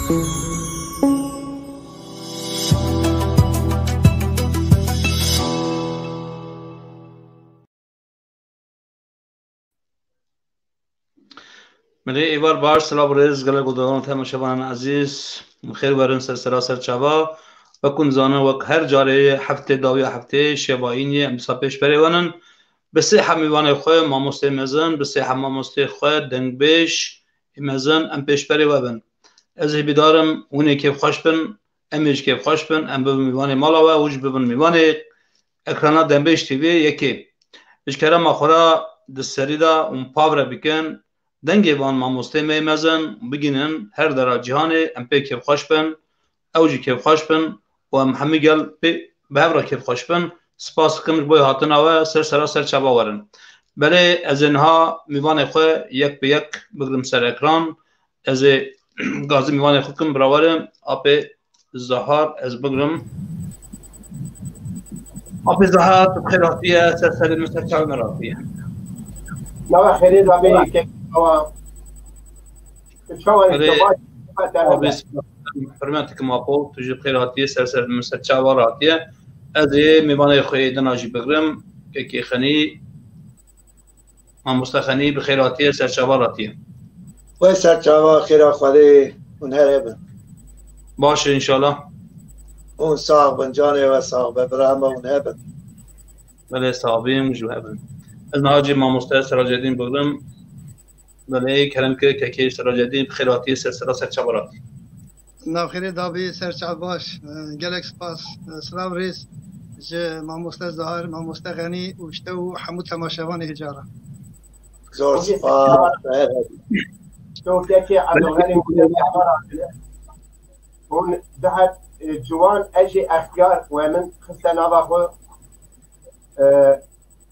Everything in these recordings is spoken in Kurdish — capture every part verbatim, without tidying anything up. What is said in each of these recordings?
Milê êvar baş, silav rêz, gelek guhdarvan û temaşevanên ezîz, bi xêr werin ser sera ser çava. Wek hûn dizanin, wek her carê heftê dawiya heftê şeva îniyê em dîsa pêşberê we nin. Bi sêha mêvanê xwe, mamostê mezin, bi sêha mamostê xwe, dengbêj ê mezin em pêşberê we bin. Ez hêvîdar im hûn ê kêfxweş bin, em ê jî kêfxweş bin, em bibin mêvanê mala we, hûn jî bibin mêvanê ekrana Dengbêj T V yekê. Ji kerema xwe re di serî de hûn pav re bikin, dengê van mamostê me yê mezin bigihînin her dera cîhanê, em pê kêfxweş bin, ew jî kêfxweş bin û em hemî gel pê bi hev re kêfxweş bin. Spas dikim ji bo hatina we, ser sera ser çava werin. Belê ez ê niha mêvanê xwe yek bi yek bigrim ser ekran. Ez ê gazî mêvanê xwe kim birawerim, apê Zahar ez bigrim. Apê Zahar, tu bi xêr hatiye, ser serê min, ser çavê min re hatiye. Nawe xêrê de bê, kek çawa. Çawa Erê, baş, baş, apê, hurmet dikim apo, tu jî bi xêr hatiye, ser serê min, ser çava re hatiye. Ez ê mêvanê xwe yê dina jî bigrim, kekê Xenî. Mamoste Xenî, bi xêr hatiye, ser çava re hatiye. Wey ser çava, xêra Xwedê hûn her hebin. Baş e, înşallah. Hûn sax bin, canê we sax be, bira hema hûn hebin. Belê, sax bin, hûn jî hebin. Ez niha cî mamoste Siracedîn bigrim. Belê, kerem ke, kekê Siracedîn, bi xêr hatiye, ser sera ser çava re hatiye. Navxêrê dabî, ser çav baş. E, gelek spas. E, silav rêz ji mamoste Zahar, mamoste Xenî û ji te û hemû temaşevanê hêja re. Zor spas. Şokekê Ebdulxenî hûn diheb, e, ciwan, ez jî extiyar we min xiste nava xwe, e,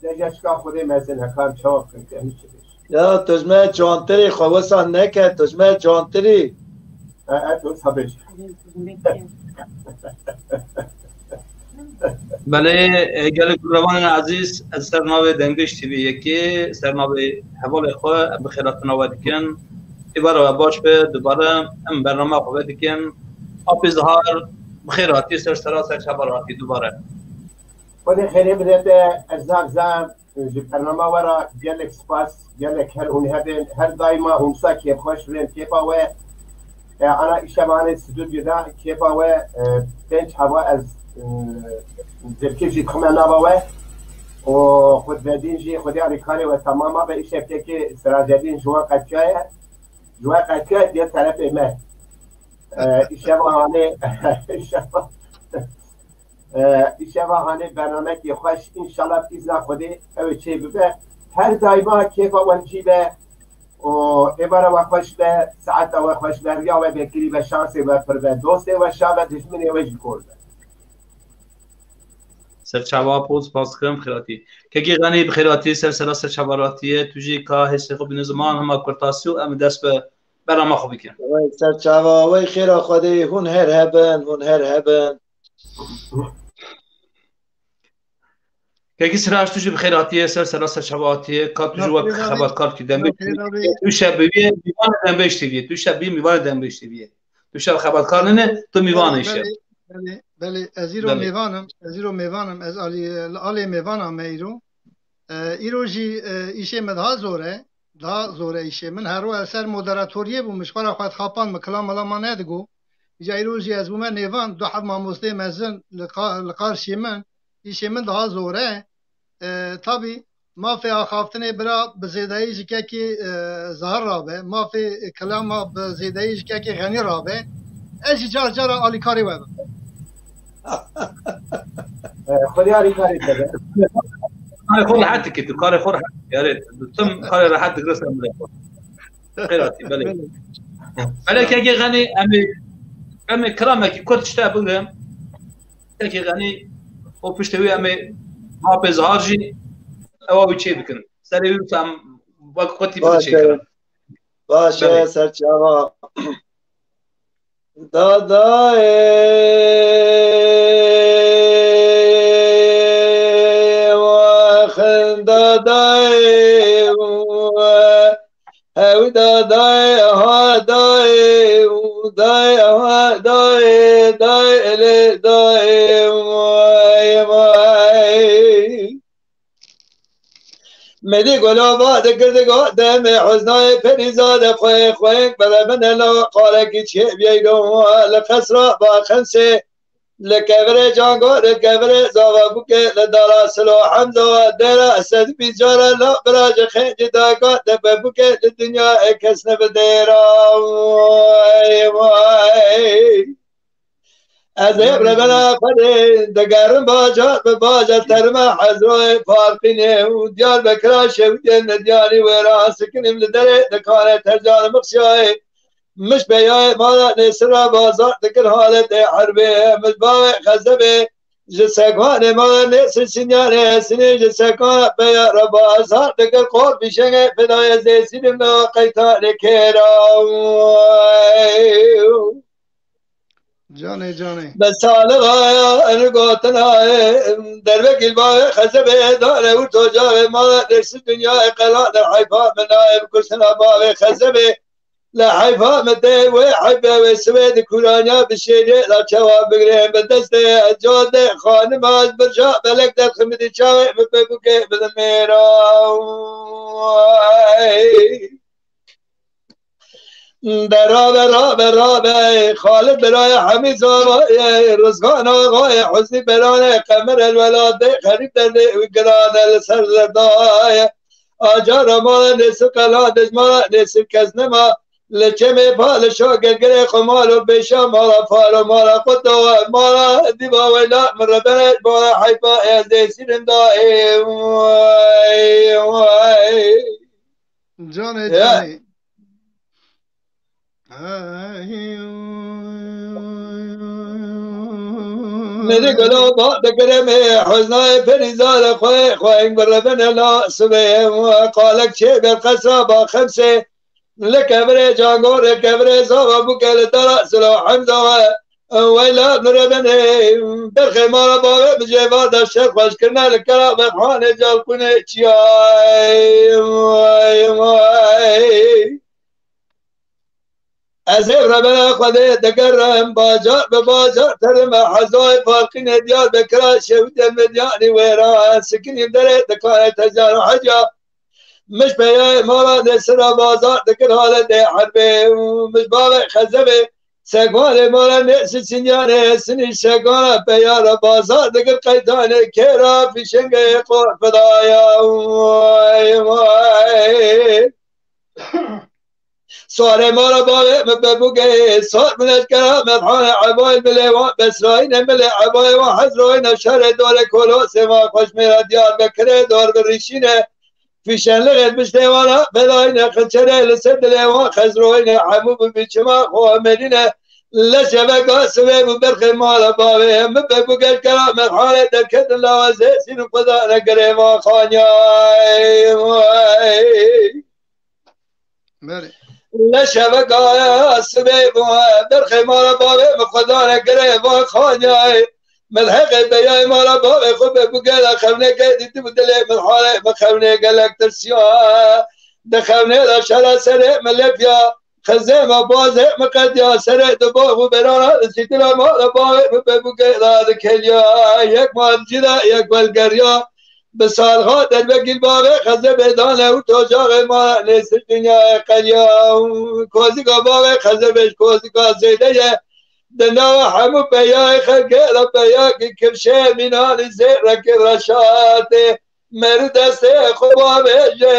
Deja çika Xwedê mezin e, ka em çawa bikin, em çi bêjin? Ya, tu ji me cantirî, xwe wisa neke, tu ji me cantirî. E, e, tu wisa bêjî. Belê, e, gelek guhdarvanên ezîz, ez ser navê Dengbêj T V yekê, ser navê hevalê xwe, em bi xêrhatina we dikin. Êvara we baş be, dubare em bernama xwe vedikin. Apê Zahar, bi xêr hatî, ser sera ser çava re hatî dubare. Xwedê xêrê bide te, Erzaq Zam, ji bernama we re gelek spas, gelek her hûn hebin, her daîma hûn wisa kêfxweş bin, kêfa we, e, ana îşevanê stûdyoda, kêfa we, e, pênc heva ez, e, zirkî jî dixime nava we û Xwedbedîn jî, Xwedê alîkarê we temama be, îşev kekê Siracedîn ji we qetiyaye, ji we qetiyaye diye terefê me. E, îşeva hanê, îşeva E, îşeva hanê bernamekî xweş, înşallah bi îzna Xwedê ew ê çê bibe. Her daîma kêfa we li cî be û êvara we xweş be, saeta we xweş be, riya we vekirî be, şansê we pir be, dostê we şa be, dijminê we jî kor be. Serçava Pol, spas dikim, xêratî. Kekê Xenî bi xêratî, ser sera serçava ratî ye, tu jî ka hêsê xwe bîne ziman, hema kurtasî û em dest bi bernama xwe bikin. Wey serçava, wey xêra Xwedê, hûn her hebin, hûn her hebin. Kekî Siraj, tu jî bi xêr hatiye, ser sera serçava hatiye, ka tu jî wek xebatkar kî Dengbêj T V, tu şev bî mîvanê Dengbêj T V, tu şev bî mîvanê Dengbêj T V. Tu şev xebatkar nîne, tu mîvan î şev. Belê, belê, belê, ez îro mêvan im, ez îro mêvan im, ez alî, li alê mêvana me îro. E, îro jî, e, îşê me daha zor e. Daha zor e îşê min. Her ro ez ser moderatoriyê bûm, min ji xwe re xwe dixapand, min kilam mala ma nedigo. Îca îro jî ez bûme nêvan, du heb mamosteyê mezin li qa-, li qarşî min. Îşê min daha zor e. E, tabî, mafê axaftinê bira bi zêdeyî ji kekî, e, Zahir rabe, mafê kilama bi zêdeyî ji kekî Xenî rabe. Ez jî car cara alîkarê we bim. E, Xwedê alîkarê te be. Karê xwe rehet dikî, tu karê xwe rehet dikî. Erê, tu tim karê rehet digre ser milê xwe. Xêr hatî, belê. Belê. Belê kekê Xenî, em ê, em ê kilamekî kurt ji te bigrin. Kekê Xenî û piştê wî em ê mapê Zahar jî ewa wî çê bikin. Serê wî wisa em wek xwe tî bide çêkirin. Baş e, serçava. Dadayê we, xin dadayê we, hew Dayê, ha dayê, dayê, ha dayê, dayê, lê dayê, vay, vay. Medî golava dikir digo demê huznayê perîzade xwê xwêng bere min ela qalekî çê biyeylo li qesra baxensê. Li kevirê Cango, li kevirê Zava Bûkê, li dara Silo Hemza, dera Esed Bîcara, la bira ji xêncî dayika te be bûkê, li dinyayê kes nebidêra. Vay, vay. Ez ê revera Xwedê digerim bajar bi bajar, terime Hezroyê Farqînê û Diyarbekira şewitên Medyanî wêran sikinim li derê dikane tercan mixşiyayê. Miş beyayê mala nêsira bazar dikir haletê herbê. Miş bavê xezebê ji sekvanê mala nêsir sinyanê sinê ji sekana beya re bazar dikir qor bişenge fedaya zêsînim na qeytanê kêra. Canê, canê. Be salixa en gotina derve gilbavê xezebê dane û tocavê mala nêsir dinyayê qelane heyfa min nayê bi kuştina bavê xezebê. Li heyfa min tê wê heyfê wê sibê di kûraniya bi şêrê la çawa bigirê bi destê codê xanima ez birca belek derximidî çawê min pê bûkê bi mêra. De rabe, rabe, rabe, Xalid birayê Hemî Zavayê, Rizgan Axayê, Huznî beranê, Qemer el Welatê, Xerîb derdê wî giran e li ser zerdayê. Acara mala nêsir qela dejmara nêsir kes nema. Li çemê palişa gelgirê xwe mal û pêşa mala faro mala quto mala dîba weyla min rebene mala heyfa ez dê sînim da ê way way. Canê, ya, canê. Hey. Mêrik gelo ba dikirim ê huznayê perîzade xwe xwe eng bi rebene la sibê qalek çê ber qesra ba xemsê. Li kevirê Cangorê kevirê Zava Bûke li dara Silo Hemza we. Weyla nurê benê berxê mala bavê bi cêva de şer xweş kirine li kera Berxanê Calqûnê çiyayê. Vay, vay. Ez hêv rebena Xwedê digerim bacar bi bacar terime hezayê Farqînê Diyarbekira şewitên Medyanî wêra sikinî derê dikare tecar heca. Mij peyayê mala nêsira bazar dikir haletê herbê û mij bavê xezebê sekvanê mala nêsir sinyanê sinî sekvana peyara bazar dikir qeytanê kêra fîşengê qorfidaya. Vay, vay. Sarê mala bavê min bebûgeyê sar min eşkera merhanê ebayê milê wan besrayîne milê ebayê wan hezroyîne şerê dorê kolosê wan xweşmêra Diyarbekirê dor bi rîşîne. Fîşenlixê piştê wana belayîne, xinçerê li ser dilê wan xezroyîne, hemû bi biçima xwe melîne. Leşeveka sibê bû berxê mala bavê min bebûgel kera merhanê derketin lawa zê sîn û xwedane girê van xanyayê. Belê. Leşeveka sibê bû berxê mala bavê min xwedane girê van xanyayê. Min heqê beyayê mala bavê xwe be bû gela xewneke dîtibû dilê min halê min xewnê gelek tirsiya. Di xewnê de şera serê min lepiya. Xizê me bazê min qediya serê di bax û berana zîtira mala bavê min be bû gela dikeliya. Yek mal cî de yek belgeriya. Bi salxa dervekî bavê xezebê dane û tocaxê ma nêsir dinyayê qeliya û kozika bavê xezebê ji kozika zêde ye. Di nava hemû peyayê xelkê de peyakî kifşê mînanî zêrekî reşatê. Merû destê xwe bavêje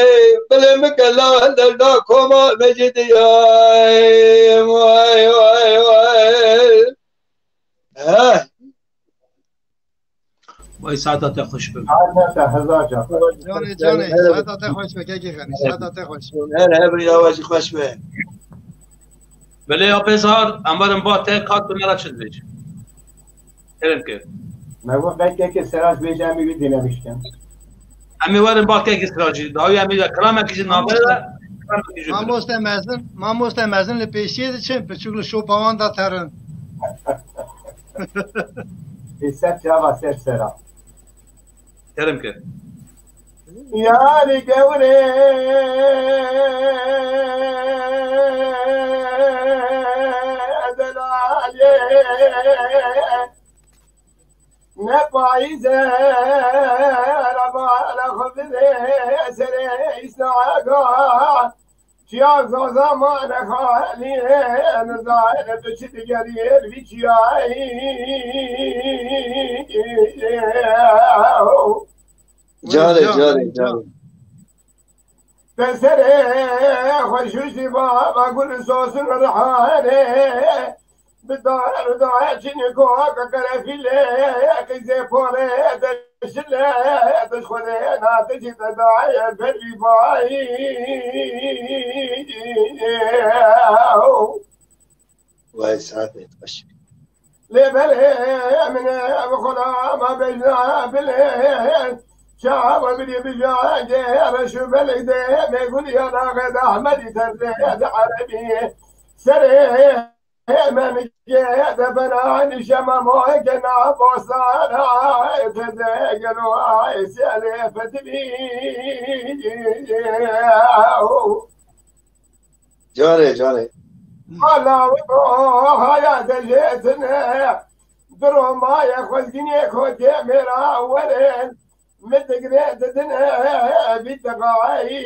bilê min kela derda koma mecîdiyayê. Vay, vay, vay. Heh. Vay, saeta te xweş be. Saeta te hezar can. Canê, canê, saeta te xweş be, kekê Xanî, saeta te xweş. Her hebî ya we jî xweş be. Belê ya Pêzar, em werin ba te, ka tu me re çi dibêjî? Kerem ke. Me got, belkî kekê Siraj bêje, em ê wî dîne bişkin. Em ê werin ba kekê Sirajî. Dawî em ê kilamekî ji navê de, kilamekî ji Mamoste mezin, mamoste mezin li pêşiyê diçin, piçûk li şopa wan de terin. Îset cava ser sera. Kerem ke. Yarî gewrê delalê ne payîze rebala xwe bidê serê îsnaga. Çiya zaza mane xalî nizane tu çi digerî vî çiyayî. Carê, carê, carê. Te serê xwe şûştî baba gul sosin rihanê. Bi dar da çinî koka kerefîlê qîzê porê de şilê de xwedê na te jî te daye berî bayî. Vay saetê xweş. Lê belê min ev xulama bejna bilê. Çawa bidî bijagê reş û belê de me gul ya naxê de Ahmedî terdê de Erebî. Serê me migê de bena nîşema moyke na bostana terdê gelo ay siyalê fetibî. Carê, carê. Ala wilo haya de jêtine. Diro maye xwezgînê kotê mêra werin. Min digre didine bît diqayî.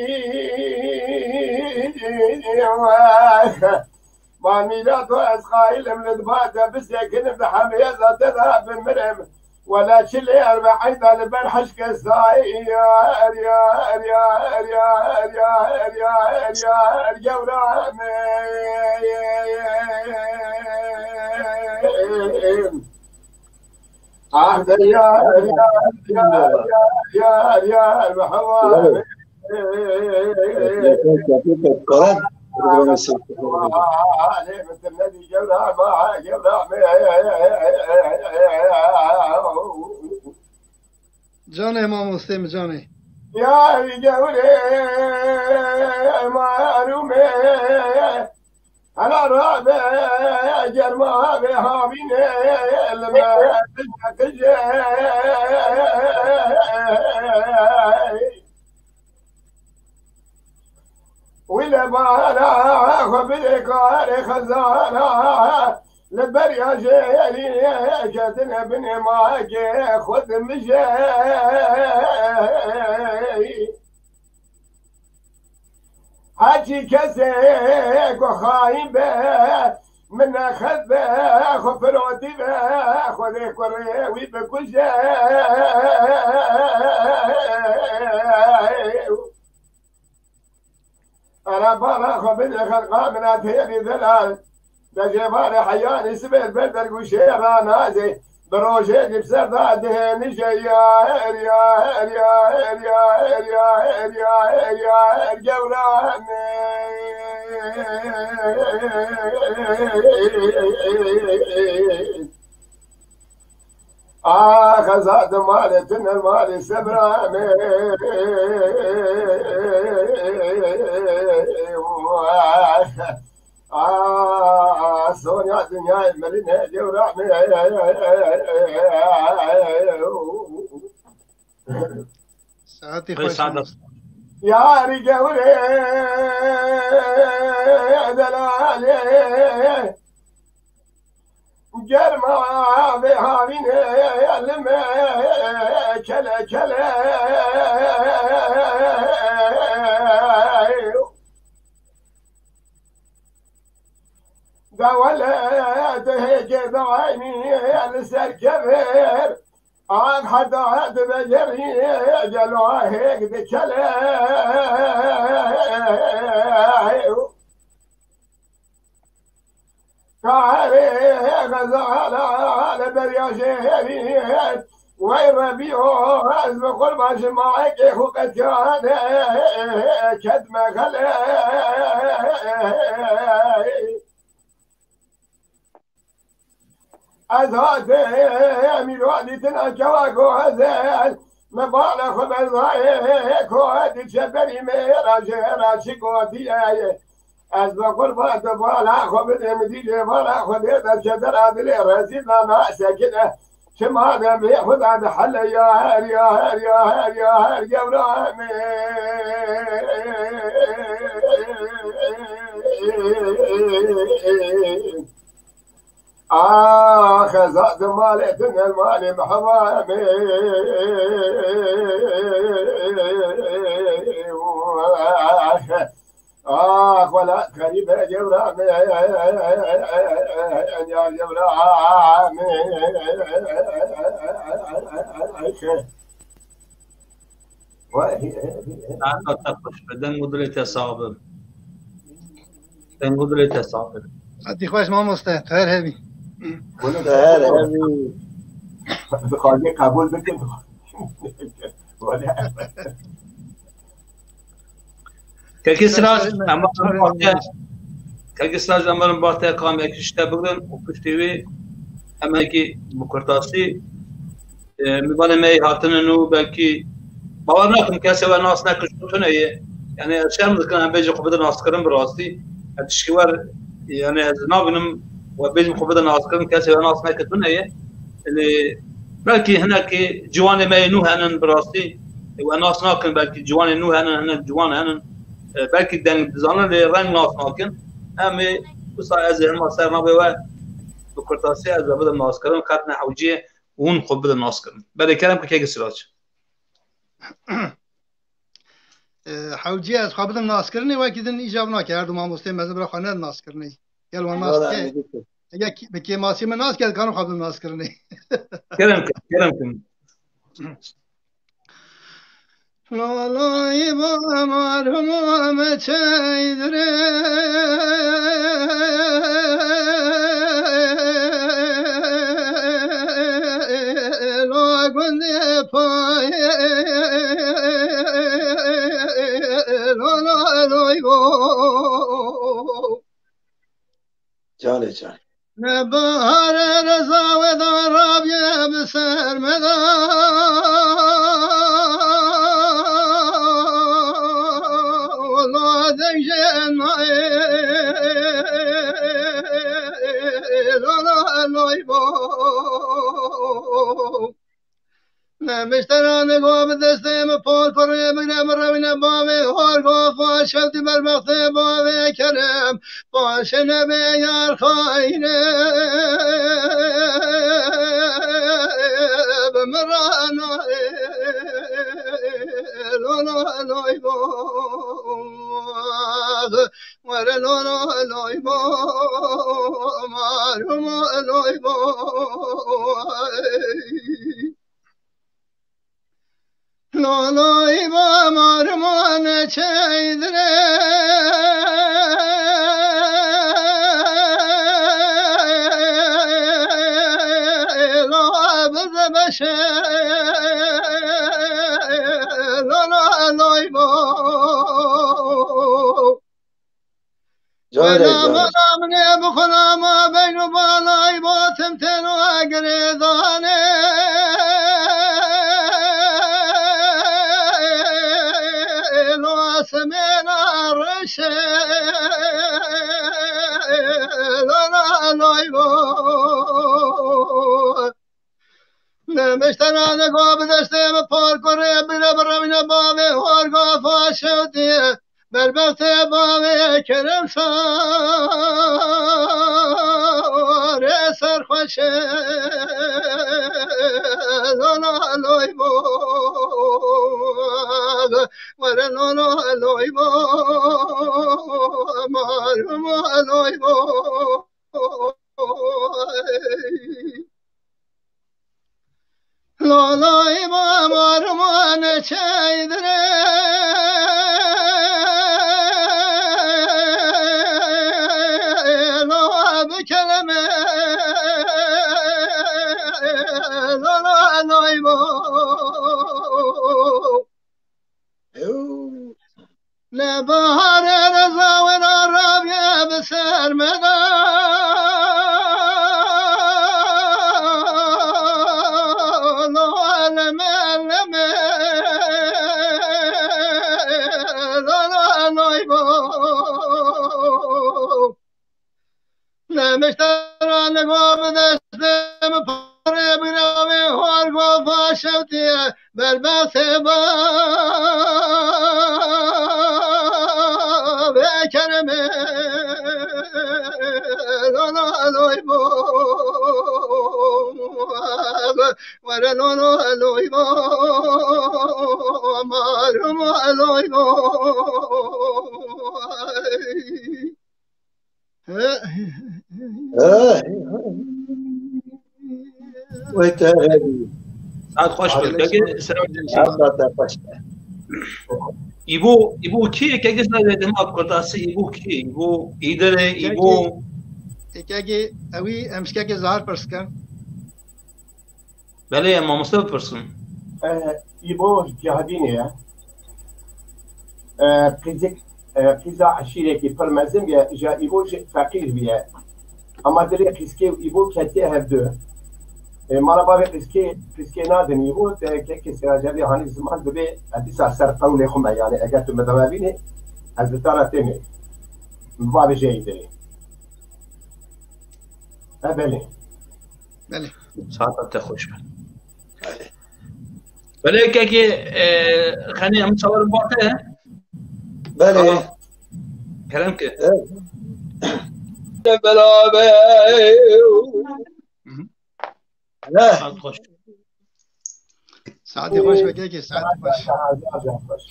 Ma mîra to ez qayîlim li diba te bisekinim di hemêza te de bimirim. Wela çi lê erbe'eyda li ber hişke sayar, yar, yar, yar, yar, yar, yar, yar, gewra me. Ah, de yar, yar, yar, yar, yar, yar, Mehwa. Karan. Canê mamostê min, canê. Yar gewrê marûmê hela rabe germa be havînê li me qije. Wî le bara xwe bidê karê xezana, li beriya jêrî ketine binê magê xwe dimije. Heçî kesê ku xayîn be, min nexet be, xwe firotî be, Xwedê kurê wî bikuje. Ara bala xwe bide xelqa min a têrî delal. Dejê barê heyanî sibêr ber dergûşê ra nazê. Bi rojê dî bi ser da dihênije yar, yar, yar, yar, yar, yar, yar, gewra me. Ah, xeza di malê tune malê sebra me. Ah, sonya dinyayê mirinê gewra me. Saetî xweş. Yarî gewrê delalê. Germa vê havînê li me kele kele. Dewele dihêkê daîmî li ser kevir. An heta dibe gerî gelo hêk dikele. Karê xezala li beriya jêrî. Wey Rebî o ez bi qurban ji mayekê xwe qetiyane ketme xelê. Ez hatê mîrwa dîtina kewa gozel. Me bala xwe berzayê ko diçe berî me ra jê ra çi gotiye. Ez bi qurban tu bala xwe bidê min dî lê bala xwe dê derçe dera dilê rezîl nana sekine. Çima de bê xwe de hele ya her, ya her, ya her, ya her, gewra me. Ax, ez malê din, malê mehwa me. Ax, wela xerîbe gewra me, ya gewra me. Saeta te xweş be, deng û dilê te sax be. Deng û dilê te sax be. Xetî xweş mamoste, tu her hebî. Wele Te her hebî. Xwedê qebûl bikin. Wele. Kekî Siraj, em barin batiye, Kekî Siraj, em barin batiye kamekî ji te bigrin û piştî wî em hekî bi kurtasî, e, mêvanê me yê hatine nû belkî bawer nakim kesê we nas nekin ji tune ye. Yani ez şerm dikim em bêjin xwe bidin naskirin bi rastî. Ez tişkî wer, yani ez nabînim we bêjin xwe bidin naskirin kesê we nas nekin tune ye. Lê belkî hinekî ciwanê me yê nû henin bi rastî. E, we nas nakin, belkî ciwanê nû henin, hinek ciwan henin. E, belkî deng dizanin lê reng nas nakin. Em ê wisa ez ê hema ser nabê we bi kurtasî ez we bidim naskirin, qet ne hewcî ye û hûn xwe bidin naskirin. Belê kerem ku kek Sirac. E, hewcî ye ez xwe bidim naskirinê, wekî din îcab nake, her du mamosteyê mezin bira xwe nedin naskirinê. Gel wan nas Valla dike. Em ê Eger ki- bi kêmasî min nas kir, karim xwe bidim naskirinê. Kerem kin, kerem kin. Lalay ba marhum me çeydirê. La gundê payê. La la loy bo. Canê can. Ne baharê reza we da rabiye bi ser me da. La dengê nayê, la la loy bo. Nemiştera nigwa bi destê min pol kurê bigre min rewîne bavê hor go faşewtî berbextê bavê kerem faşe nebê yar xayne bi min ra nayê lola loy bo. Were lola loy bo, marum loy bo. Lola loy bo, marum ne çeydire. Lola bize beşe. Lola loy bo. Wela mala min ê bixwela ma beyn û balay bo tim têno girêdanê. Lo asimêna reşe lo na loy bo. Nemiştera de go bi destê min par kurê bire birewîne bavê hor go faşewtî. Berbextê bavê kerem sarê serxweşe lo na loy bo. Were lo na loy bo. Mar bo loy bo. Lalay ma marmane çeydire. La bi keleme. La la loy bo. Ew. Ne baharê reza wera rabiye bi ser me da. Lo leme leme. Lo lo loy bo. Nemiştera nigwa bi destê min parê bira Berbasê bavê kermê, lolo loy bo, were lolo loy bo, marum loy bo. Wê te hevî. Saet xweş be. Kekê selam. Hemda te xweş be. Îbo, Îbo kî? Kekê sen dema Kurtasî Îbo kî? Îbo, Îdere, Îbo. Kekê, ewî em ji kekê Zahar pirs kin. Belê, em mamoste bipirsin. E, Îbo Cihadînê ye. E, qîzik, e, qîza eşîrekî pir mezin bîye, ja Îbo jî feqîr bîye. Ama dilê qîzkê û Îbo ketiye hevdu. E, mala bavê qîzkê, qîzkê nadin Îbo, te kekê Siracevî hanî ziman dibê, e, dîsa ser qewlê xwe me, yani eger tu min de vebînî, ez bi te re têmê. Bavê jê Îdirê. E, belê. Belê. Saeta te xweş be. Belê kekê, e, Xenî, em çawa li ba te? Belê. Tamam. Kerem ke. Evet. Beraber. Hı hı. He. Saet xweş. Saetê xweş be kekê, saetê xweş.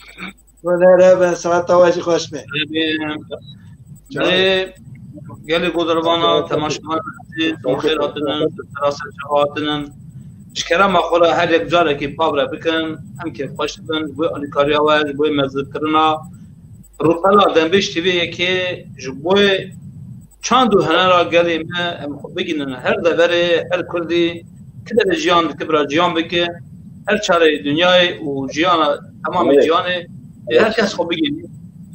Wele re be, saeta we jî xweş be. Belê, gelê godarvana, temaşevan, em xêr hatinin, tu sera ser çava hatinin. Ji kerema xwe re her yek carekî pav re bikin, em kêfxweş dibin, ji bo alîkariya we, ji bo mezintirina rûpela Dengbêj T V yekê, ji bo çand û hunera gelê me em xwe bigihînin her deverê, her kurdî, ti derê jiyan dike, bira jiyan bike, her çarê dinyayê û jiyana temamê Evet. jiyanê, e, her kes xwe bigihîne.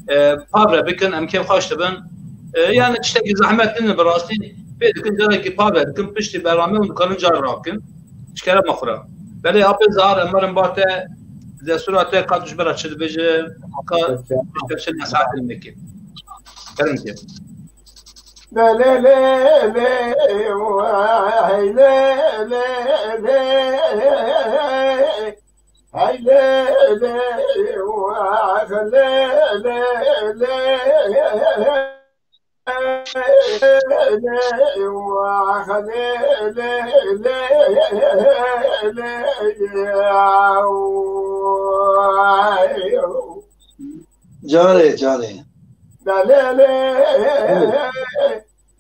E, pav re bikin, em kêfxweş dibin. E, yani tiştekî zehmet nîne bi rastî. Pê dikin carekî pav re dikin, piştî berame hûn dikarin car rakin. Ji kerema xwe re. Belê apê Zahar, em werin ba te, destûra te, ka tu ji bera çi dibêje, ka tu ji te çi nesihet dibêje. Kerem ke. Lê, lê, lê, lê, vay, lê, lê, lê, hey, lê, lê, vay, lê, lê, lê, lê, lê, vay, lê, lê, lê, lê, lê, vay. Canê, canê. Lê, lê, lê,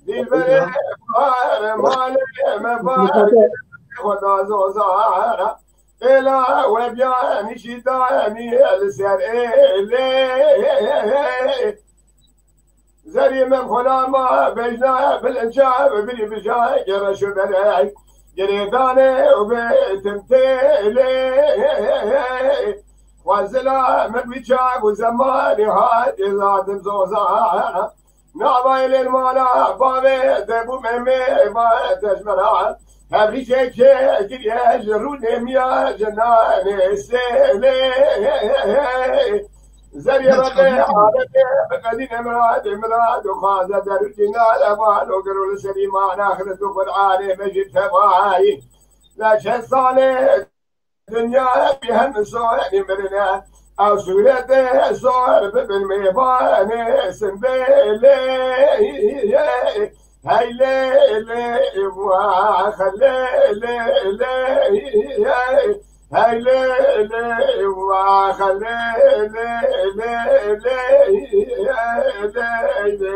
dilberê, bar, malê me, bar, Xweda zozara. Êla we biya nîşî da nî li ser êlê. Zerî me xwela ma bejna bilinca bi birî bija gere şo berey. Girêdane û bi tim têlê. Xwezila min wî çav û zemanî hatî zadim zozana. Navayê lêl mala bavê debû memê va tejmera. Hevrî çekê kiriye ji rûnê miya ji nanê sêlê. Zerê Rebê alemê bi qedî ne mirad, mirad û xaze derû cîna evan û giro li serî mana xirit û Qur'anê me jî tevayî. Leşe salê Dinya bi hem zor mirine, ew sûretê zor bibin mêvanê simbêlê. Hey lê lê, vah lê lê lê, hey lê lê, vah lê lê lê lê, lê lê.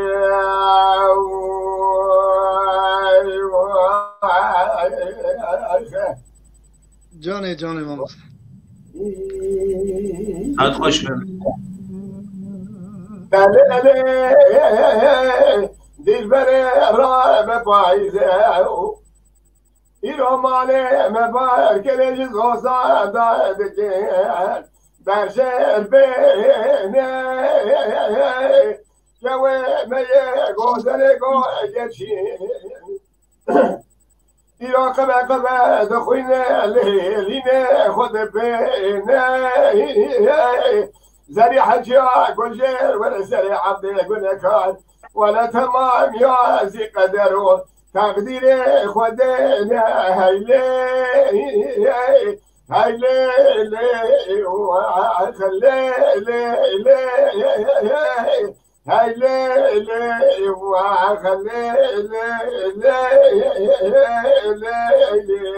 Canê, canê mamoste. Hat xweş be. Belê, belê, dilberê rabe payîze. Îro malê me bar gelê ji zoza da dike. Berjêr bêne. Kewê me yê gozelê go geçî. Îro qebe qebe dixwîne, lê lînê xwe dibêne. Zerî heciya gojêr were serê Ebdê Gunekar. Wele temam ya zî qeder û teqdîrê Xwedê ne heylê. Hey lê lê, wah lê lê lê, hey lê lê, wah lê lê lê, lê lê,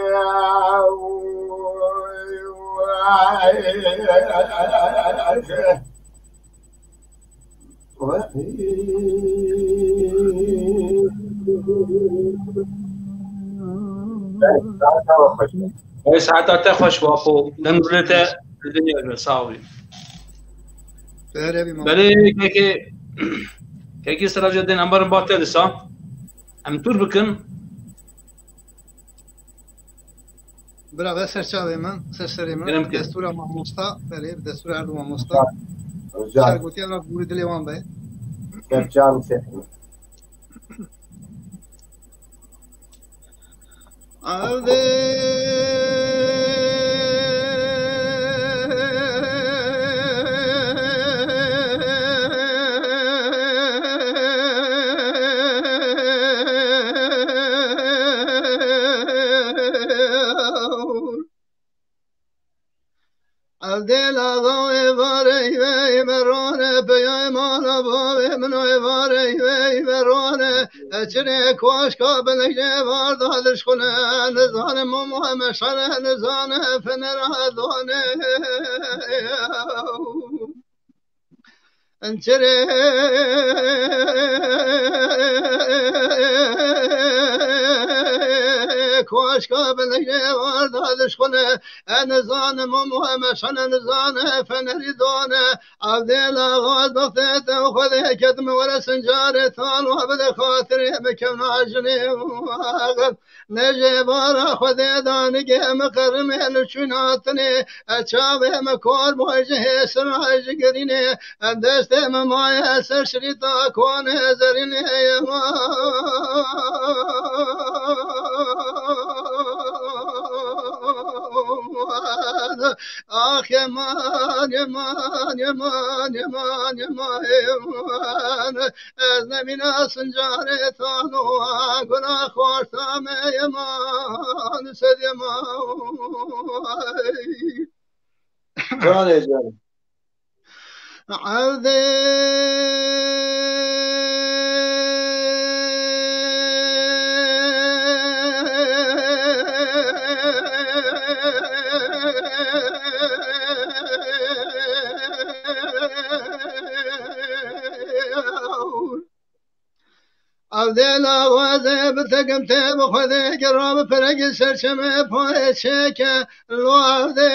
wah. Ey, saeta we xweş be. Ey, saeta te xweş be, Apo. Dem dilê te li dinya be, sağ ol. Belê, kekê, kekê Siracedîn, em barin ba te disa. Em tur bikin. Bira ve ser çavê min, ser serê min. Kerem ke. Destûra mamosta, belê, bi destûra her du mamosta. Rica. Şer gotiyan re bûrî dilê wan be. Ser çavê ser. Erdê. Evdêla dawê varê wê merone, peyê mala bavê min wê varê wê merone. Eçirê koşka binêje varda dişxune, nizane mum we meşale, nizane fenera done. Ençerê koşka binêje varda dişxune, e nizanim û muhemeşan, e nizane fenerî done. Evdêla xwaz bextê te û Xwedê ketime were sincarê tal wa bide xatirê bikevna jinê. Ne jê vara Xwedê danigê min qerimê li çûn hatinê, e çavê min kor boy ji hêsira ji girînê, e destê min maye ser şirîta konê zerînê ye. Ax yeman, yeman, yeman, yeman, yeman, yeman. Ez nemîna sincarê tano, guna xorta me yeman, sed yeman. Canê, canê. Evdê. Evdêla wazê bi tekim tê bi Xwedê gera bi piregî serçemê payê çêke lo evdê.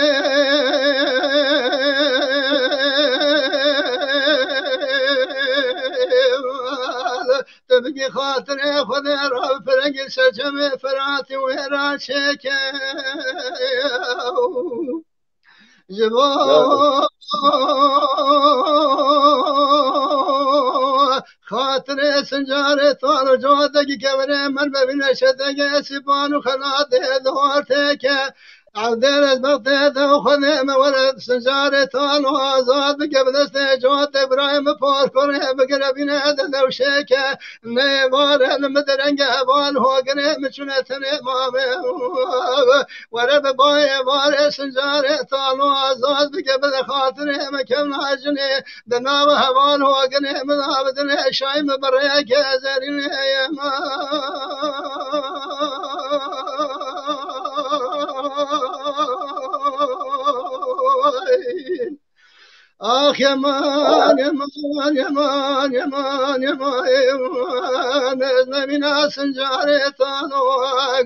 Tu bigî xatirê Xwedê re bi piregî serçemê Firatî wê re çêke. Ji bo xatirê sincarê tal û catekî kevirê min bibîne çetekê sîpan û xelatê dor têke. Evdêl ez bextê de Xwedê me were sincarê tal û azad bike bi destê catek birayê min porkorê bigire bîne de dewşêke. Nê vare li min derenge heval hogirê min çûne tenê mame. Were bi bayê varê sincarê tal û azad bike, bide xatirê me kevna jinê. Di nav heval hogirê min a bidinê şayî min bi rêyeke zerînê ye. Ax yeman, yeman, yeman, yeman, yeman, yeman. Ez nemîna sincarê tano,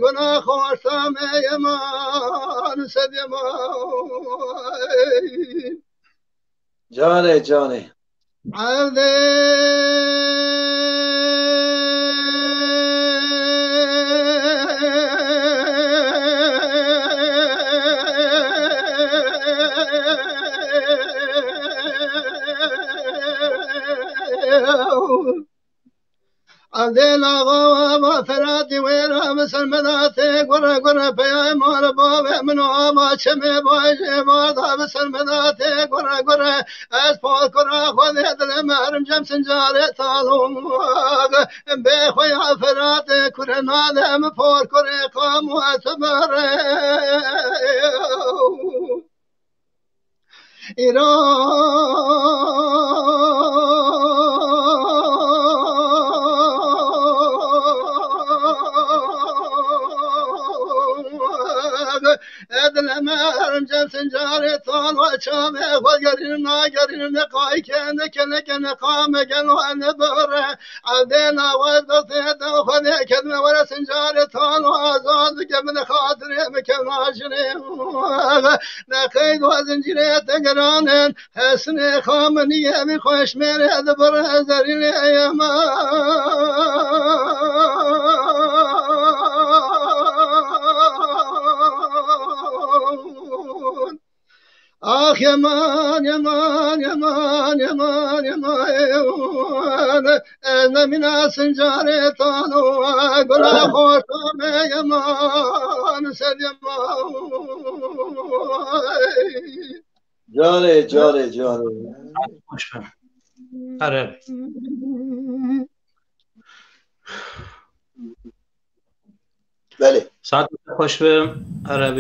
guna xorta me yeman, sed yeman. Canê, canê. Evdê. Evdê laxa ava Feratî wêra bi ser min da tê gure gure, peyamar bavê min ava çemê bajê va da bi ser min da tê gure gure. Ez por kura Xwedê dilim erim cem sincarê talû. Bê xwe ya Feratê kure nade min por kurê qam û ez bere. Îran. Edlemer cem sincarê talo çavê xwe gerîn nagerîn ne qayke ne kene kene qame gelo ne bore. Evdê laxa ava dostê de xwedê kedme were sincarê talo azad bike min xatirê bike najinê. Ne qeyd û zincîrê te giranin. Hesnê xaminiye min xweşmêrê dibire zerînê yeman. Ax yeman, yeman, yeman, yeman, yeman. Ez nemîna sincarê talo, gula xorta me yeman, ser yeman. Carê, carê, carê. Xweş be. Her her. Belê. Saet xweş be. Her her.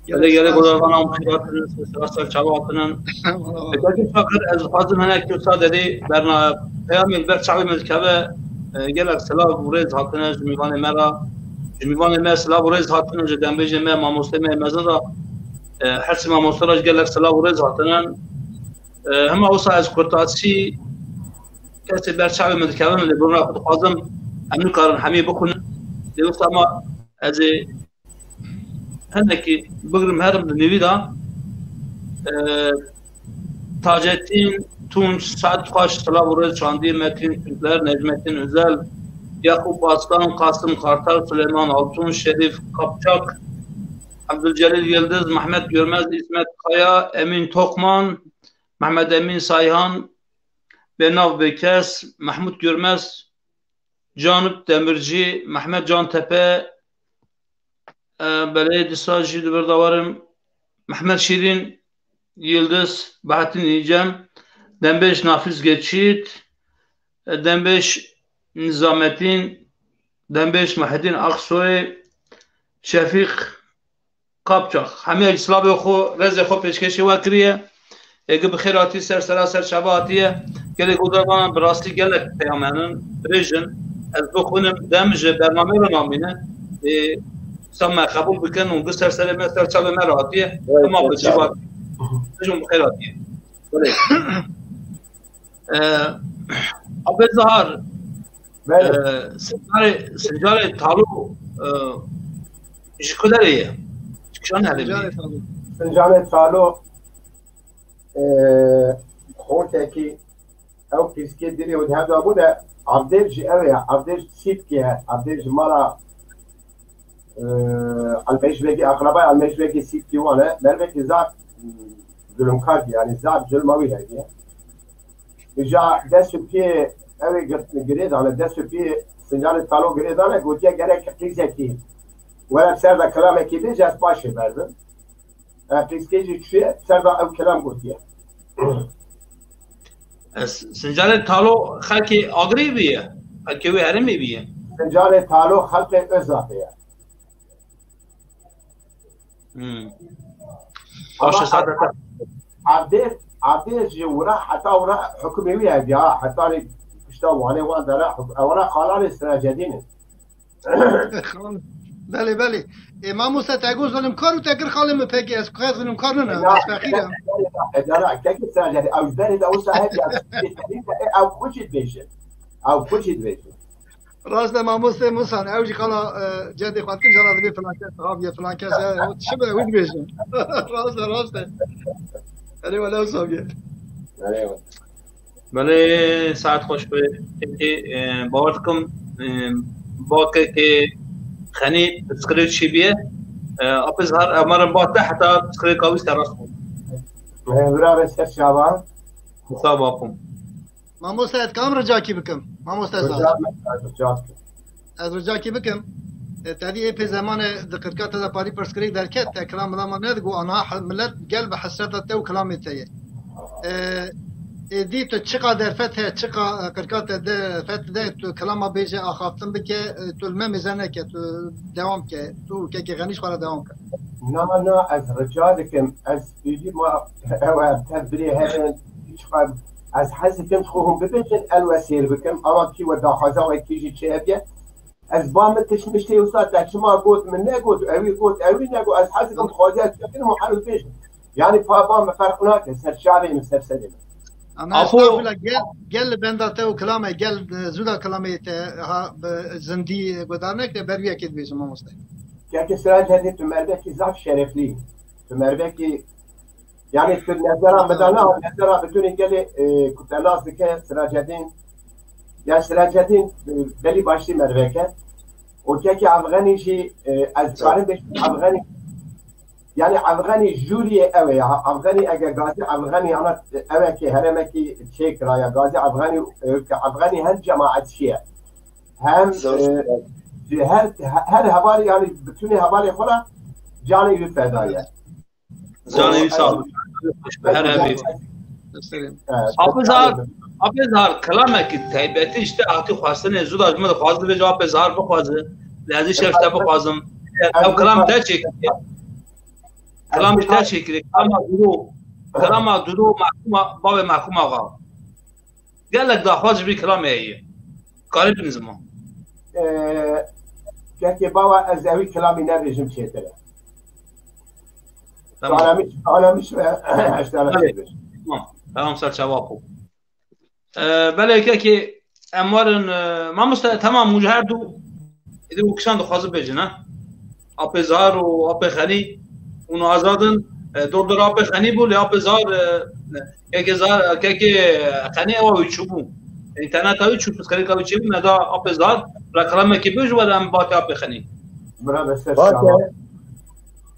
Gelek gelek godarvana xêr hatine, sera ser çava hatine. Belkî fakir ez dixwazim hinek tu sa derê berna peyamê li ber çavê me dikeve, e, gelek silav û rêz hatine ji mîvanê me re. Ji mîvanê me silav û rêz hatine, ji dembêjê me, mamostê me mezin re. E, her sê mamoste re ji gelek silav û rêz hatine. E, hema wisa ez kurtasî kesê ber çavê min dikevin, lê birina xwe dixwazim em nikarin hemî bixwînin. Lê wisa ma ez ê hinekî bigrim herim di nîvî de. E, Taceddin Tunç, Saet Xweş, silav û rêz çandî, Metin Türkler, Necmettin Özel, Yakup Aslan, Kasım Kartal, Süleyman Altun, Şerif Kapçak, Abdülcelil Yıldız, Mehmet Görmez, İsmet Kaya, Emin Tokman, Mehmet Emin Sayhan, Benav Bekes, Mehmut Görmez, Canip Demirci, Mehmet Cantepe, e, belê dîsa jî di vir de werim, Mehmet Şirin, Yıldız, Bahattin İcem, Dembêj Nafiz Geçit, e, Dembêj Nizamettin, Dembêj Muhyiddin Aksoy, Şefik Kapçak. Hemî silavê xwe, rêzê xwe pêşkêşî we kiriye. Êgî bi xêr hatî ser sera ser çava hatiye. Gelek godarvanan bi rastî gelek peyam henin, dirêj in. Ez bixwînim dem ji bernameyê re namîne. Ê, sa me qebûl bikin û bi ser serê me ser çavê me re hatiye. Evet, hema bi cî hatiye. Bêjin bi xêr hatiye. Belê. Ee, Abi Zahar, Belê. Ee, Sincarê, Sincarê Talo, ee, ji ku derê ye? Ji kîjan herêmê ye? Sincarê Talo. Sincarê Talo, ee, xortekî ew pîskê dilê û di hev de bû de Avdêr ji ew ye, Avdêr Sîpkê ye, Avdêr ji mala Ee, Elmêşbegî, akrabay Elmêşbegî Sîpkî wan e. Mervekî zaf zulmkar bî, yani zaf zulma wî heye. Îja dest û piyê ew ê gir-, girê dane, dest û piyê Sincanê Talo girê dane, gotiye gerek qîzekî were ser de kilamekî bêje, ez paşê berdin. E, qîzkê jî çûye, ser de ew kilam gotiye. Ez, Sincanê Talo xelkê Agirî bîye, xelkê wê herêmê bîye. Sincanê Talo xelkê Ozafê ye. Hmm. Ama Baş e, Erdêr, Erdêr ji wira heta wira hukmê wî ye ya, heta pişta Wanê wan dere huk-, ewra xalanê Siracedîn in. Belê, belê. Ê, mamoste, te got zulmkar û te kir xalê min pekî, ez qet zulmkar nina, ez feqîr im. E, dara, kekî Siracedîn, ew ji derê de wisa hep ya, ew xwe jî dibêjin. Ew xwe jî dibêjin. Rast e mamoste Musan, ew jî xala, e, cedê xwe dikin, jana dibê filan kes, aviye filan kes, e, o çi be, wî dibêjin. Rast e, rast e. Erê wele wisa bîye. Erê wele. Belê, saet xweş be. Kekê, e, bawer dikim, e, ba kekê Xenî pirsgirêk çêbûye. E, Apiz har, e, me re ba te heta pirsgirêka wî serast bû. E, bira be ser çava. Musa bakum. Mamoste, ez kam ricakî bikim? Mamoste Zahir. Rica, rica. Ez ricakî bikim. E, tevî ê pê zemanê di qirka te de parî pirsgirêk derket, te kilam milama nedigo, anha he-, millet gel bi hesreta te û kilamê te ye. E, êdî tu çiqa derfet heye, çiqa, e, qirka te de fet de, tu kilama bêje, axaftin bike, e, tu li me mêze neke, tu dewam ke, tu û kekê Xenî ji xwe re dewam ke. Na, na, ez rica dikim, ez êdî ma ew e, tev birê herin, çiqa ez hez dikim ji xwe hûn bibêjin, el we sêr bikim, ama kî we daxwaza we kî jî çêbiye. Ez ba min tişt miştê wisa te çima got, min negot, ewî got, ewî negot, ez hez dikim, dixwaze ez bikim û her bêjim. Yani pa ba min ferq nake, ser çavê min, ser serê min. Ama Apo. Estağfurullah, gel, gel li benda te û kilame, gel, e, zûda kilamê te ha bi zindî guhdar neke, ber wî yekê dibêjim, mamoste. Kekê Siracedîn, tu mervekî zaf şereflî. Tu mervekî, yani tu nezera min de ne, nezera bitunê gelê, e, ku te nas dike Siracedîn. Ya Siracedîn, e, belî baştî merveke. Û kekê Evxenî jî, e, ez karim bêjim Evxenî. Yani Evxenî jûriyê ew e ya. Evxenî eger gazî Evxenî yana ewekê heremekî çêkira ya gazî Evxenî, e, ke Evxenî hem cemaetçî ye. Hem, e, ji her, her hevalê, yani bitunê hevalê xwe re canê wî feda ye. Canê wî sağ olsun. Her hebî. Evet. Abi Zar, abi Zar, kilamekî taybetî işte hatî xwestinê, zû da ji min dixwaze bêje, abi Zar bixwaze. Lezî şef te bixwazim. Ev kilam te çêkiriye. Kilam ji te çêkiriye. Kilama duro. Kilama duro mehkuma, bavê mehkuma va. Gelek daxwaz ji vî kilamê heye. Karî bin ziman. Ee, kekê bawa ez ewî kilamî nebêjim çêtir e. Tamam. Anamiş, anamiş ve eştara Belê. Tamam. Tamam, ser çava ku. Ee, belê kekê em warin, e, mamoste, tamam, hûn ji her du êdî û kişan dixwazin bêjin, ha? Apê Zar û Apê Xenî hûn azad in. E, dor dor Apê Xenî bû, lê Apê Zar, e, kekê Zar, kekê Xenî ewa wî çûbû. Înterneta wî çû, pirsgirêka wî çêbû, me da Apê Zar, ra kilamekî bêj were em bate Apê Xenî. Bira be ser Bate. Şava.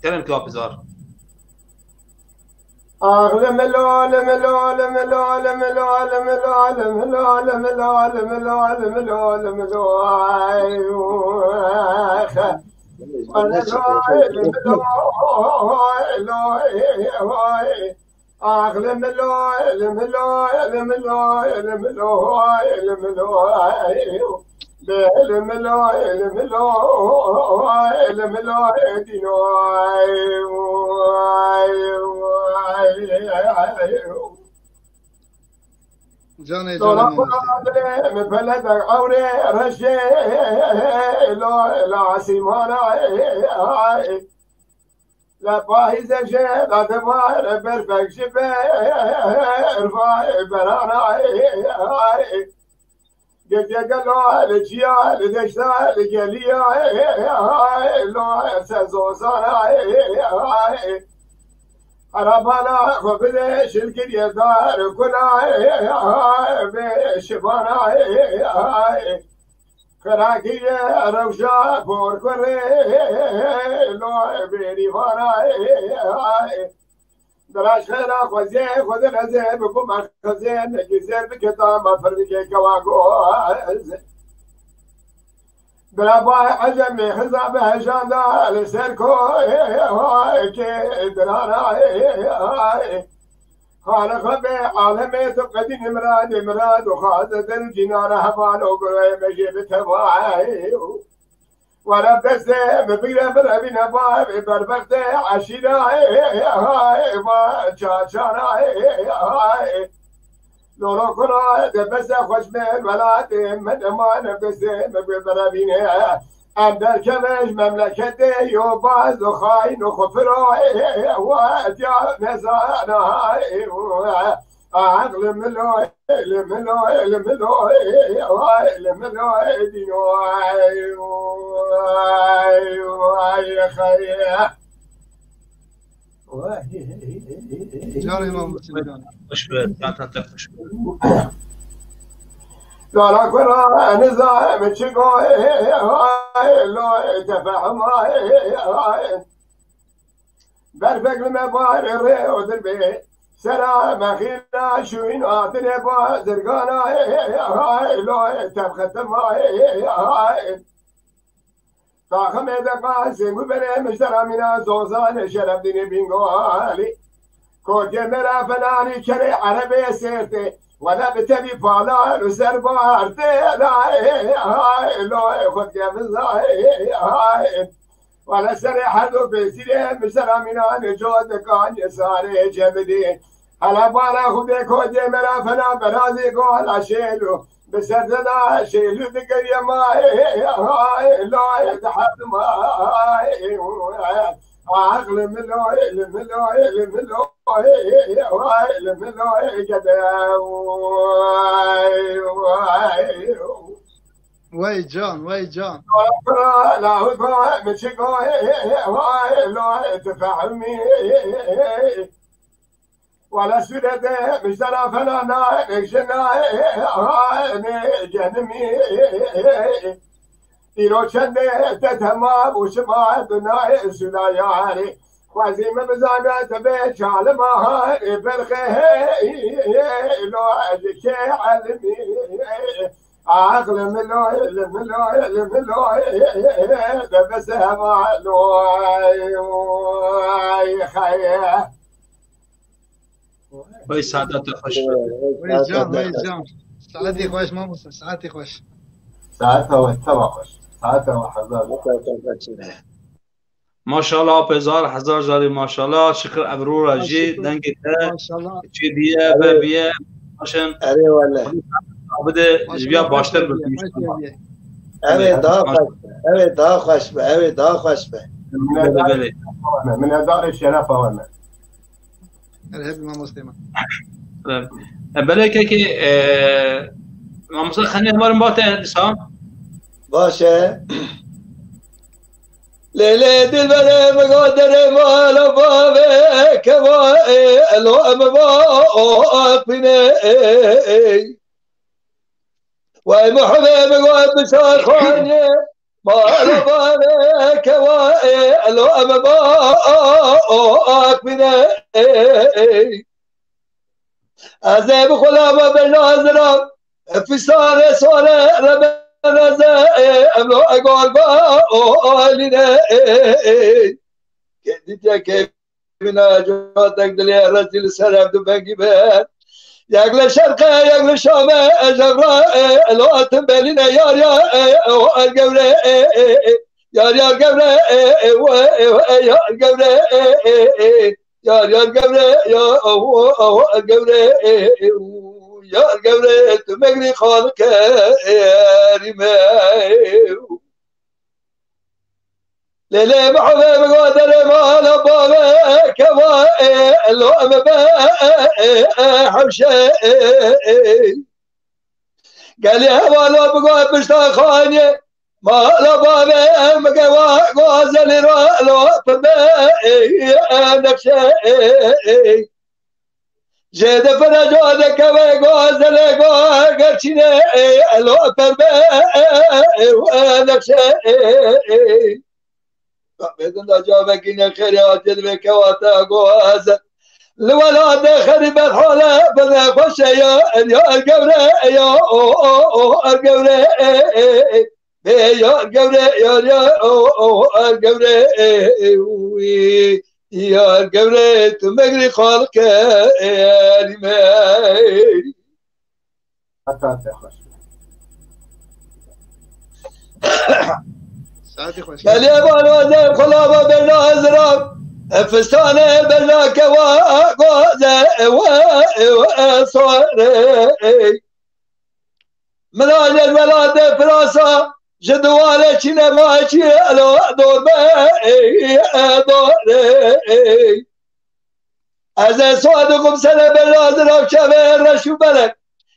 Kerem ki Apê Zar. Canê, canê, mamoste. Min pele de ewrê reşê lo la simana. La pahîze jê da divar berfek ji berfa berana. Gece gelo li çiya, li deşta, li geliya, lo se zozana. Arabana xwe bide şilkiriye dar kuna, bê şibana. Xirakiriye rewşa korkurê, lo bêrîvana. Biraj xêra xwezê, xwedê xezê, bi ku me xezê, nekî zêr bike ta me pir dike kewa goz. Bira bay ecemê, xiza bi hejanda, li ser ko, kê dirana. Xaliq Rebê alemê tu qedî nimra, nimra, tu xaze der û cînara heval û guroyê me jê bi tevayê. Were destê min bigre birevîne bavê berbextê eşîra, va çaçara. Loro kura de bese xweş me welatê min eman destê min bi birevîne. Em derkeve ji memleketê yo baz û xayn û xufiro, we diya nezana. Aqli milo, li milo, li milo, li milo, dîno, ay, ay, ay, xeyr. Canê Mamoste, can. Xweş be, zaten te xweş be. Dara kura nizam çi go, lo, te fehma. Berfek li me barê rê û dirbê. Sera mexîna şûyîn hatine ba zirgana, hey, hey, hey, lo, hey, tevxetima, hey, hey, hey. Taximê de qasê û berê mijderamîna zozanê Şerefdînê Bîngalî. Kotê me ra felanî kerê erebê sêrtê. Wele bi tevî palar û ser bar tê, la, hey, hey, lo, hey, xwe dike min, la, hey, hey, hey. Wele serê her du pêsîrê mijderamîna nico dikan sarê cemidî. Hele bara Xwedê kotê me ra fena berazê gola şêlo. Bi ser de da şêlo digeriye ma, hey, hey, hey, lo, hey, dihedima, hey, hey. Aqlim lo, hey, lim lo, hey, lim lo, hey, hey, hey, hey, lim lo, hey, gede, hey, hey. Wey can, wey can. La, hey, hey, hey, hey, hey, lo, hey, tifehmî, hey, hey, hey. Wala sûrete mijdara felana, jina, ne, genimî. Îro çendê te tema û şima duna sûna yarê. Xwezî min bizane te bê çalima, berxê, lo, ecikê elmî. Aqlim lo, lim lo, lim lo, de bes hema lo, ay, xeye. Wey saeta te xweş be. Wey can, wey can. Saetê xweş mamoste, saetê xweş. Saeta we tema xweş. Saeta we hezar. Maşallah, apê zar, hezar carî maşallah. Şikir ebrû re jî dengê te çê diye, ve biye. Başin. Erê wele. Bide ji biya baştir bikin inşallah. Ew ê daha xweş be. Ew ê daha xweş be. Ew ê daha xweş be. Belê, belê. Minedarê şerefa we me. Her hep mamoste me. E, belê kekê, e, mamoste xenê hemarin bate disa. Baş e. Lê lê dilberê min go derê mala bavê keva ê, elo em va o apîne ê. Wey muhibê min go bişar xanê, mala bavê keva ê, elo em va o apîne ê. Ez ê bi xwe lava bela ziram, fîsare sare rebe reze, em lo egal ba o aline. Kê dîtiye kê bîna, catek dilê rezîl ser ev du bengî be. Yek li şerqe, yek li şame, ez evra, lo etim belîne yar ya, o er gewre, yar yar gewre, we, yar gewre. Yar yar gewre ya, aho, aho, gewre, yar gewre, tu megrî xalike erîme. Lê lê mehve bi godere mala bave keva, lo me be hewşe. Gelê hevala bi go pişta xanê, mala bavê em gewa gozelî ra lo pibe, nexşe. Jê de pira ca de keve gozelê go gerçîne, lo perbe, nexşe. Bêdin da cavekî ne xêrê hatiye divê kewate gozel. Li welatê xerîbet hale bide xweşe ya, ya gewre ya, o, o, o, er gewre, e, e, e. Bê ya gewre, ya, ya, o, o, er gewre, e, e, wî. Ya gewre, tu megrî xalike, e, erîme. Heta te xweş. Saetê xweş. Gelê bano de xulaba bela ziram. E, fistane bela kewa goze, e, we, e, we, e, sore. Min a lê welatê Fransa, ji diwale çîne maçî, elo, dor be, e, e, dor, e, e. Ez ê soad û xumsene bela zirav çavê reş û belek.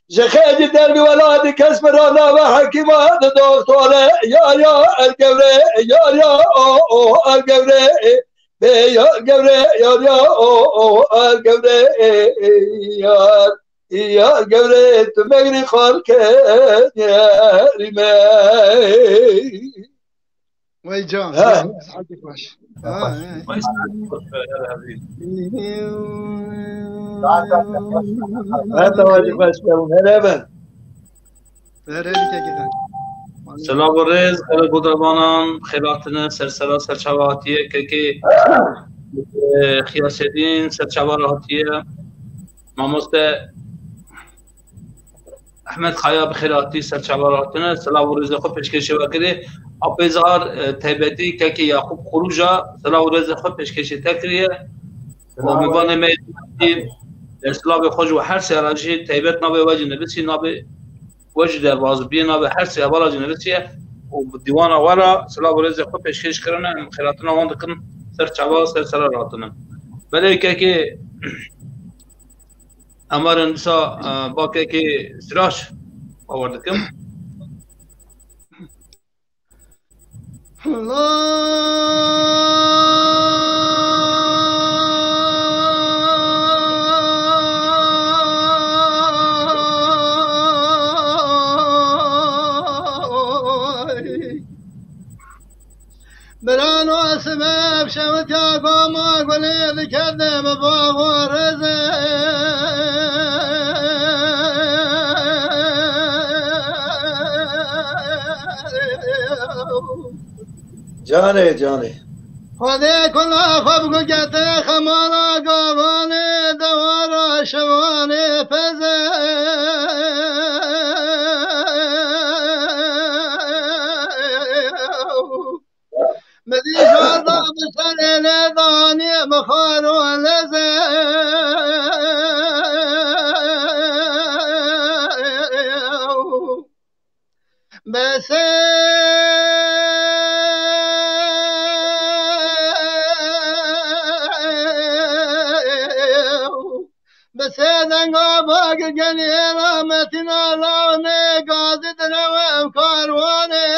Ji xêcî dervî welatî kes min ra nave hekîma di doxtore. Ya, ya, er gewre, ya, ya, o, o, er gewre. Bê ya gewre, ya, ya, o, o, er gewre, ya, ya gewre, tu megrî xalke yerî me. Wey can, He. Saetê xweş. Ha, he. Wey saetê xweş be, her hebî. Saeta we jî xweş be, hûn her hebin. Her hebî kekê xwe. Silav û rêz, gelek guhdarvanan, xêr hatine, ser sera, ser çava hatiye, kekê, e, Xiyasedîn, ser çava re hatiye. Mamoste Ehmed Kaya bi xêr hatî, ser çava re hatine, silav û rêzê xwe pêşkêşê we kirê. Apê Zahar, e, taybetî kekê Yaqûb Xurûja, silav û rêzê xwe pêşkêşê te kiriye. Û mêvanê me yê, e, silavê xwe ji we her sê re jî taybet nabê we jî nivîsî nabê we jî derbaz bîye nabê her sê hevala jî nivîsiye. Û bi dîwana we re silav û rêzê xwe pêşkêş kirine, em xêr hatina wan dikin, ser çava, ser sera re hatine. Belê kekê Em werin dîsa, e, ba kekê Sirac bawer dikim. Birano sibe bi şewitiya goma gulê dikete bi bax û rizê. Canê, canê. Xwedê kula xwe bi gulgete xemala gavanê dewara şevanê peze. Min dî şarda bi serê lê danî bi xar û lezê. Besê. Bi sê denga bag gelê rametîna lawnê gazî direwem karwanê.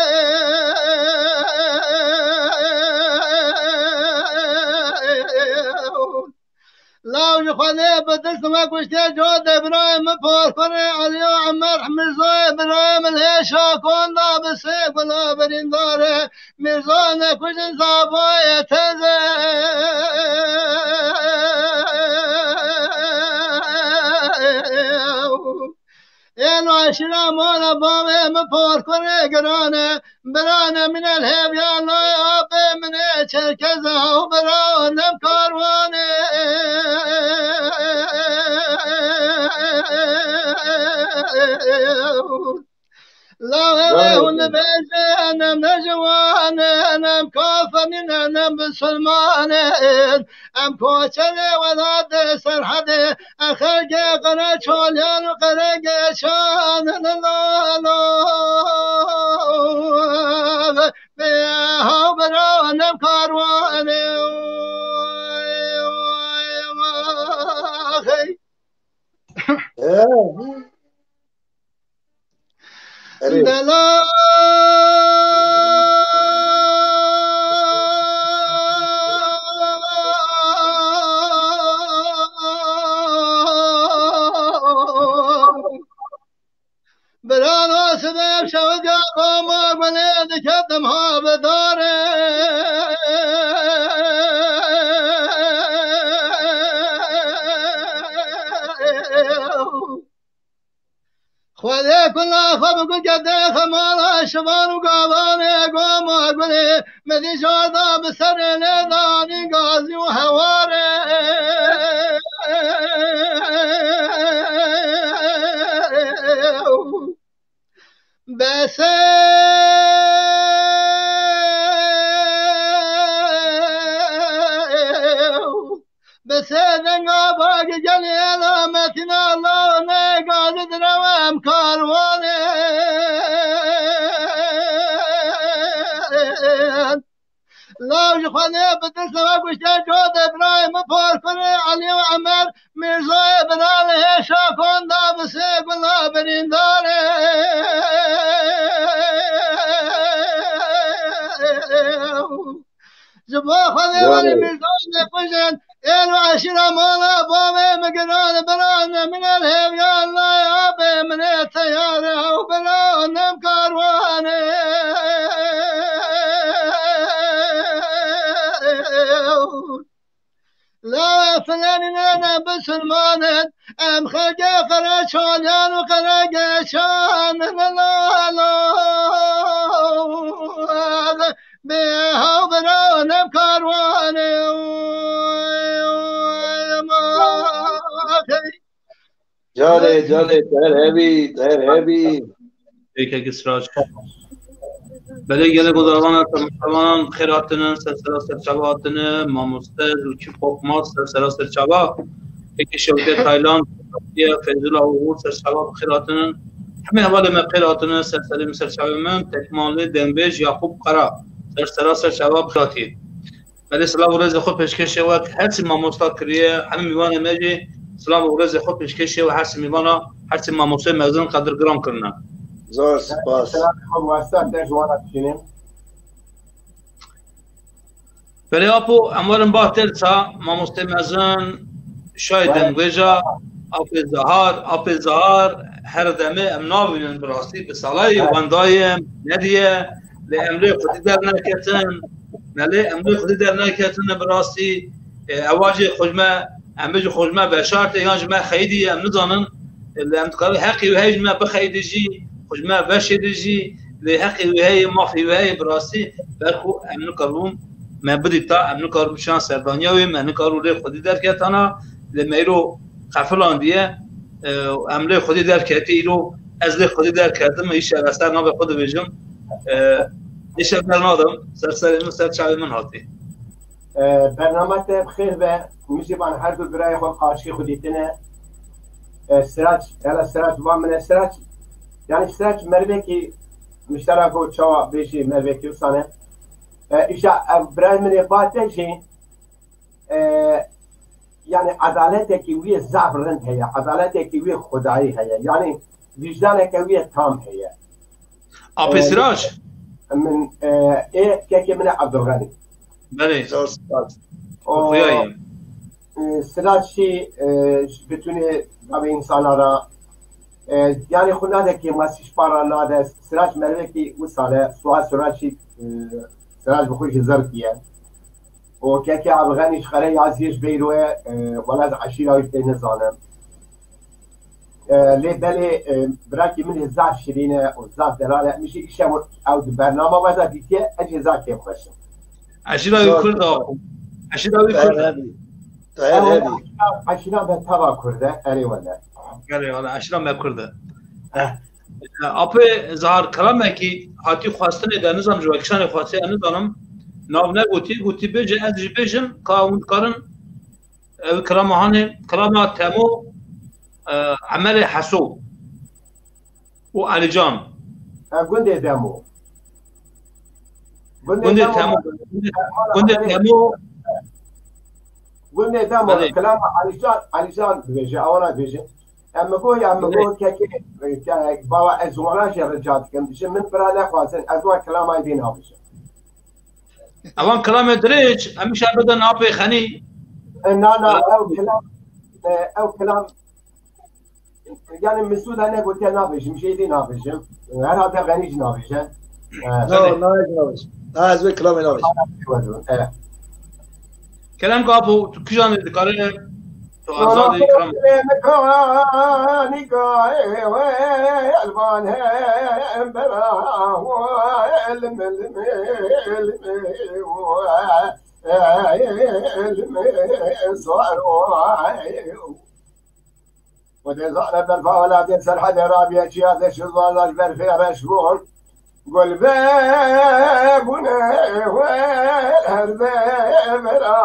Law ji Xwedê bi dest me kuştê code birayê min Porxurê Elî û Emer Mirzoyê birayê min hêşa konda bi sê gula birîndarê. Mirzo nekujin zavoyê teze. Êno eşîra mala bavê min Porxurê Girane. Birane min el hevya lay apê min ê Çerkeze û bira nem karwane. Lawê wê hûn dibêjin, em ne ciwan in, em kafir nîn, em misilman in. Em koçerê welatê Serhedê, em xelkê qere çoliyan û qere geçan in. Lalo, bê haw bira, em karwan in. Hey. He. Erê. Delal. Birano sibê şewdiya koma gulê diketim ha bi darê. Xwedê kula xwe bi gul kete xemala şivan û gavanê goma gulê. Min dî şarda bi serê lê danî gazî û hewarê. Besê. Bi sê denga bagî gelê elametîna lawne gazî direwem karwanê. Law ji Xwedê bi dest we kuştê code birayê min Porxurê Elî û Emer Mirzoyê bira li hêşa konda bi sê gula birîndarê. Ji bo Xwedê welê Mirzoyê kujin, êl û eşîra mala bavê min giran, birane min el hevya lay apê min ê teyare ew bira nem karwane. Filanî ne bisilmanin, em xelkê qereçaliyan û qeregeşan, la, la, bê hawbira ne karwanê. Carê, carê, teher hebî, teher hebî. Pêkekî Sirac. Belê gelek ozavan, temaşevanan xêr hatine, ser sera ser çava hatine, mamoste û çi Korkmaz ser sera ser çava. Pêkê Şewke Taylan, Feyzula Uğur ser çava xêr hatine. Hemê hevalê me xêr hatine, ser serê min, ser çavê min, tekmalê dengbêj Yakup Kara ser sera ser çava xêr hatî. Belê silav û rêzê xwe pêşkêşê we her çi mamosta kiriye, hemî mîvanê me jî silav û rêzê xwe pêşkêşê we her çi mîvana, her çi mamostê mezin qedirgiran kirine. Zor spas. Selam xwe wasta te ji wana dişînim. Belê apo, em werin ba têrsa, mamostê mezin, şayê dengbêja, apê Zahar, apê Zahar, her demê em nabînin bi rastî, bi salayê wendayê em nediye, lê em lê xwedî derneketin, me lê em lê xwedî derneketine bi rastî, e, ewa jî xwe ji me, em bê jî xwe ji me veşartê yan ji me xeyidî ye, em nizanin, e, lê em dikarin heqî wê heye ji me bixeyidî jî, xwe ji me veşêdî jî, lê heqî wê heye, mafî wê heye bi rastî, ber ku em nikaribûn me bidîta, em nikaribûn şan serdaniya wê, me nikaribû lê xwedî derketana, lê me îro qefilandiye, e, em lê xwedî derketî îro, ez lê xwedî derketim, îşev ez ser navê xwe dibêjim, e, îşev bernadim, ser serê min, ser çavê min hatî. E, bernama te bi xêr be, min jî van her du birayê xwe qarşî xwe dîtine. E, Sirac, hela Sirac, van min e Sirac, yani Sirac mervekî miştera ku çawa bêjî mervekî wisa ne. E, îşa ev birayê min ê ba te jî, e, yani edaletekî wî zaf rind heye, edaletekî wî xwedayî heye, yani vicdaneke wî tam heye. Apê Sirac? Min, e, ê kekê min e Abdulxenî. Belê. Zor spas. O, Xuyayê. E, Sirac jî, e, ji bitunê gavê insana ra, e, yani xwe nade kêmasî ji para nade. Sirac mervekî wisa ne, Suha Sirac jî, e, Sirac bi xwe jî zirkî ye. O kekê Abdulxenî ji Qere Yaziyê ji Beyroyê, e, wela ez eşîra wî pê nizanim. E, lê belê, e, birakî min ê zaf şirîn e û zaf delal e. Min jî îşev ew di bernama we de dîtiye, ez jî zaf kêfxweş im. Eşîra wî Kurd e. Eşîra wî Kurd e. Eşîra me tava Kurd e, erê wele. Erê wele, eşîra me Kurd e. Eh. Apê Zahar, kelamekî hatî xwestinê de, nizam ji wekişanê xwestiye, ez nizanim. Nav negotî, gotî bêje, ez jî bêjim, ka hûn dikarin ev kilama hanê, kilama Temo, e, Emelê Heso û Elican. E, gundê Demo. Gundê Temo. Gundê Temo. Gundê Demo, kilama Elican, Elican dibêje, ewana dibêje. Em mi got, ya mi got, kekê, ke-, baba, ez wana jî rica dikim. Dibêje, min bira nexwazin, ez wan kilamayê dî nabêjim. Evan kilamê dirêj, em îşa bidin apê Xenî. E, na, na, ew kilam, e, ew kilam, yani min sûda negotiye nabêjim, jêdî nabêjim. Herhalde Xenî jî nabêje. E, no, belê. Na, ez nabêjim. Na, ez wê kilamê nabêjim. E. Kerem Kapo, tu kijan dikare, tu azad î, Kerem. Û dê zane berfa welatê Serhedê rabiye çiya de şizvazaş berfê reş bûn. Gul be bûne wel her de vera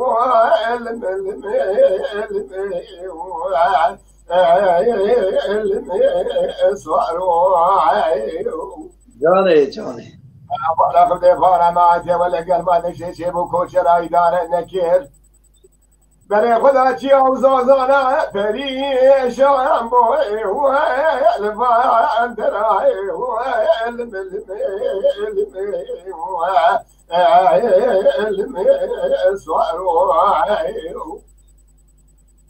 wel mil mil mil wel el mil swar. Canê, canê. Bana xudê vara ma de wele germa de şey şey bu koçera idare nekir. Berê xwe da çiya û zazana perîşan bo, wel van derayê, wel mil mil mil wel mil swar.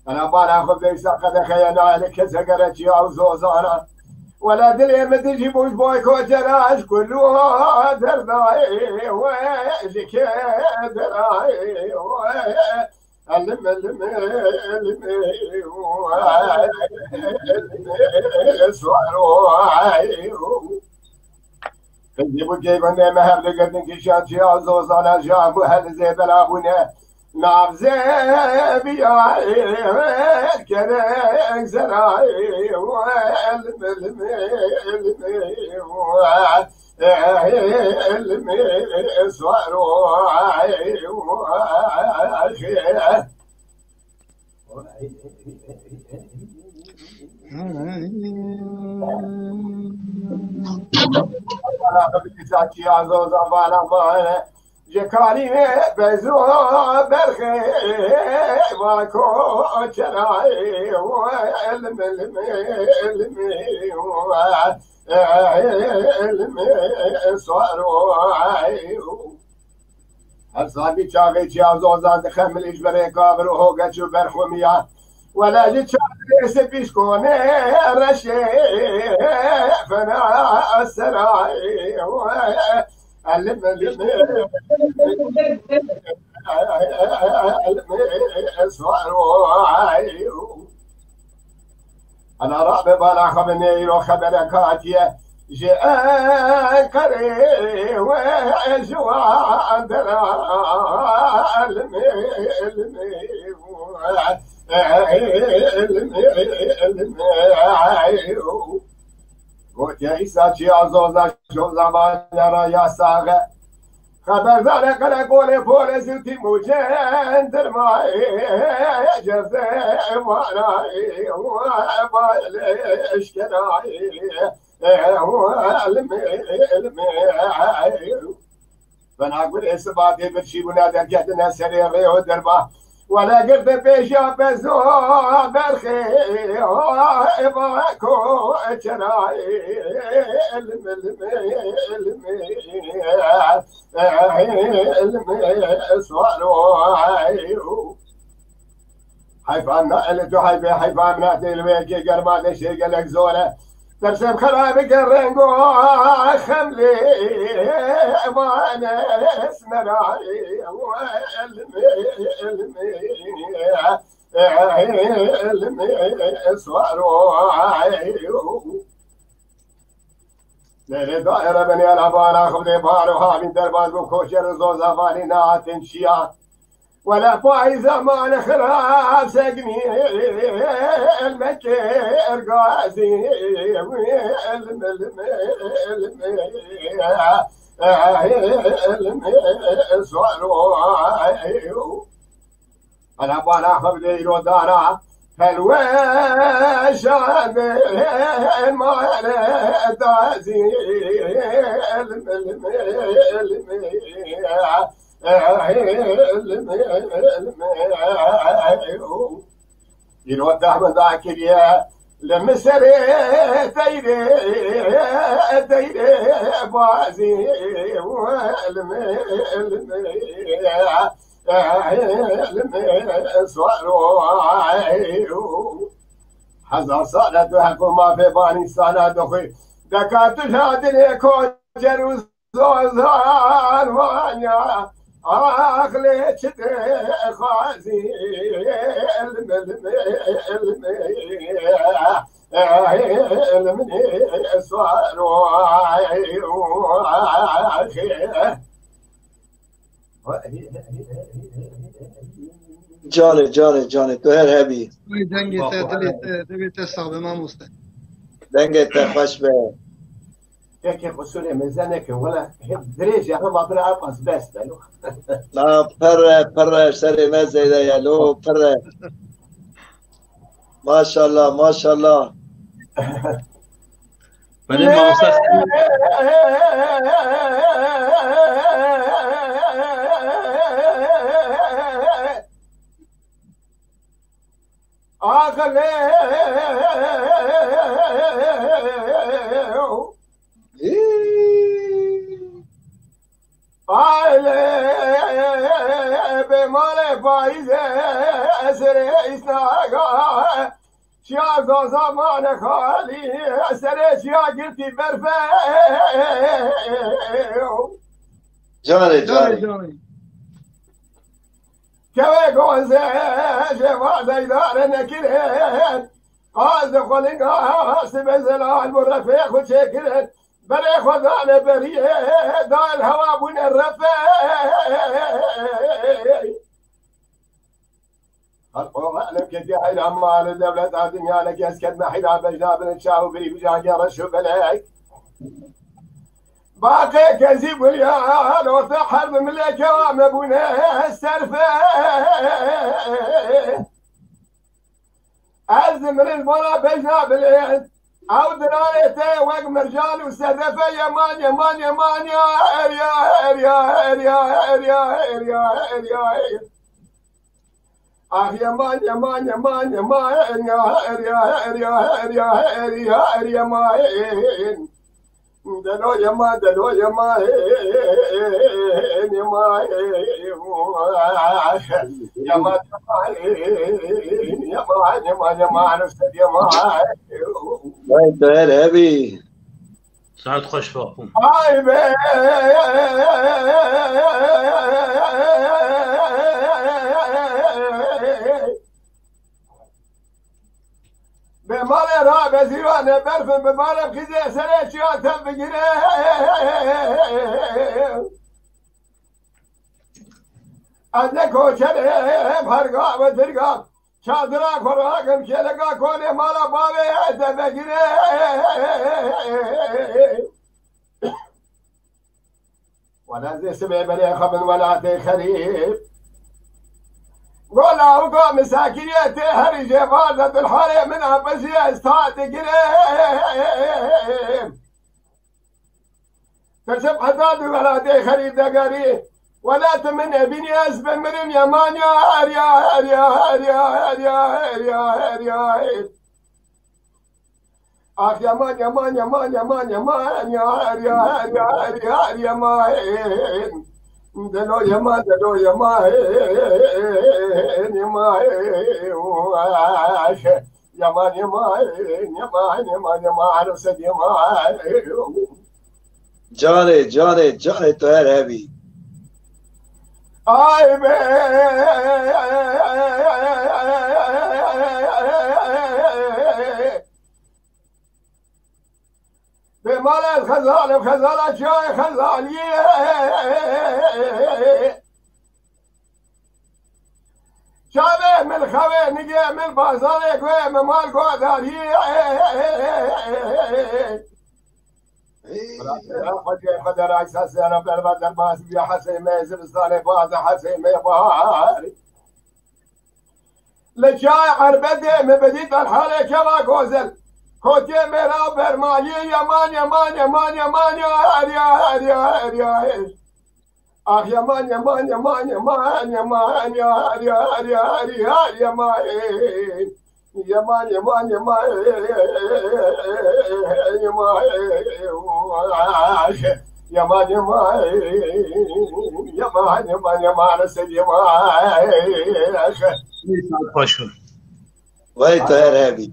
Ana bana xwe veysa qedexeye nayê li kesegere çiya û zazana. Wela dilê min dijî bû ji bo koçera ji kulû derdayê, wel ji kê derayê, wel Elim, elim, elim, elim, swaro. Qizî bû keyfendê me hev digirtin kişa çiya zozana jan bû hel zêbela bûne. Nav zêbiya kerek zerayê. Elim, elim, elim, elim, swaro. Ji karî bezro berxê va koçerayê. Elim, elim, elim, elim, swaro. Her sabî çaxê çiya zozan dixemilî ji berê kabir û hogeç û berxwimiya. Wele ji çaxê sipîşkonê reşê fena serayê. Elim, elim, elim, swaro. Ana rabe bala xwe bi neyro xeberek hatiye. Ji Enqerê we ji wan dera ilmê, ilmê, ilmê, ilmê. Gotiye Îsa çiya zoza şoza vanya ra ya saxe. Xeberdare qereqolê polê zûtî mûcên dirmayê cezê manayê. Bayilê eşkerayê. Elmê, elmê. Bena gurê sibatê birçî bûne derketine serê rê û derba. Wele girdi pêşiya bezo berxê eva ko çerayê. Elmê, elmê, elmê. Elmê, swaro. Heyfa na elê tu heyfê heyfa min a tê li wê yekê germa deşê gelek zor e. Dersê bi xera bike rengo xemlê vane smerayê. Elmê, elmê, elmê, swaro. Lêlê daye re benê ana bana xibdê baro havîn derbaz bû koçer û zozavanî nahatin çiya. Wele payîza mali xirab segnî elmekê ergazî. Elmê, elmê, elmê, elmê, swaro. Ana bana xwe bide îro dara pelweşan be mare dazî. Elmê, elmê, elmê. Îro tehmida kiriye li min serê teyrê, teyrê bazî. Elmê, elmê, elmê, elmê, swaro. Hezar sal e tu heq û mafê banî sana dixwî. Deka tu ladinê koçer û zozan vanya, aqlê çi dixwazî? Elmê, elmê, elmê, elmê, swaro. Canê, canê, canê, tu her hebî. Ay, dengê te, dilê te, dilê te sax be, mamoste. Dengê te xweş be. Yekê qusûrê mêze nekin, wele hê dirêj e, hema bira epas bes be, lo. Na, pirre, pirre, serê me zêde ye, lo, pirre. Maşallah, maşallah. Belê mamoste. Axilê. Aile be male payîze serê îsnaga. Çiya zaza mane xalî, serê çiya girtî berfe. Canê, canê. Canê, canê. Kevê gonze jê va deydare nekirin. Qaz de xwelinga sibe zelal bo refê xwe çêkirin. Berê xwe dane beriyê, dal hewa bûne refê. Xelqo xelem ketiye heyra mal dewleta dinya ne kes ket me heyra bejna bin çaw biri bijan ya reşu belek. Baqê kezî bûya orta herb mileke wa me bûne serfe. Ez dimirin bona bejna bilêt. Ew dirarê te wek mercan û sedefe yeman, yeman, yeman ya, her ya, her ya, her ya, her ya, her ya, her ya, her ya. Ah, yeman, yeman, yeman, yeman, ya, her ya, her ya, her ya, her ya, her yeman. Delo yema, delo yema, yema, yema, yema, yema, yema, yema. Vay, değer abi. Saet xweş bapûm. Ay be. Bê malê ra bezîrane berfin bi barem xîzê serê çiya te bigire. Ez ne koçerê perga ve dirga. Çadira korakim keleka konê mala bavê te vegire. Wala zê sibê berê xwe bin welatê xerîb. Gola û go misakiriyetê herî jê var de dilharê min a bezî ez ta digirim. Tirsib heta di welatê xerîb degerî. Welat min ebînî ez bimirim yeman ya her ya her ya her ya her ya her ya her ya her. Ah, yaman, yaman, yaman, yaman, yaman, ya, ya, ya, ya, yaman. Delo yaman, delo yaman, yaman. Yaman, yaman, yaman, yaman, yaman, Arif Sed yaman. Canê, canê, canê tu her hebî. Ay be. Bê malê xezal, xezala çiyayê xezaliyê. Çavê min xewê nigê min bazarê guê min mal guadariyê. Xwedê xwedê raysa sera berber derbas biya hesê me zivistanê bazı hesê me bahar. Li çay erbedê mi bidî derhalê keva gozel. Kotiyê mêra bermaliyê yeman, yeman, yeman, yeman, ya, her ya, her ya, her ya, her. Ah, yeman, yeman, yeman, yeman, yeman, ya, her ya, her ya, her ya, her yeman. Yeman, yeman, yeman, yeman, yeman, yeman, yeman, yeman, Esed yeman. Saet xweş be. Vay, tu her hebî.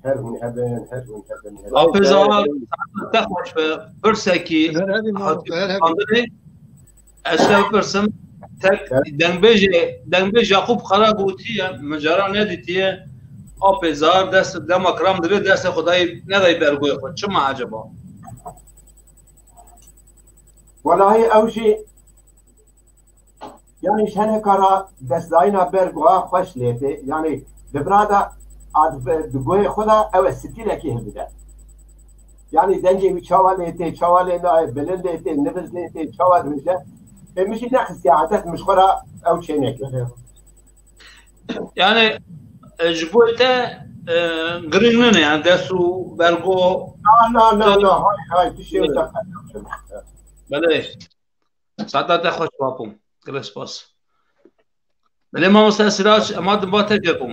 Her hûn hebin, her hûn hebin, her hûn. Apê Zahar, saet te xweş be. Pirsekî Her hebî, hatî her hebî. Xandinê. Ez te bipirsim, tek dengbêjê, dengbêj Yaqûb Xera gotiye, min cara nedîtiye, Apê Zar dest dema kiram divê destê xwe dayî, nedayî bergoyê xwe. Çima eceba? Welahî ew jî, yanî ji hineka ra destdayîna bergoya xweş lê tê. Yanî di vira de a di, di goyê xwe de ew e stîlekî hevdide. Yanî dengê wî çawa lê tê, çawa lê nayê, bilind lê tê, niviz lê tê, çawa dibêje. Ê, min jî nexistiye edet min ji xwe re ew çênekir. Yani, e, ji bo te, e, girîng nîne, yani dest û bergo. Na, na, na, na, hay, hay, tiştê wisa. Belê. Saeta te xweş bapûm. Gelek spas. Belê mamoste Sirac, ema dimba te kepûm.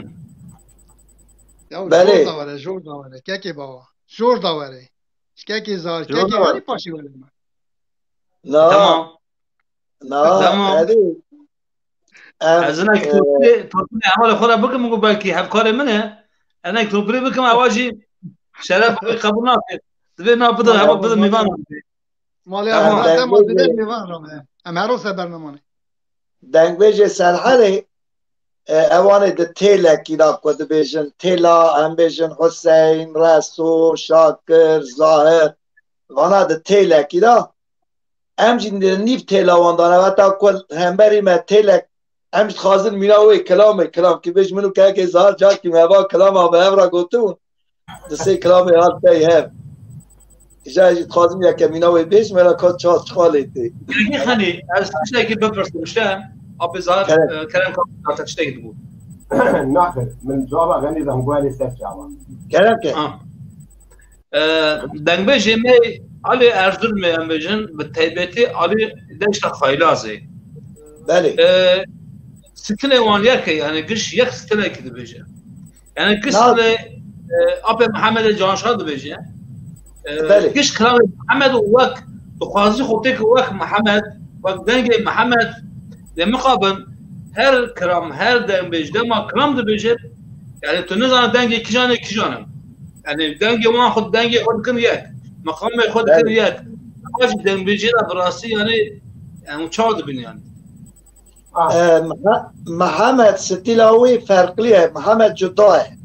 Ya, Belê. Jor da were, jor da were. Kekê bawa. Jor da were. Kekê Zar, Jor kekê da were. Herî paşê were me. Na. Tamam. Na, Tamam. Hadi. Em, Ez hinek e, topî, topî hevalê xwe re bikim, ku belkî hevkarê min e. Hinek topî bikim, ewa jî şeref wî qebûl nake. Divê na bidin, Tamam, heval bidin tamam. Mîvan. Malê Tamam. Ahmet Em Dema dengbêjê, divê mîvan re me. Em her rose bernama ne. Dengbêjê Serhelê, e, evanê di têlekî de ku dibêjin têla, em bêjin Huseyn, Reso, Şakir, Zahir, vana di têlekî de em jî di nîv têla wan de ne. Heta ku hemberî me têlek, em jî dixwazin mîna wê kilamê, kilam ki bêj min û kekê Zahir carkî me va kilama bi hev re gotibûn. Di sê kilamê hat pey hev. Îja jî dixwazim yeke mîna wê bêjim, hela ka çawa çiqa lê tê. Gelekî Xenî, ez tiştekî bipirsim, işte, apê Zahir, Kerem. e, Kerem Kaptan tiştekî dibû. Naxir, min cevaba Xenî dam, guhelê ser çawa. Kerem ke. Ha. E, dengbêjê me Alî Erzurumê em bêjin, bi taybetî Alî Deşta Xaylazê. Belê. E, stilê wan yek e, yani giş yek stilekî dibêje. Yani giş Na- stilê, e, apê Mihemedê Canşa dibêje. E, Belê. Giş kilamê Mihemed û wek dixwazî xwe têk wek Mihemed, wek dengê Mihemed, lê mixabin her kilam, her dengbêj dema kilam dibêje, yani tu nizane dengê kijan e, kijan e. Yani dengê wan xwe, dengê xwe dikin yek. Meqamê xwe dikin Belê. yek. Ev jî dengbêjê de bi rastî yani, yani çawa dibin yani. Ah. E, Mihe-, Mihemed stîla wî ferqlî ye. Mihemed cuda ye.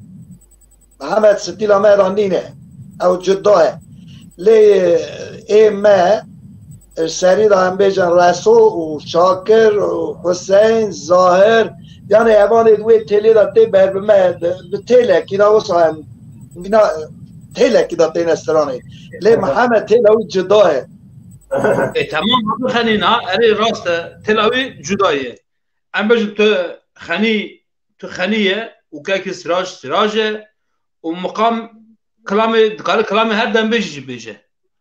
Mihemed stîla me re nîne. Ew cuda ye. Lê ê me, e, serî de em bêjin Reso û Şakir û Huseyn, Zahir, yani evanê di wê têlê de tê ber bi me, bi, bi têlekî de wisa em, mîna, têlekî de têne stranê. Lê Mihemed têla wî cuda ye. E, tamam, abi Xenî na, erê rast e, têla wî cuda ye. Em bêjin tu Xenî, tu Xenî ye û kekî Siraj, Siraj e û miqam kilamê, dikare kilamê her dembêjî jî bêje.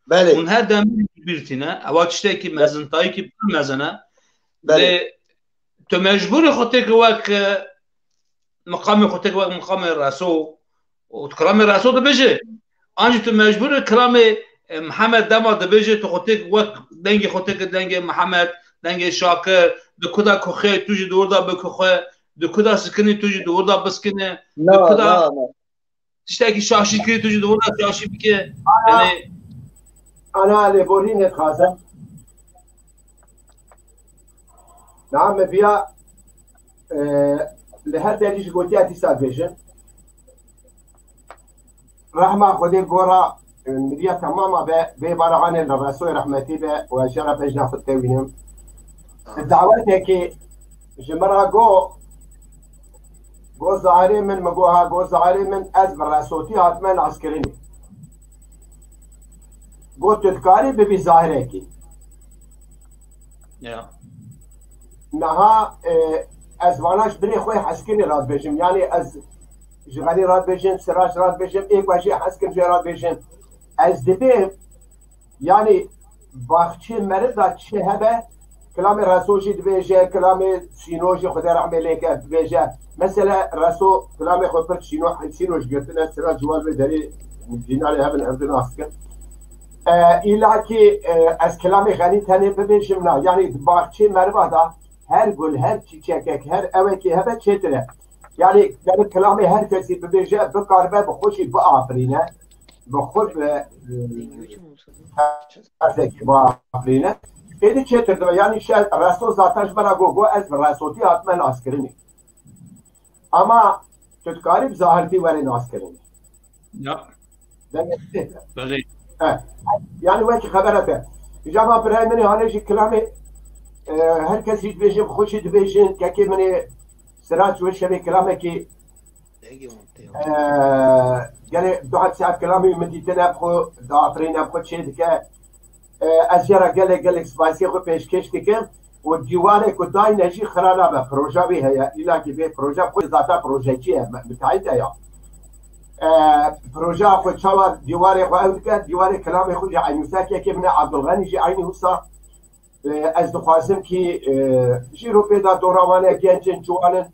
Belê. Hûn her dembêjî jî bîr tîne. Ewa tiştekî mezintayîkî pir mezin e. Belê. Lê tu mecbûr î xwe têkî wek, e, miqamê xwe têkî wek miqamê Reso û tu kilamê Reso dibêje. An jî tu mecbûr î kilamê, e, Mihemed dema dibêje, tu xwe têkî wek dengê xwe têkî dengê Mihemed, dengê Şakir, di ku de ku xê tu jî di wir de bikixwe, di ku de sikinî tu jî di wir de biskine, di Na, ku de na, na. tiştekî şaşî kirî tu jî di wir de şaşî bike. Ana, Yani ana lêborînê dixwazim. Na me viya, e, li her derî ji gotiya dîsa dibêjin. Rehma Xwedê gora, e, miriya temama be, bê bara anê li Resoyê rehmetî be û ez jera bejna xwe tewînim. Dawetekê ji min re got, got Zahirê min, min got ha, got Zahirê min, ez bi Resotî hatime naskirinê. Got tu dikarî bibî Zahirekî. Ya. Niha, e, ez vana ji birê xwe Heskirê re dibêjim. Yanî ez ji Xenî re dibêjim, Siraj re dibêjim, ê ku ez jê hez kim jê re dibêjim. Ez dibêm, yanî baxçê meriv de çi hebe, kilamê Reso jî dibêje, kilamê Sîno jî Xwedê rehmê lê ke dibêje. Mesele Reso kilamê xwe pir Sîno, Sîno jî girtine, Siraj ji wan vê derê cînarê hebin, ev di nas dikin. E, îlakî, e, ez kilamê Xenî tenê bibêjim na. Yanî di baxçê meriva de her gul, her çîçekek, her ewekê hebe çêtir e. Yanî gerek kilamê her kesî bibêje, bikaribe bi xwe jî biafirîne. Bi xwe bi, e, terzekî biafirîne. Êdî çêtir dibe. Yanî şe-, Reso zaten ji me re got, got ez bi Resotî hatime naskirinê. Ama tu dikarî bi Zahirtî werê naskirinê. Ya. Dengê tê de. Belê. He. Yani wekî xebera te. Îca va birayê min ê hanê jî kilamê, e, her kes jî dibêje, bi xwe jî dibêjin, kekê min ê Sirac wê şevê kilamekî, e, gelê du heb saet kilamê min dîtine bi xwe, diafirîne bi xwe çê dike. E, ez jê re gelek, gelek spasiyê xwe pêşkêş dikim û dîwarê ku dayne jî xira nabe. Proja wî heye, îlakî vê proje xwe zaten projekî ye, me-, mitahîd e ya. E, projeya xwe çawa dîwarê xwe ew dike, dîwarê kilamê xwe jî eynî wisa kekê min e Abdulxenî jî eynî wisa. E, ez dixwazim kî, e, jî ro pê de dora wan e, genc in, ciwan in.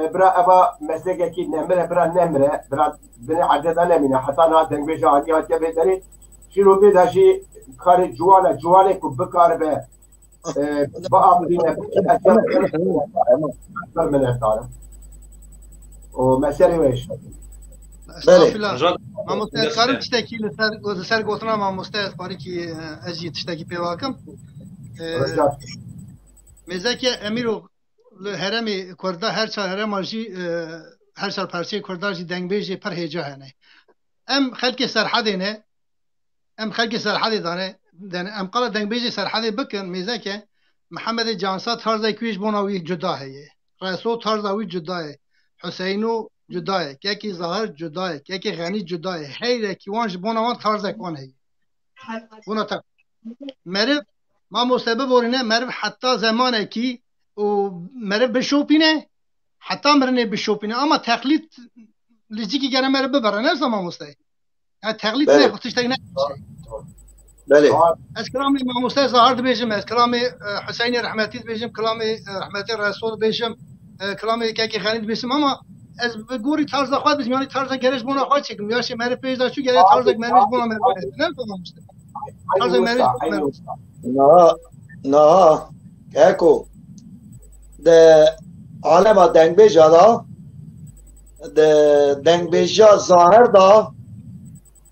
E, bira eva meslekekî nemir e, bira nemir e, bira binê erdê de nemîne. Heta niha dengbêja hanî hatiye vê derê. Jî ro pê de jî karê ciwan e, ciwanê ku bikaribe, e, biafirîne, bike, ez pir minnetdar im. Û meselê wê işte. Belê. Estağfirullah. Hocam, Mamoste, ez karim tiştekî li ser, li ser gotina mamoste, ez parîkî, e, ez jî tiştekî pê vakim. E, Hocam. Mêzeke Emîro li herêmê Kurda, her çar herêma jî, e, her çar parçeyê Kurda jî dengbêjê pir hêja hene. Em xelkê Serhedê ne, em xelkê Serhedê dane, dene, em qala dengbêjê Serhedê bikin, mêzeke Mihemedê Cansa tarzek wî ji bona wî cuda heye. Reso tarza wî cuda ye. Huseyno cuda ye. Kekî Zahir cuda ye. Kekî Xenî cuda ye. Heyrekî wan ji bona wan tarzek wan heye. Bona te. Meriv, mamoste biborîne, meriv heta zemanekî û meriv bişopîne, heta mirinê bişopîne. Ama teqlîd li cîkî gere meriv bibere, ne wisa mamoste? Yani teqlîd Belê. ne, tiştek ne. Belê. Ez kilamê mamoste Zahir dibêjim, ez kilamê, e, Hüseyinê Rehmetî dibêjim, kilamê, e, Rehmetê Resul dibêjim, e, kilamê Kekê Xenî dibêjim ama ez bi gorî tarza xwe dibêjim, yani tarza gerê ji bona xwe çêkim. Ya şey meriv pêş de çû gerê tarzek meriv ji bona meriv. Ne wisa mamoste? Tarzek meriv ji bona meriv. Niha, niha, Keko, di alema dengbêja de, di dengbêja Zahir de,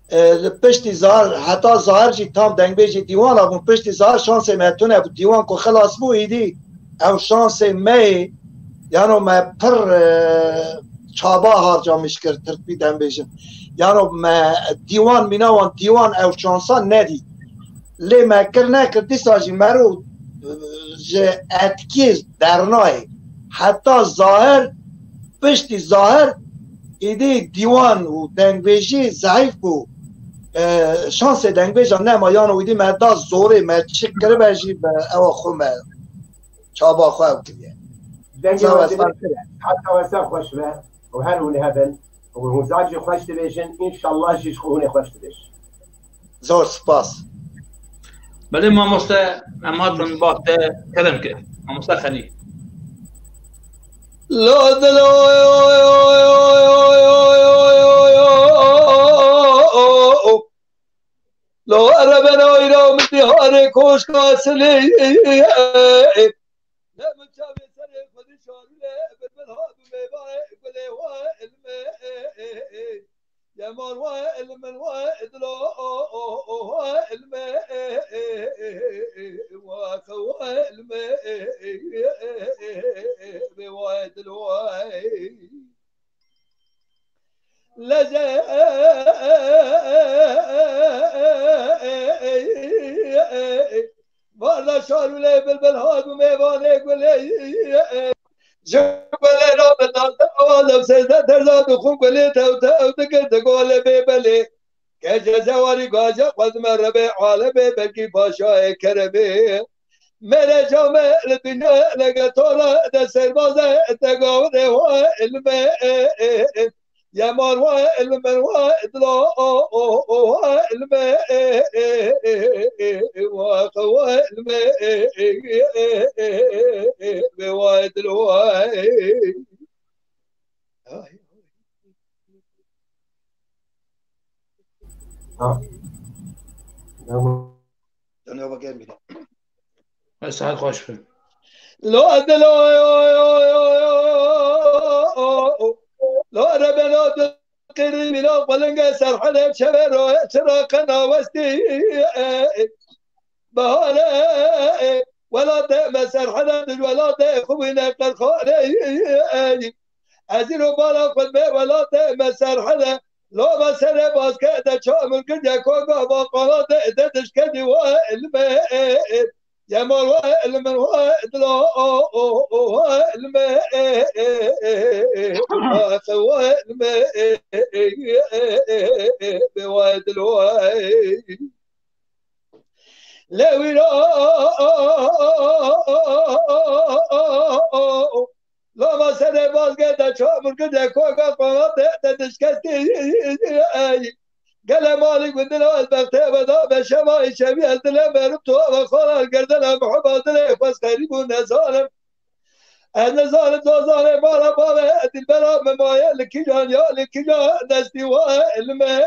e, li piştî Zahir, heta Zahir jî tam dengbêjî dîwana bûn. Piştî Zahir şansê me tune bû. Dîwan ku xilas bû, îdî ew şansê me yê, yano me pir, e, çaba harcamiş kir, tirkî dem bêjin. Yano me dîwan mîna wan dîwan ew şansa nedî. Lê me kir nekir, dîsa jî mero, e, ji etkê dernayê. Heta Zahir, piştî Zahir, îdî dîwan û dengbêjî zehîf bû. E, şansê dengbêja nema, yano îdî me da zorê, me çi kiribe jî bi ewa xwe me çaba xwe ew kiriye. Dengê Sağ ol, we sağ ol. Heta we ser xweş be û her hûn hebin û hûn zaf jî xweş dibêjin, înşallah jî ji hûnê xweş dibêjin. Zor spas. Belê mamoste, em hatin bak te, kerem ke. Mamoste Xelî. La dilo, lo erebena ira min diharê koşka silê. Ne min çavê serê xwe dişarûne, bilbil hat û mêvanê gulê wa ilme. Yeman wa ilmin wa idlo, wa ilme, wa ilme, wa idlo. Leze Varda şarûlê bilbil hat û mêvanê gulê. Ji gulê rabin naz de awa lefsêz de derza dixwin gulê tew tew dikir di golê bê belê. Gece zewarî gace xwezime rebê alemê belkî paşayê keremê. Mere came li dinya lege tora de serbaze de gavre wa ilme. Yeman wa ilmin wa idla wa ilme wa wa ilme wa idla. Ha. Tamam. Dönüyor bak gelmedi. Saet xweş be. Lo edilo lo rebena kiri mila xwelinge serhede çevero çira qena westî. Bahare welate me serhede dij welate xubine qerxare. Ezîro bala xwe be welate me serhede. Lova sere baske de çamur girde koga ba qala de de dişkedi wa ilme. Yemal wa ilmin wa idla wa ilme. Wa ilme. Wa idla. Lewîra Lava serê bazge de çamur gide koga koga de de dişkestî. Gele malî gundila ez bextê ve da be şeva şevî ez dile merim tu ve xala gerdene muheba dilê xwez xerîb û nezalim. Ez nezalim zazanê mala bavê dilbera me maye li kîjan ya li kîjan destî wa ilme.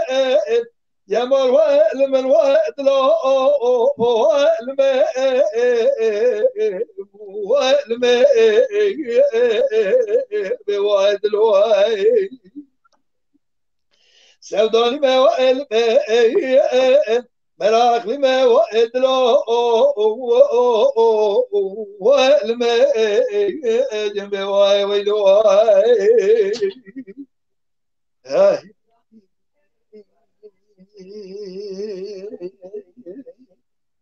Yemal wa ilmin wa idla wa ilme wa ilme wa idla. Sevdalî me wa ilme, meraqlî me wa idla wa ilme. Hey.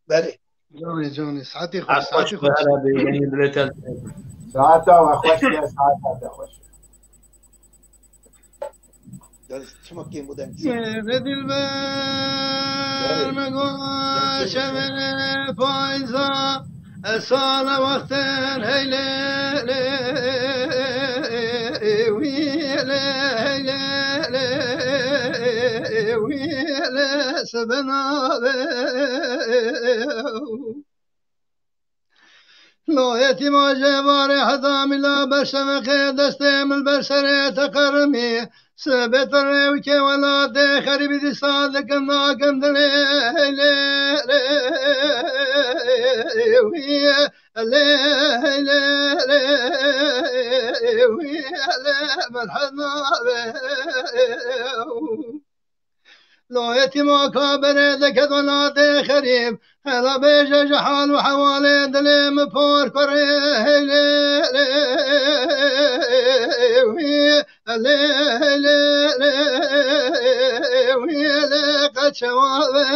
Belê. Canê, canê, saetê xweş, saetê xweş. Saeta we xweş be, saeta te xweş. Çima kêm û deng. Şevê dilber, me got şevê payza, e sala wextên heylê lê, wî lê, heylê lê, wî lê, sibena be. Lo yetîma jevarê heda mila berşeveqê destê min ber serê te qerimî. Sibê te rewkê welatê xerîbî dîsa dikim nakim dilê lê lê wî lê lê lê wî lê merhema be. Lo yetîma ka berê deket welatê xerîb, hela bêje ji hal û hewalê dilê min por kurê lê lê wî lê lê lê wî lê qeçewa be.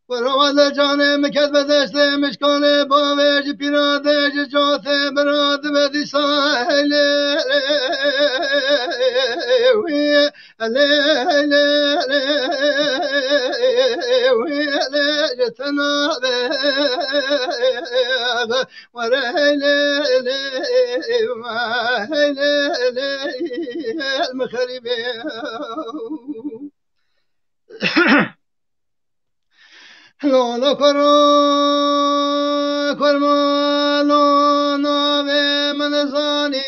Were wele canê min ket be destê mişkanê bavê ji pîra dê ji cotê bira dibe dîsa lê lê wî lê lê lê wî lê ji tena be. Were lê lê lê lê min xerîbê. Lolo koro, korma lo navê min zanî,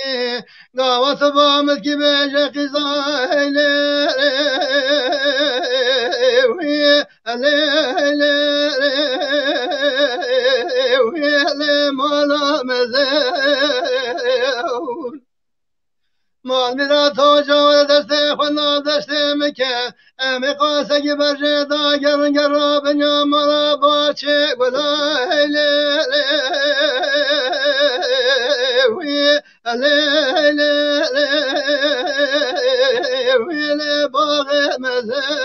gawa tu ba min kî bêje qîza, lê, lê, wî, lê, lê, lê, wî, lê, mala min zê. Mal mîrat hoca destê xwe nav destê min ke. Em ê qasekî berjê da gerin gera binya mala baçê gula. Hey lê lê wî lê lê lê wî lê baxê mezin.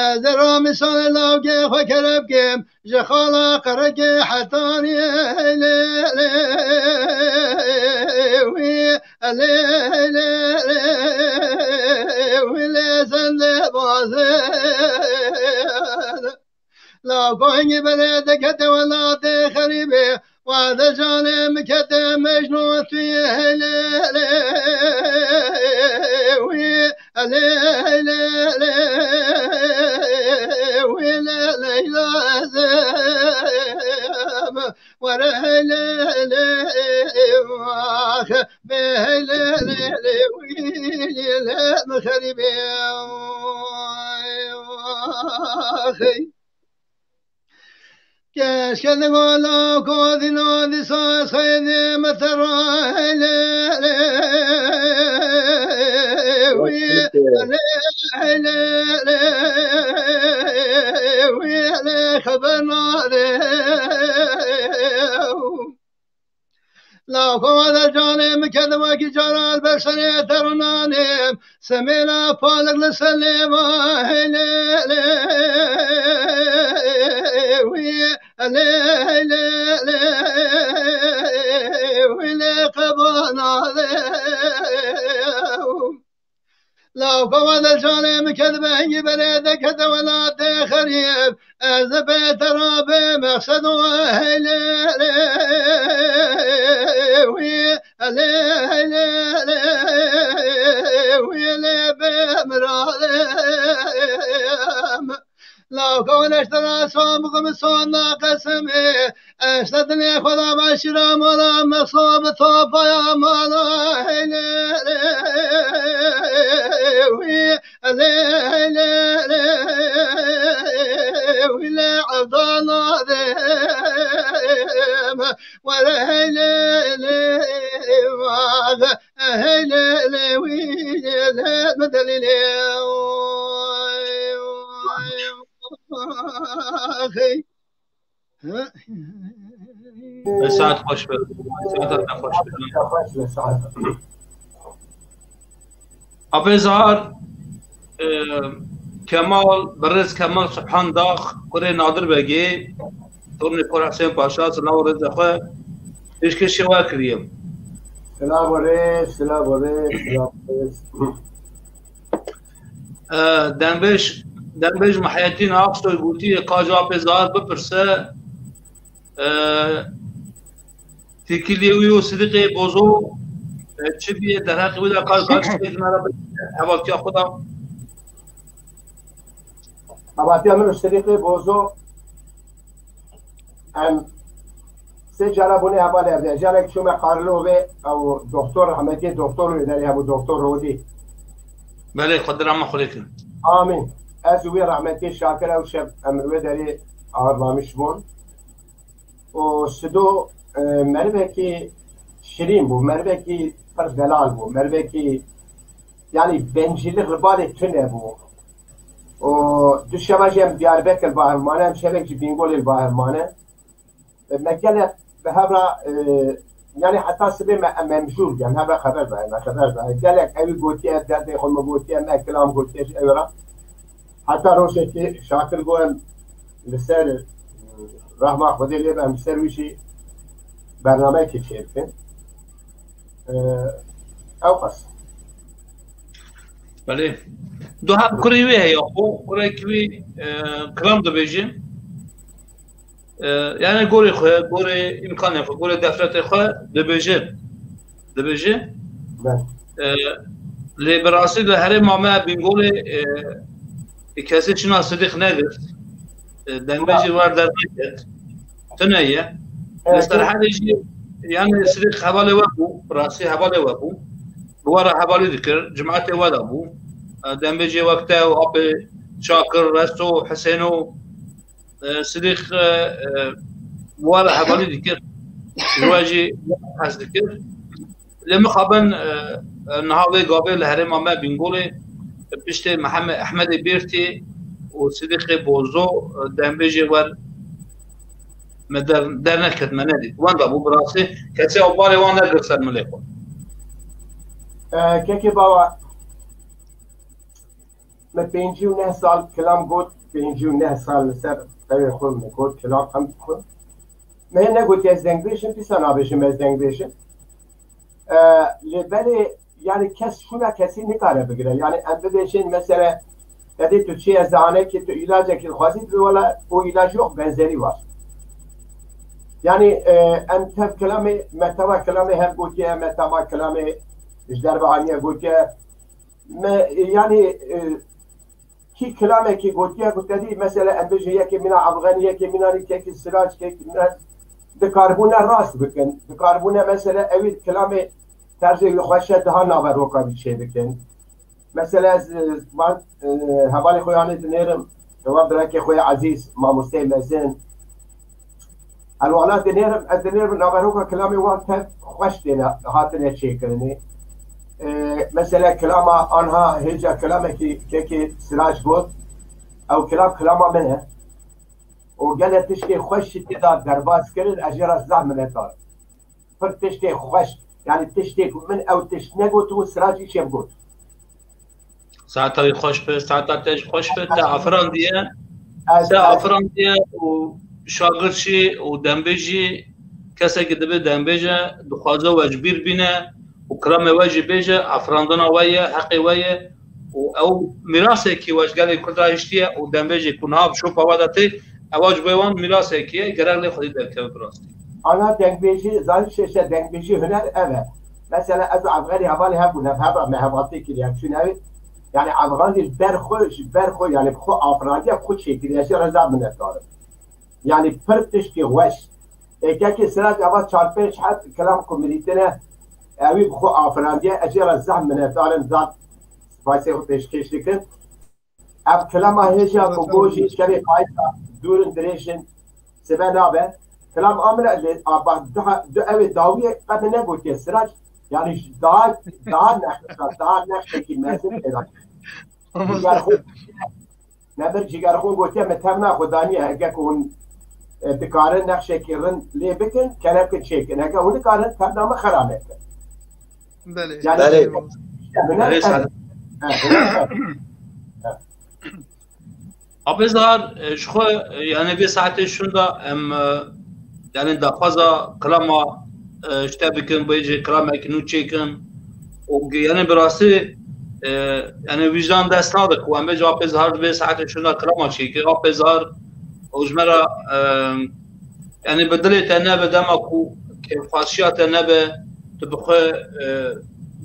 Ez ramî salê lawkê xwe kereb kim, ji xala qerekê hetanî lê lê wî lê lê lê wî lê zendê bazê. Lawko hingî berê dikete welatê xerîbê, Wade canê min kete mecnûn tu yê lê lê wî lê lê lê wî lê Leyla zem were hey lê lê ax bê hey lê lê lê wî lê min xerîbê. Keşke di gola kodîna dîsa xeydê me te ra hele, hele, hele, hele, hele, hele, xeber nade. Lawko de canê min ked wekî caran ber serê te ronanê. Semêla palik li ser lêva, hey lê lê, wî lê lê lê, wî lê qebana lê. Lawka we de canê min kedibe hingî berê de kete welatê xerîb. Ez de bê te ra bê mexsed û hey lê lê wî lê lê lê wî lê bê miradê. Lawka we neştera son bixim son da qesimê. Eşte dilê xwe da beşîra mala mexso bi topaya mala hey lê lê wî lê lê lê wî lê evdana dê were hey lê lê wade hey lê lê wî lê lê mi delîlê. Hey. Saet xweş be. Saeta te xweş be. Xweş be, saet. Apê Zahar, e, Kemal, birêz Kemal Subhan Dax, kurê Nadir Begê, tornê Kor Hesên Paşa, silav û rêza xwe pêşkêşê we kiriyim. Silav û rêz, silav û rêz, silav û rêz. E, Dengbêj, Dengbêj Muhiyetîn Aksoy gotiye, ka ji Apê Zahar bipirse, e, têkiliyê wî û Sidîqê Bozo, e, çi bîye, derheqê wî de ka, ka tiştek me re bide, hevaltiya xwe de. Hevaltiya min û Sidîqê Bozo, em sê cara bûne hevalê evde. Carek çûme Karlovê, ew doktor, rehmetî doktor wê derê hebû, doktor Rodî. Belê, Xwedê rehma xwe lê kin. Amîn. Ez û wê rehmetî Şakir ew şev em li wê derê ağırlamış bûn. Û Sido, e, merivekî şirîn bû, merivekî pir delal bû, merivekî, yanî bencîlik li balê tune bû. Û du şeva jî em Diyarbekir li ba hev mane, em şevek jî Bîngolê li ba hev mane. E, me gelek bi hev re, e, yanî heta sibê me, em memjûr bûn, em hev re xeber dayê, me xeber dayê. Gelek ewî gotiye, derdê xwe min gotiye, me kilam gotiye ji ew re. Heta rojekê Şakir got em li ser, e, rehma Xwedê lê be, em li ser wî jî bernameyekê çêbikin. E, ew qas. Belê. Du heb kurê wî heye, xwe, kurek wî, e, kilam dibêje. E, yani gorê xwe, gorê îmkanê xwe, gorê defletê xwe dibêje. Dibêje. Belê. E, lê bi rastî li herêma me Bîngolê, e, kesê çina Sidîq negirt. E, dengbêjê wer derneket. Tune ye. Evet. Li Serhedê jî, yani Sidîq hevalê we bû, bi rastî hevalê we bû. Bi we re hevalî dikir, cimetê we de bû. E, dengbêjê wek te û Apê Şakir, Resto, Hisêno, e, Sidîq, e, e, bi we re hevalî dikir. Ji we jî hez dikir. Lê mixabin, e, e, niha vê gavê li herêma me Bîngolê, e, piştê Mihemed, Ehmedê Bêrtî û Sidîqê Bozo, e, dengbêjê wer me der, derneket, me nedît. Wenda bû, bi rastî kesê ew balê wan negir ser milê xwe. E, kekê Bawa, me pêncî û neh sal kilam got, pêncî û neh sal li ser tevê xwe me got, kilam em xwe. Me hê negotiye ez dengbêj im, dîsa nabêjim ez dengbêj im. E, lê belê, yani kes şûna kesî nikare bigire. Yani em bibêjin, mesela, tedê tu çi ye, zahanekî tu îlacekî dixwazî, dibê wela o îlac yok, benzeri var. Yani, e, em tev kilamê, me teva kilamê hev gotiye, me teva kilamê ji derve aniye gotiye. Me, yani, e, kî kilamekî gotiye ku te dî, mesela, em bêjin yekê mîna Afganî, yekê mîna nî, kekî Sirac, kekî mîna, dikaribûne rast bikin. Dikaribûne, mesela, ewî kilamê terzê wî xweş e, daha naveroka wî çêbikin. Mesela, ez, e, van, e, hevalê xwe yanê dinêrim, ewa birekê xwe yê ezîz, mamosteyê mezin. Elwana dinêrim, ez dinêrim naveroka kilamê wan tev xweş têne, hatine çêkirinê. E, mesela kilama anha hêja kilamekî kekê Sirac got, ew kilam kilama min e. Û gelek tiştê xweş jî tê de derbas kirin, ez jê re zehf minetdar im. Pir tiştê xweş, yani tiştê ku min ew tişt negotibû, Sirac îşev got. Saeta wî xweş be, saeta te jî xweş be, te afirandiye, te afirandiye û şagird jî û dengbêj jî, kesekî dibe dengbêj e, dixwaze we ji bîr bîne û kilamê we jî bêje, afirandina we ye, heqê we ye û ew mîrasekî we ji gelê Kurd re hiştiye û dengbêjê ku niha bi şopa we de tê, ewa ji bo wan mîrasekî ye, gerek lê xwedî derkeve bi rastî. Ana dengbêjî, zanî şêşe dengbêjî huner ev e. Mesela ez û Evxenî hevalê hev bûn, hev, hev me hevaltî kiriye, em çûn ew. Yani Evxenî ji ber xwe, ji ber xwe, yani bi xwe afirandiye, bi xwe çêkiriye, jê re zaf minetdar im. Yani pir tiştê xweş. Êkekê Sirac eva çar pênc heb kilam ku mirîtine, ewî bi xwe afirandiye, ez jê re zaf minetdar im, zaf spasê xwe pêşkêş dikim. Ev kilama hêja ku gojî şevê payîza dûr in dirêj in, sibe nabe. Kilam a min e lê a ba daha du ewê dawiyê qe min negotiye Sirac. Yani daha, daha nexşa, daha nexşekî mezin pêda. Cigerxwe, Nemir Cigerxwe gotiye min tevna xwe daniye, heke ku hûn e, dikarin nexşekî rind lê bikin, kerem bikin çêkin. Heke hûn dikarin, bername xerabe bikin. Belê. Yani, Belê. işte, huner Belê, ev. Sen- Ha, huner ev. Apê Zahar, e, ji xwe, e, yani vê saetê şûnda em, e, yani daxwaza kilama, e, ji te bikin, bêjê kilamek nû çêkin. Û ge-, yani bi rastî, e, yani wijdan dest nade ku em bêjin Apê Zahar di vê saetê şûnda kilama çêkir. Apê Zahar û ji me re, e, yani bi dilê te nebe, dema ku kêfxweşiya te nebe, tu bi xwe, e,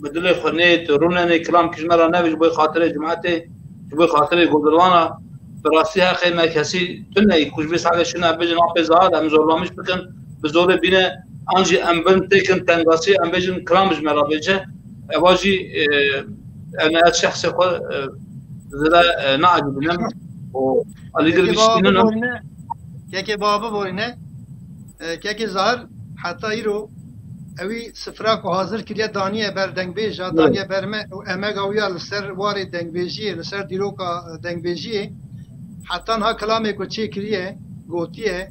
bi dilê xwe nê, tu rûnenê kilam ki ji me re nebe ji bo xatirê cimetê, ji bo xatirê gundilwana, bi rastî heqê me kesî tune yî ku ji vê saetê şûnda bêjin Apê Zahar, em zorlamiş bikin, bi zorê bîne, an jî em bin têkin tengasî, em bêjin kilam ji me re bêje. Eva jî, e, yani ez şexsê xwe, e, zêde, e, naecibînim û alîgir Kekê baba bişînin. Biborîne, kekê baba biborîne, e, kekê Zahar heta îro ewî sifra ku hazir kiriye daniye ber dengbêja, Evet. daniye ber me û emega wî ya li ser warê dengbêjiyê, li ser dîroka, e, dengbêjiyê, heta niha kilamê ku çê kiriye, gotiye,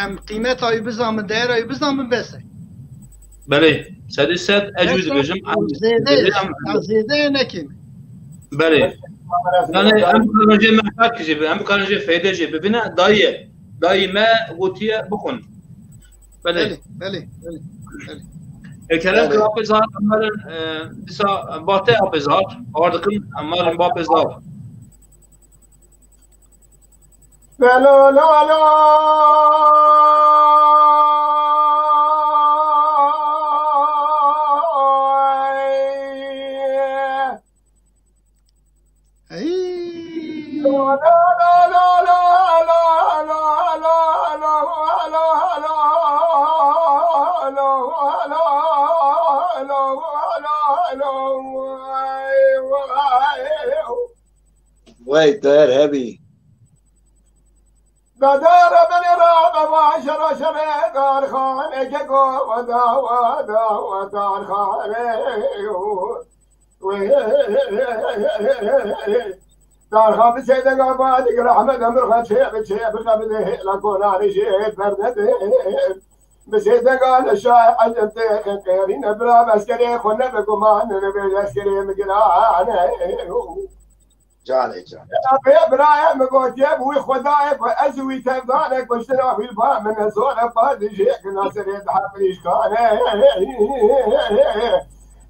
em qîmeta wî bizamin, değera wî bizamin, bes e. Belê, sedî sed ez wî Bes e, dibêjim, em zêde, zêde em ez zêde nekêm. Belê. Yani em bikarin jê menfaat jê bibîne, em bikarin jê feyde jê bibîne, dayê, dayî me gotiye bixwin. Belê. Belê, belê, belê, belê. E, kerem Belê. ki Apê Zahar, em werin, e, dîsa ba te Apê Zahar, bawer dikim, em werin ba Apê Zahar. Belo lo lo. Hey. Wey der hebî. Dadara beni ra baba şara şare darxane ke go wada wada wada darxane. Darxan bi seyde gaba dik rahmet emir xan çeye bi çeye bi kabine la konani şey berde de. Bi seyde gale şah acem te qerine bira eskerê xo ne be guman ne be eskerê mi girane. Canê can. Bê birayê min gotiye bi wî Xwedayê ku ez û wî tevdane kuştina wî li ba min e zor e ba dijê ki Nasirê diha mirîşkane.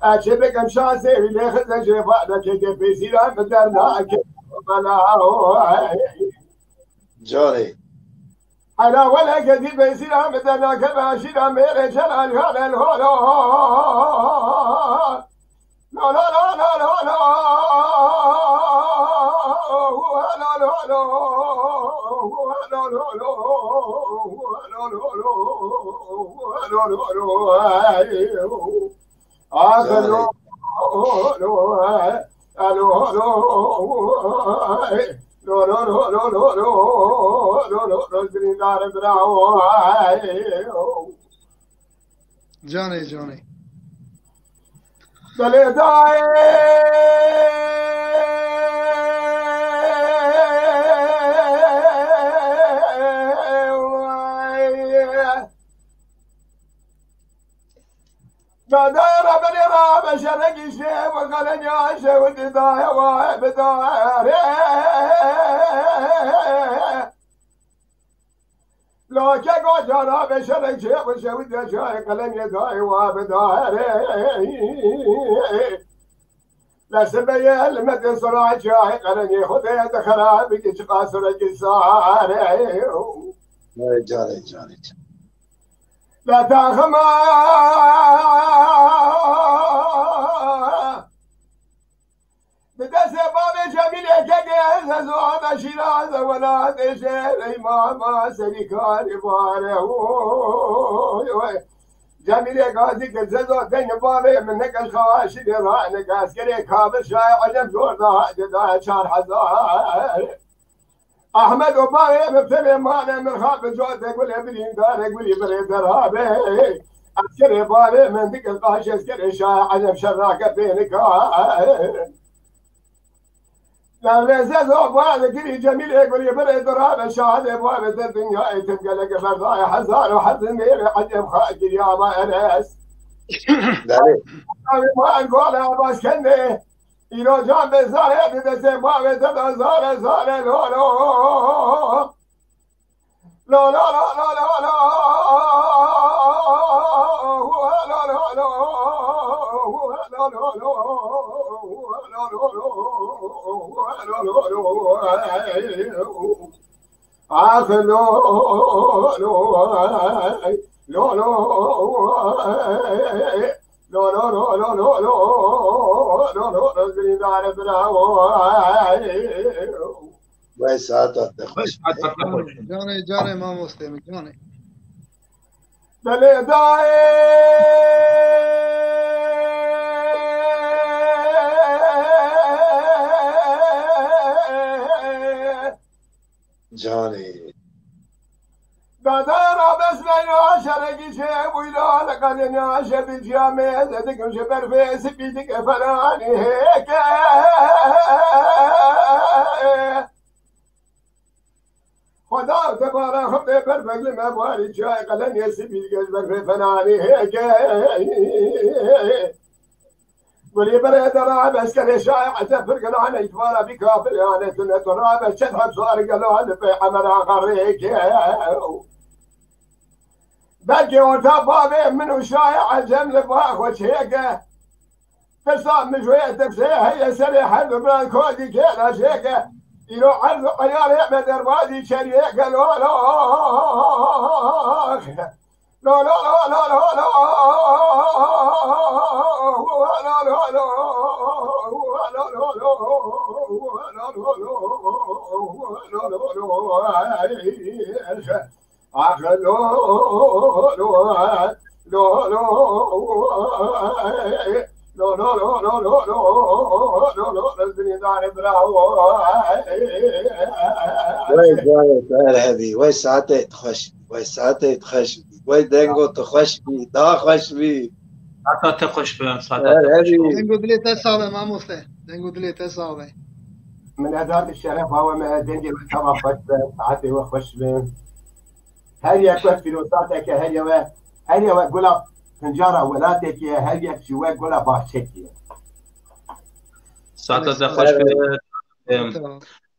Ez çi bikim şansê wî lê xize jê ba de keke pêsîra min dernake. Bela. Canê. Hela wele ke dî pêsîra min dernake be aşîra mêrê Celal Xan el holo. Canê, canê. Belê dayê. Dadara beni ra beşere gişe ve kalem yaşe ve didaya ve bedare. Lake go cara beşerek çê xwe şewit ya çayê qelemê dayê wa bi dahirê. Lesibeye li me de sora çayê qelemê xwe de de xera biki çiqa sora ki sare. Carê, carê, carê. La taxima. Bi destê bavê Cemîlê kekê Zezo da Şîraz de welatê şêrê mama serî karî bare. Oy, oy. Cemîlê gazî kir Zezo teyni bavê min nekeş xaşî de ra nek eskerê kabir şayê Ecem zor da hadi da çar hezar. Ahmet o bavê min tenê mane min xabi cote gulê birîndare gulî birê derabe. Eskerê bavê min dikir qaş eskerê şayê Ecem şerrake pênika. Lewlê Zezo bavê kirî Cemîlê Gulî birê dirabe şadê bavê te dinyayê tim gelek berdayê hezar û hezin mêrê ecêb xakirî ava Enes. Belê. Bavê ma ergola başkendê. Îro can bê zarê di destê bavê te de zare zare lo lo. Wey saeta te xweş. Canê, canê mamostê min, canê. Dilê dayê. Canê. Dada rabes meyna şerekî şe buyla lekalê ne şe bil ciyame dedik şe berfê sipî dik felanî heke. Xweda te bala xwe bê berfek li me barî çiyayê qelenê sipî dike ji ber fê fenanê hêke. Gulî berê dera meskelê şayê ete pir gilane îtibara bî kafir yane tune tu rabe çet hepsar gelo li pê emera xerrêke. Belkî orta bavê min û şayê ecem li ba xwe çêke. Tirsa min ji wê tirsê heye serê her du bira kodî kêla şêke. Îro erd û eyarê me derbazî çeriyê gelo lo. Lo lo lo lo lo lo. Wey, wey, wey, hevî, wey saetê xweş, wey saetê xweş, wey dengo tu xweş bî, daha xweş bî. Saeta te xweş be, saeta te xweş be. Dengo dilê te sax be, mamoste. Dengo dilê te sax be. Min eda bi şeref awe me dengê we tava xweş be, saetê we xweş be. Her yek we fîrosateke, her yek we, her yek we gula pincara welateke ye, her yek jî we gula baxçekê ye. Saeta te xweş be.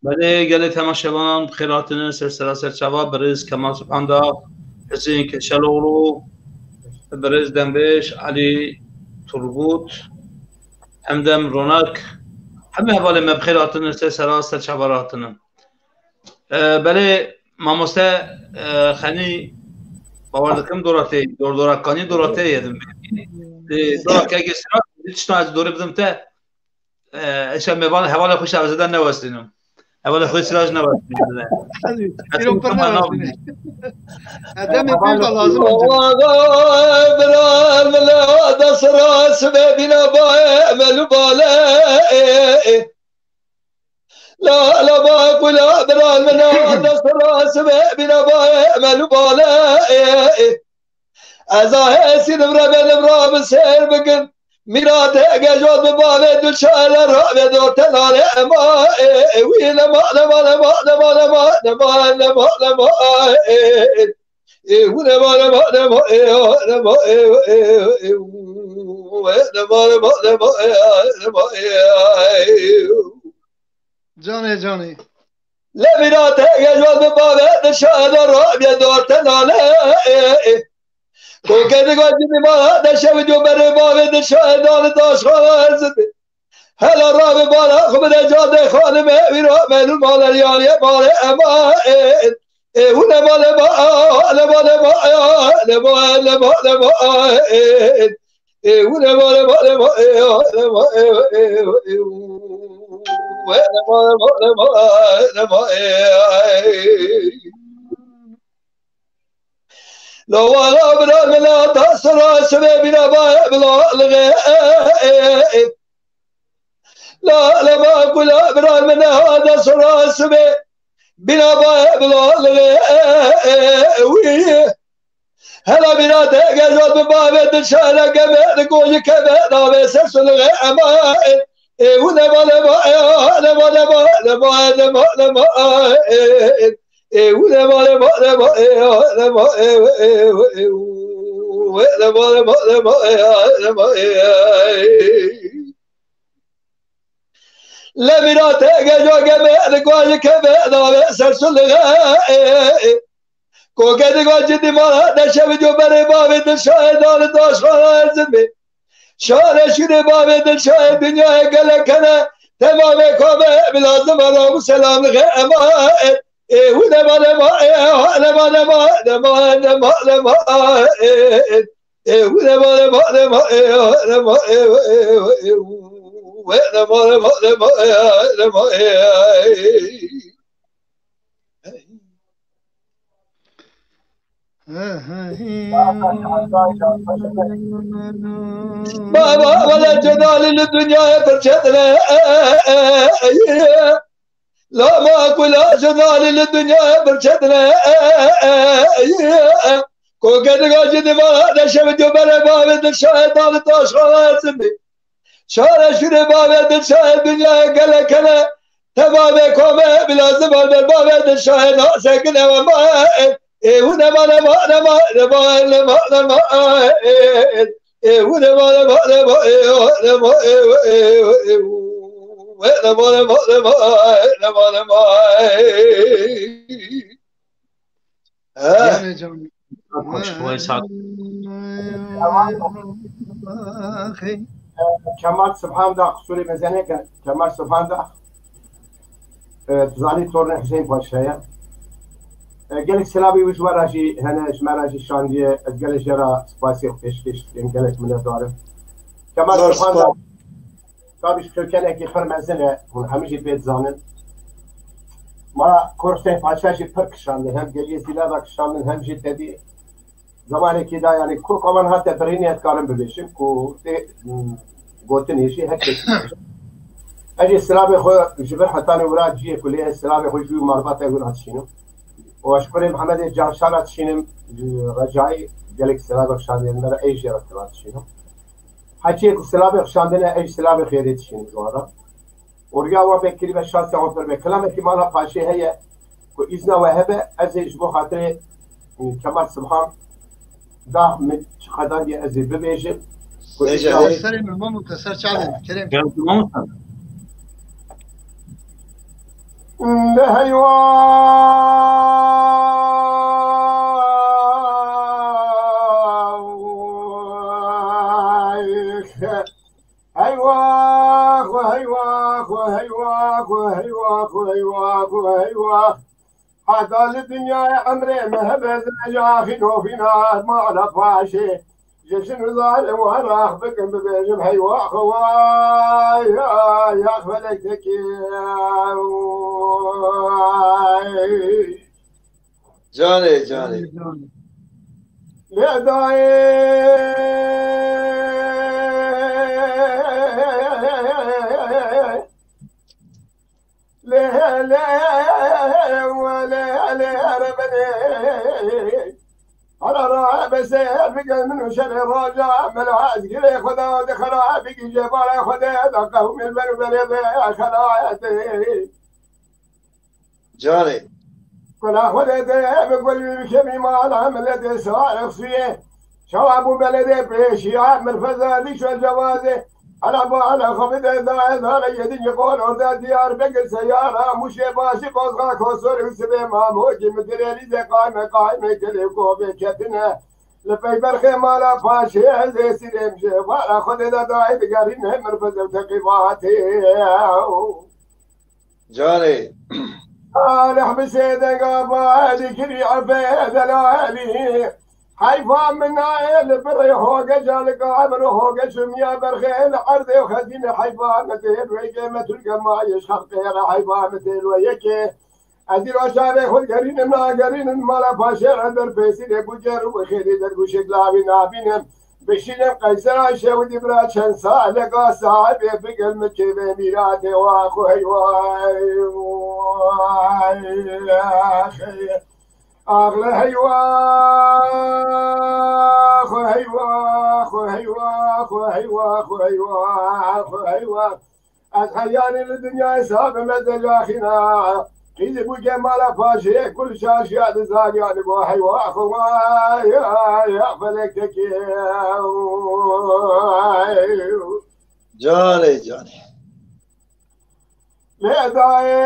Belê, gelê temaşevanan bi xêr hatine ser sera ser çava birêz Kemal Subhanda, Hüseyin Keşeloğlu, birêz Dembêj, Elî Turgut, Hemdem Ronak, hemî hevalê me bi xêr hatine ser sera ser çava re hatine. E, belê mamoste, e, Xenî, bawer dikim dora te, dor dora kanî dora te ye din. E, dora kegê sira, tiştan ez dorê bidim te. E, eşe me van hevalê xwe şevzeden newestînim. Hevalê xwe sira ji newestînim. Hezî, îro pir newestînim. Edemê pir de lazim e. Bira mila da sira sibê bîna baye melu bale. La la ba kula bira mila da sira sibê bîna baye melu bale. Ez a hêsî li vir e, li vir e bi sêr bikin. Mîratê gejot bi bavê du çare rabê do tenale ema, e, e, wî lema, lema, lema, lema, lema, lema, lema, lema, e, e, e, wî lema, lema, lema, e, lema, e, e, e, e, lema, lema, lema, e, lema, e, e, e. Canê, canê. Lê mîratê gejot bi bavê di şehda rabê do tenale. Kokê digo cimî ma de şev û berê bavê di şehda li daşxana ez bi. Hela rabê bala xwe bide cadê xanimê wî ra melû male yanê male ema. E, e, hûne male ma, le male ma, le ma, le ma, le ma, e. E, wile male, male, ma, e, male, ma, e, e, e, e, u, e, male, male, ma, e, male, ma, e, e. Lo wala bira mila da sira sibê bîna ba, e, bila lixê, e, e, e. La, la, ba, kula, bira mila da sira sibê. Bîna ba, e, bila lixê, e, e, e, wî. Hela bîra te gejot bi bavê di şehre keve, di kojî keve, navê ser sulixê ema, e, Ê û lema lema, ê, lema lema, lema lema lema, ê, ê, ê, û lema lema lema, ê, lema, ê, ê, ê, ê, ê, lema lema lema, ê, lema, ê, ê. Lemîra te geca geme, li guajî keve, nave ser sulixê. Koke diga cidî mala, deşevi coberê bavê Dilşahê, dali daşxana Erzimê. Şare şûrê bavê Dilşahê, dinyayê gelek hene, temamê kame, bilazim e, ramu selam lixê ema. Ê hu lema lema, ê ha lema lema, lema, lema, lema, ê, ê. Ê, hu lema lema lema, ê, ha lema, ê, ê, ê, ê, hu, we lema lema lema, ê, ha lema, ê, ê. Baba, wele cedalî li dinyayê birçetine. La ma ku la jidalî li dinyayê birçetine. Koke diga jî divana deşev diyo bere bavê Dilşahê dali taşxana Erzimê. Şare şûrê bavê Dilşahê dinyayê gelek hene. Te bavê kome bila ziman ber bavê Dilşahê nasekine we ma. Ê hu nema nema nema nema nema nema. Ê hu nema nema nema, ê nema, ê, ê, ê, ê, hu, we nema nema nema, ê nema nema, ê. He. Yanê can. Hoş, hoş, sağ ol. Kemal Subhan da, kusurê mezene ke, Kemal Subhan da. E, tu zanî tornê Husên Paşa ye. E, gelek silavê wî ji we re jî hene, ji me re jî şandiye. Ez gelek jê re spasiyê xwe pêşkêş dikim, gelek minetdar im. Kemal Subhan da, tabî ji kökenekî pir mezin e, hûn hemî jî pê dizanin. Ma Kor Husên Paşa jî pir kişandin, hem geliyê Zîla da kişandin, hem jî tevî Zemanekî da, yanî, ku kawan hate birînê, ez karim bibêjim ku tê, m, gotinê jî her kesî dibêje. Ez jî silavê xwe ji vir hetanê wira ciyê ku lê ez silavê xwe ji wî malbata wira dişînim. Û ez ji kurê Mihemedê Canşara dişînim, ji Recayî gelek silavê xwe şandine me re, ez jê re tira dişînim. Heçiyê ku silavê xwe şandine, ez jî silavê xêrê dişînim ji wan re. Û riya wan be kirî be, şansa wan pir be. Kilamekî mala paşê heye ku îzna we hebe, ez ê ji bo xatirê, e, Kemal Sibhan da min çiqedandiye ez ê bibêjim. Ku Neyse, îzna we serê min, Mamoste, ser çavê min, kerem. Gel, Mamoste. Ne heywa. Heywa, xwe heywa, xwe heywa, xwe heywa, xwe heywa, xwe heywa. Heta li dinyayê emrê me hebe, ez ê axî nofîna mala paşê ji şin û zarê wan rax bikim, bibêjim heywa xwe, way, ay, ax felek tekê. Canê, canê. Lê dayê. Lê, lê, lê, lê, lê, lê, lê. Ara ra be ser bike min û şerê roja mela ez girê Xweda di xera bigîje bare Xwedê da qewmê ber û berê be xelayetê. Canê. Kula Xwedê te bi gul wî bikevî mala miletê Sareqsuyê. Çawa bû beledê pêşiya mirfezerî şol cewazê. Ala ba ala xwe bide daye dale yedinci qol orada Diyarbekir seyara Muşê başî Qozxa Kosor û sibê Mamokî mitirêlî de qayme qayme gelê kovê ketine. Li peyberxê mala paşê ez ê sirêm ji vara Xwedê de dayê digerîne mirfezer teqîbatê. Canê. Aleh bi sêdega ba dikirî efê delalî. Heyfa min nayê li birê hoge calika emir hoge çimiya berxê li erdê xezîne heyfa min tê wê ke me Türke mayê ji xelqê re heyfa min tê wê yekê. Ez îro çavê xwe gerînim nagerînim mala paşê re derpêsî lê bû cer û xêrî dergûşek lavî nabînim. Bişîne Qeysera şewdî bira çend saleka sahibê bigel min kêvê mîratê wa xwe heywa. Axle heywa, xwe heywa, xwe heywa, xwe heywa, xwe heywa, xwe heywa. Ez heyanî li dinyayê sabim ez decaxîna. Qîzî bû gemala paşê kul şaşiya di zaniya li bo heywa xwe ya ya felektekê. Canê canê. Lê dayê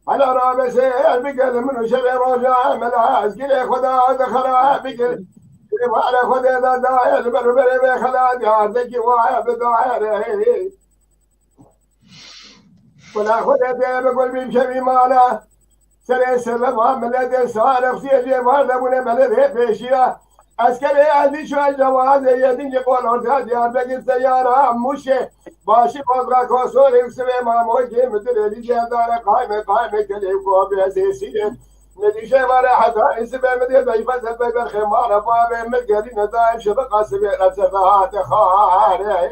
Hala rabe ser bigel min û şevê roja mela ez gilê xwe da dixera bigel. Êvara xwe dê da dayê li ber û berê bê xela diyar dekî waye bi dayê. Kula xwe dê dê bi gul bîm şevî mala. Serê serlema miletê sarexsiyê jê var nebûne belê rê pêşiya. Eskerê eldî şu el cewazê yedinci kol orta Diyarbekir seyara Muşê. Başî kozra kosorê sibê mamokê midirê lî jendare qayme qayme kelê ko bê sêsî. Medîşe vare heta sibê midê beyfet hep bey berxê mara babê mid gerîne daim şebeqa sibê retse hate xare.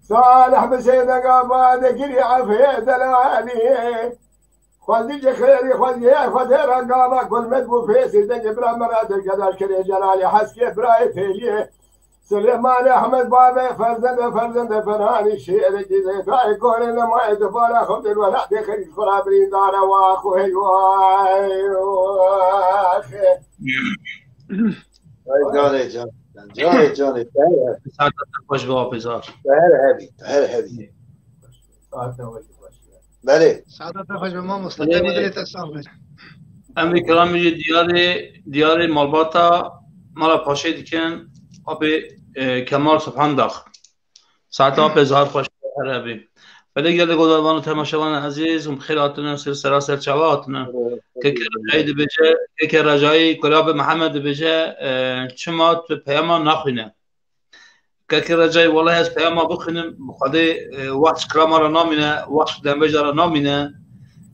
Salih bi sêdega badekirî efê delalî. Xwezî ji xêrî xwezî xwedê re gava kulmet bû pêsî dengê bira me re dergedar kirê Celalî Heskê birayê Fêliyê. Silêmanê Ehmed babê ferzende ferzende Ferhanî şêrekî lê dayê gorê nemayê di bala xwe dil welatê xerî xwe ra birîndare wa xwe hey wa xê. Ay canê can. Canê canê. Teher hebî. Saete xweş bi apêzar. Teher hebî. Teher hebî. Belê. Saete xweş bi mamoste. Belê. Te dilê te sax be. Em vê kilamê jî diyarê diyarê malbata mala paşê dikin. Apê e, Kemal Subhandax. Saeta apê zahar xweş her hebî. Belê gelek godarvan û temaşevanên ezîz hûn bi xêr hatine, ser sera ser çava hatine. Keke Recayî dibêje, Keke Recayî, Kulabe Mihemed dibêje, e, çima tu peyama naxwîne? Keke Recayî, welahi ez peyama bixwînim, bi Xwedê, e, wext ji kilama re namîne, wext ji dembêja re namîne.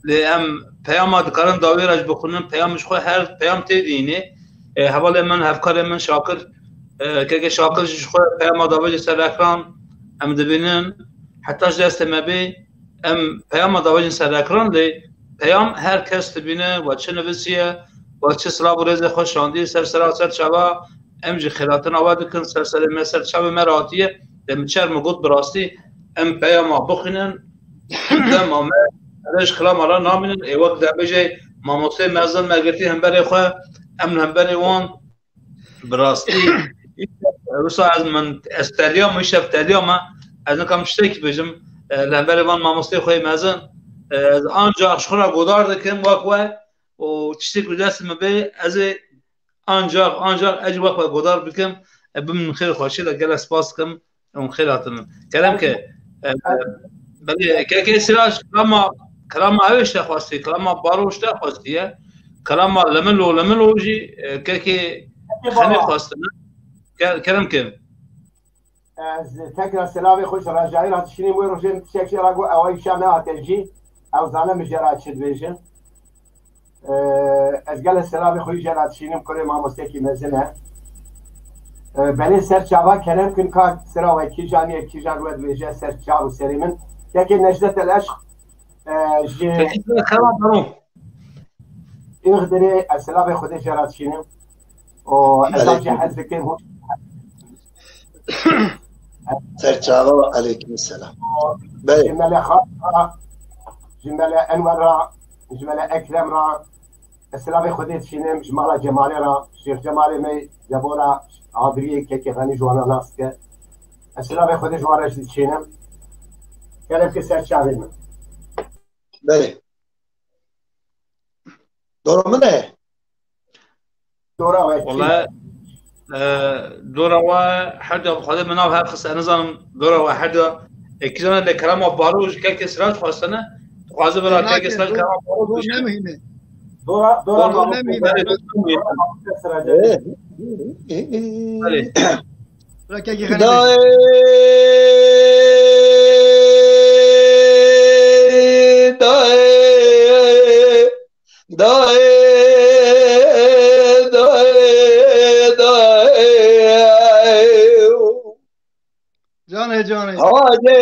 Lê em peyama dikarin dawî re jî bixwînin, peyam ji xwe her peyam tê dînê. E, hevalê min, hevkarê min Şakir, e, Keke Şakir jî ji xwe peyama davêje ser ekran, em dibînin. Heta ji destê me bê, em peyama davêjin ser ekran, lê peyam her kes dibîne, we çi nivisiye, we çi silav û rêzê xwe şandiye ser sera ser çava, em jî xêlatina we dikin, ser serê me, ser çavê me re hatiye, lê min çer min got bi rastî, em peyama bixwînin, dema me rêj kilama re namînin, ê wek dembêjê mamosteyê mezin me girtî hemberê xwe, em li hemberê wan, bi rastî, wisa ez min, ez teliyam, îşev teliyam e, ez nikam tiştekî bêjim, e, li hemberê van mamosteyê xwe yê mezin, e, ez ancax ji xwe re godar dikim, wek we, û tiştek li dest min bê, ez ê ancax, ancax ez jî wek we godar bikim, e, bi min xêr xweşî de gelek spas dikim, hûn xêr hatinin. Kerem ke, e, belê, Keke Siraj, kilama, kilama ew işte xwestiye, kilama Baro işte xwestiye, kilama Lemilo, Lemilo jî, e, Keke Xenê xwestine. Ke-, kerem ke. Ez tekrar selavê xwe ji Recayî re dişînim, wê rojê min tiştek jê re got, ew îşa nehate jî, ew zane min jê re çi dibêjin. Ee, ez gelek selamê xwe jê re dişînim, kurê mamostekî mezin e. Ee, belê ser çava kerem kin ka sira we kîjan ye, kîjan we dibêje ser çav û serê min. Yekê Necdet El Eşq, ee, ji Îxdirê ez selamê Xwedê jê re dişînim. Û ez jî hez dikim. Ser çava, aleyküm selam. Belê. Ji Mele Xan re, ji Mele Enwer re, ji Mele Ekrem re, ez selamê Xwedê dişînim, ji mala Cemalê re, Şêx Cemalê me, Cebo re, Adriyê, Kekê Xenî ji wana nas dike. Ez selamê Xwedê ji wan re jî dişînim. Kerem ke ser çavê min. Belê. Dora min e. Dora we. Wala, e, dora we her da, bi Xwedê min nav her xist, ez nizanim dora we her da. E, kîjan e, lê kerema Baro ji Kekê Siraj xwestine. Dixwaze bila Kekê Siraj kerema Baro bişe. Nemihîne. Dora, dora Dora nemihîne. Belê. Bira Kekê Xenê Dayê, dayê, dayê, dayê, dayê. Canê Canê. Hacê,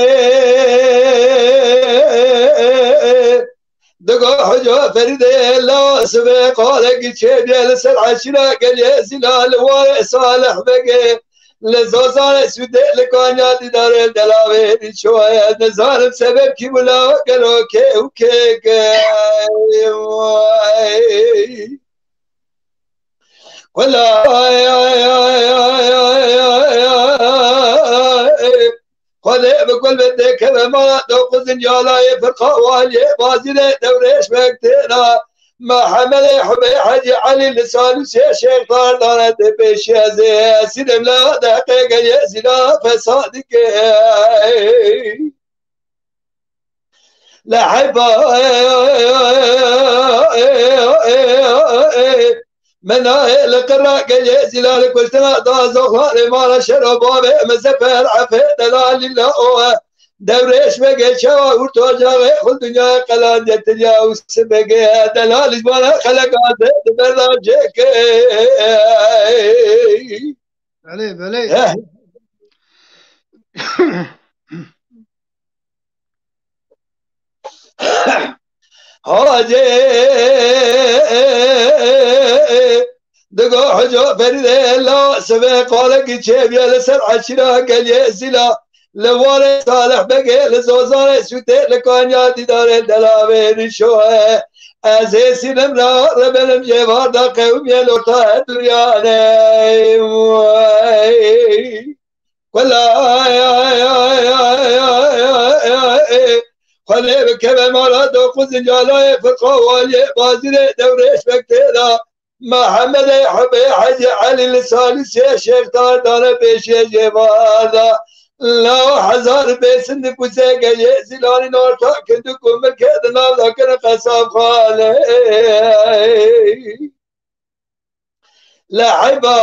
digo Hoca Ferîdê la sibê qalekî çêbîye li ser eşîra gelê Zîla li warê Salih Begê. Li Zozanê Sûdê li Kanya dîdarê delavê dîçoye. Nizanim sebeb kî bû la gelo kê û kê ke. Qula Xwedê bi kul bi dê keve mala dokuzin yalayê firqa waliyê bazîrê dewrêş vektêna. Mehemedê Hubê Hecî Elî li Salûsê Şêx Dardane tê pêşiye zê. Sîrem la deqê geyê zîla fesadike. Li heyfa min nayê li qira gelê zîla li kuştina da zoxanê mala şero bavê min zefer efê delalî la o. Dewrêş vegê çawa hûrtocaxê xul dinyayê qelan getiriya û sibegê delalî ji bana xeleka zê di berda cêkê. Belê, belê. Eh. Hacê, digo Hoca Ferîdê la sibê qalekî çêbîye li ser eşîra gelê Zîla. Li warê Salih Begê li Zozanê Sûdê li Kanya dîdarê delavê rîşoye. Ez ê sînim ra rebenim jêvar da qewimiyê lorta duriyanê. Wela, xwelê bi keve mala dokuz incalayê firqa waliyê bazîrê dewrêş vektêda. Mehemedê Hubê Hecî Elî li Salîsê Şêx Dardane pêşiye jêvar da. Law hezar bêsin di kuzê gelê Zîlanî norta kindik û milkê di nav da kirin qesabxane. Li heyba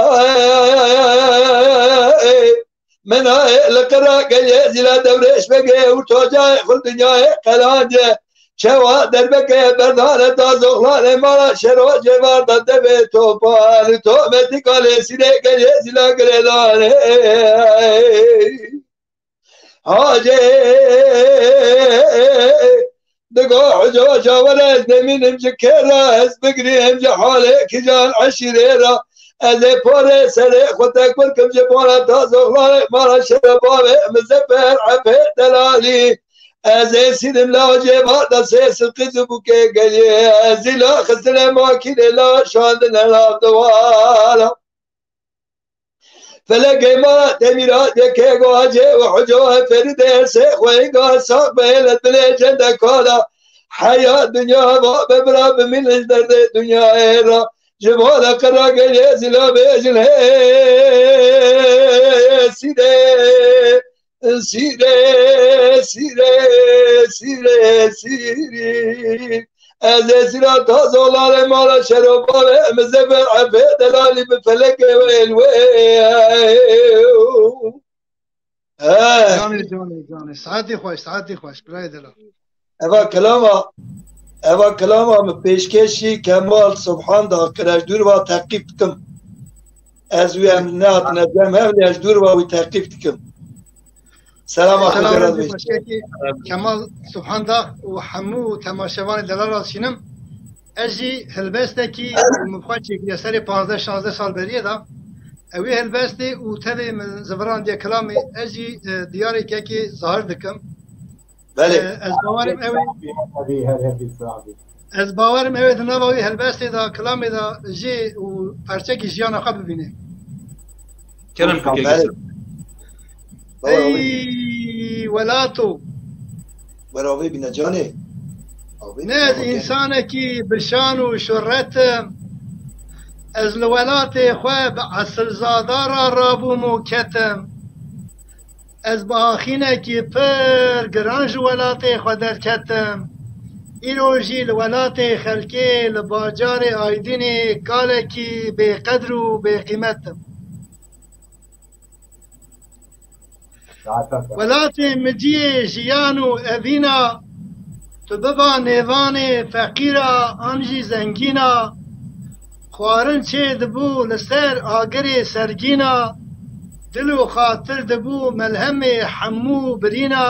min a li qira gelê Zîla dewrêş vegê û tocayê xul dinyayê qelance. Çewa derbeke berdane da zoxlanê mala şero cêvar da devê topan. Tometîka lê sîrê gelê Zîla girêdane. Hacê, digo Hoca, were ez nemînim ji kê re, ez bigirîm ji halê kijan eşîrê re. Ez ê porê serê xwe tekbir kim ji bona ta zoxlanê mala şerefavê min zefer efê delalî. Ez ê sîrim la cêva da sê silqî zibûkê geliyê. Ez zîla xistine makînê la şandine nav diwala. Felekê ma demîra yekê gacê û Hoca Ferîdê sê xweyî ga sax be li dilê cendeka da. Heya dinya va be bira bimîn ji derdê dinyayê ra. Ji bo de qira gelê zîla bêjin hê sîrê, sîrê, sîrê, sîrê, sîrî. Ez ê sîra tazolanê mala şero bavê, em ê zevê efê delalî bi felekê wê li wê. Eh. Canê, canê, canê. Saetê xweş, saetê xweş, birayê delal. Eva kelama, eva kelama min pêşkêşî Kemal Subhan da kir, ez dûr va teqîb dikim. Ez wî em nehatine cem hev, lê ez dûr va wî teqîb dikim. Selama xwe Selam gelal aleyküm, bêjin. Başkekî Kemal Subhan da û hemû temaşevanê delal ra şînim. Ez jî helbestekî û min xwe çêkiriye serê panzdeh şazdeh sal beriyê de. Ew ê helbestê û tevê min zivirandiye kilamê, ez jî, e, diyarêkekê zahir dikim. Belê. E, ez bawerim ew ê, Her hevî, her hevî, her hevî. Ez bawerim ew ê di nava wî helbestê de, kilamê de jê û perçekî jiyana xwe bibîne. Kerem bike Belê. Keser. Ey welato. Were avê bîne canê. Avê Ne ez bîne. Însanekî bi şan û şuret im. Ez li welatê xwe bi esilzada re rabûm û ketim. Ez bi axînekî pir giran ji welatê xwe derketim. Îro jî li welatê xelkê li bajarê Aydînê kalekî bêqedr û bêqîmet im. Welatê min ciyê jiyan û evîna, tu biba nêvanê feqîra an jî zengîna. Xwarin çê dibû li ser agirê sergîna, Dil û xatir dibû melhemê hemû birîna,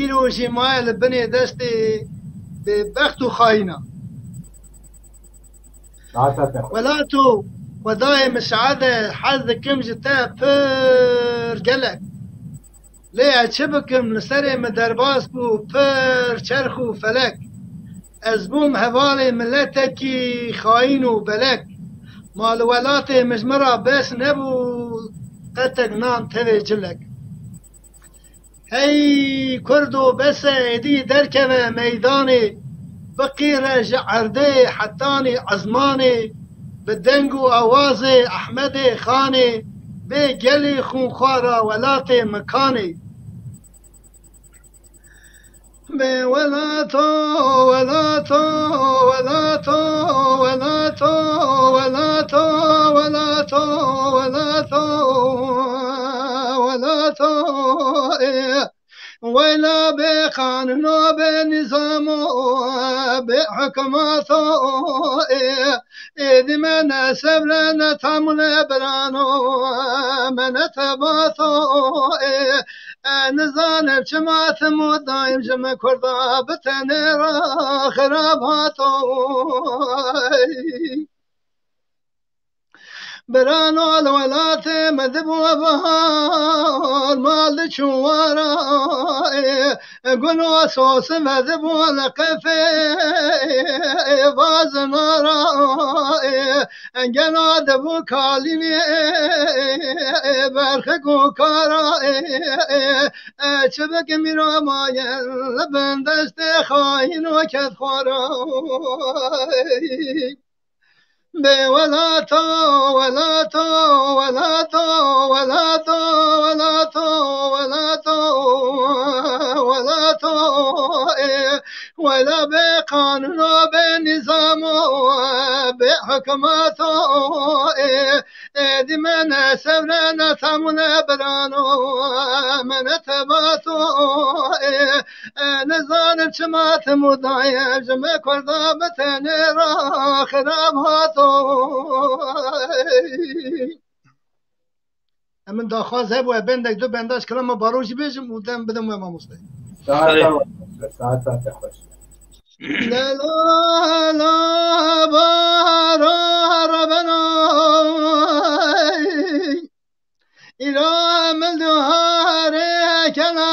îro jî maye li binê destê bêbext û xayîna. Saeta te xweş. Welato, Xwedayê misaade, hez dikim ji te pir gelek. Lê ez çi bikim, li serê min derbas bû pir çerx û felek. Ez bûm hevalê miletekî xayîn û belek. Ma li welatê min ji min re bes nebû qetek nan tevê cilek. Hey Kurdo, bes e, êdî derkeve meydanê, biqîre ji erdê hetanî ezmanê, bi deng û awazê Ehmedê Xanê, bê gelê xûnxwara welatê min kanê. Bê welato, welato, welato, welato, welato, welato, welato, welato, ê. Weyla bê qanûno, bê nîzamo, bê hikmato, ê. Êdî me ne sevre ne tamûne birano, me ne tebato, ê. E, nizanim çima tim û dayim ji min Kurda bi tenê re xirab hato. Birano li welatê me dibû bahar, mal diçû wara, e, gul û sos vedibû li qefê vazinara, e, gela dibû kalînê, e, berxik û kara, e, e, e, çi bikim îro maye li bin destê xayîn û kedxwara. Bê welato, welato, welato, welato, welato, welato, welato, ê, wela bê qanûno, bê nîzamo, bê hikmato, ê, êdî me ne sevre ne tamûne birano, me ne tebato, ê, E, nizanim çima tim û dayim ji me Kurda bi tenê re xirab hato. Em min daxwaz hebû, e bendek du benda ji kilama Baro jî bêjim û dem bidim we mamoste. Saeta Xwedê. Saeta te xweş. Delala Baro re beno. Îro min duharê kena.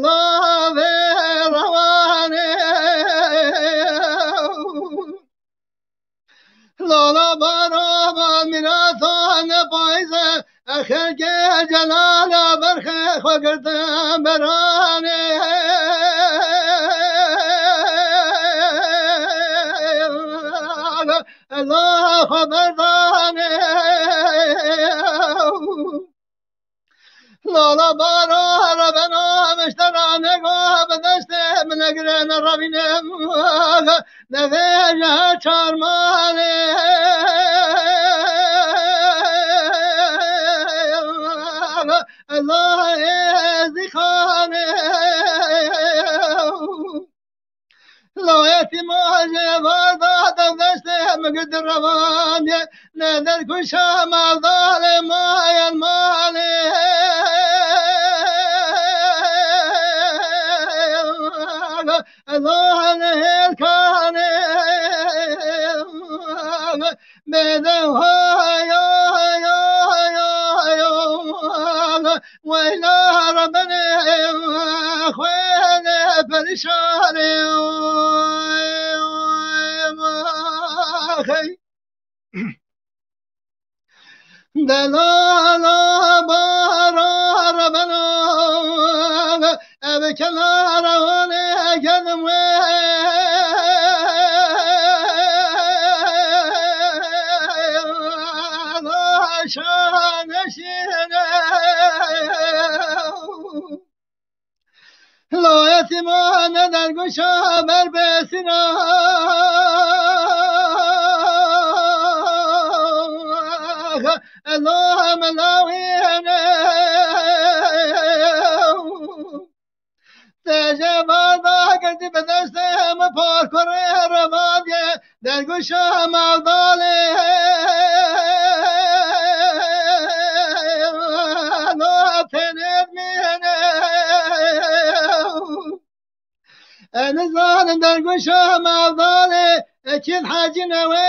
Lavê rewanê. Lala Baro, mîrata ne payze. Xelkê celala berxê xwe girtin beranê. Allah xwe berdanê. Lala Baro re beno, miştera nego bi destê min negire, nerevîne. Nevêje çarmanê. Allah êzî xanê. Layetî ma ji varda dev destê min girdi revanê. Ne derkuşa mevdalê mayen malê. Ela ne hêlkanê. Bêdem haya, haya, haya, haya. Weyla rebenê xwêne perişanê. Hey. Delala bara rebeno, ev kenara wane genim we. Şaneşine. Layetî ma ne derguşa ber besîna. Ela melawîne. Te ji vada girtî bi destê min parkurê revandê. Derguşa mevdalê lo tenir mîne. Nizanim derguşa mevdalê ekîd hecî newe.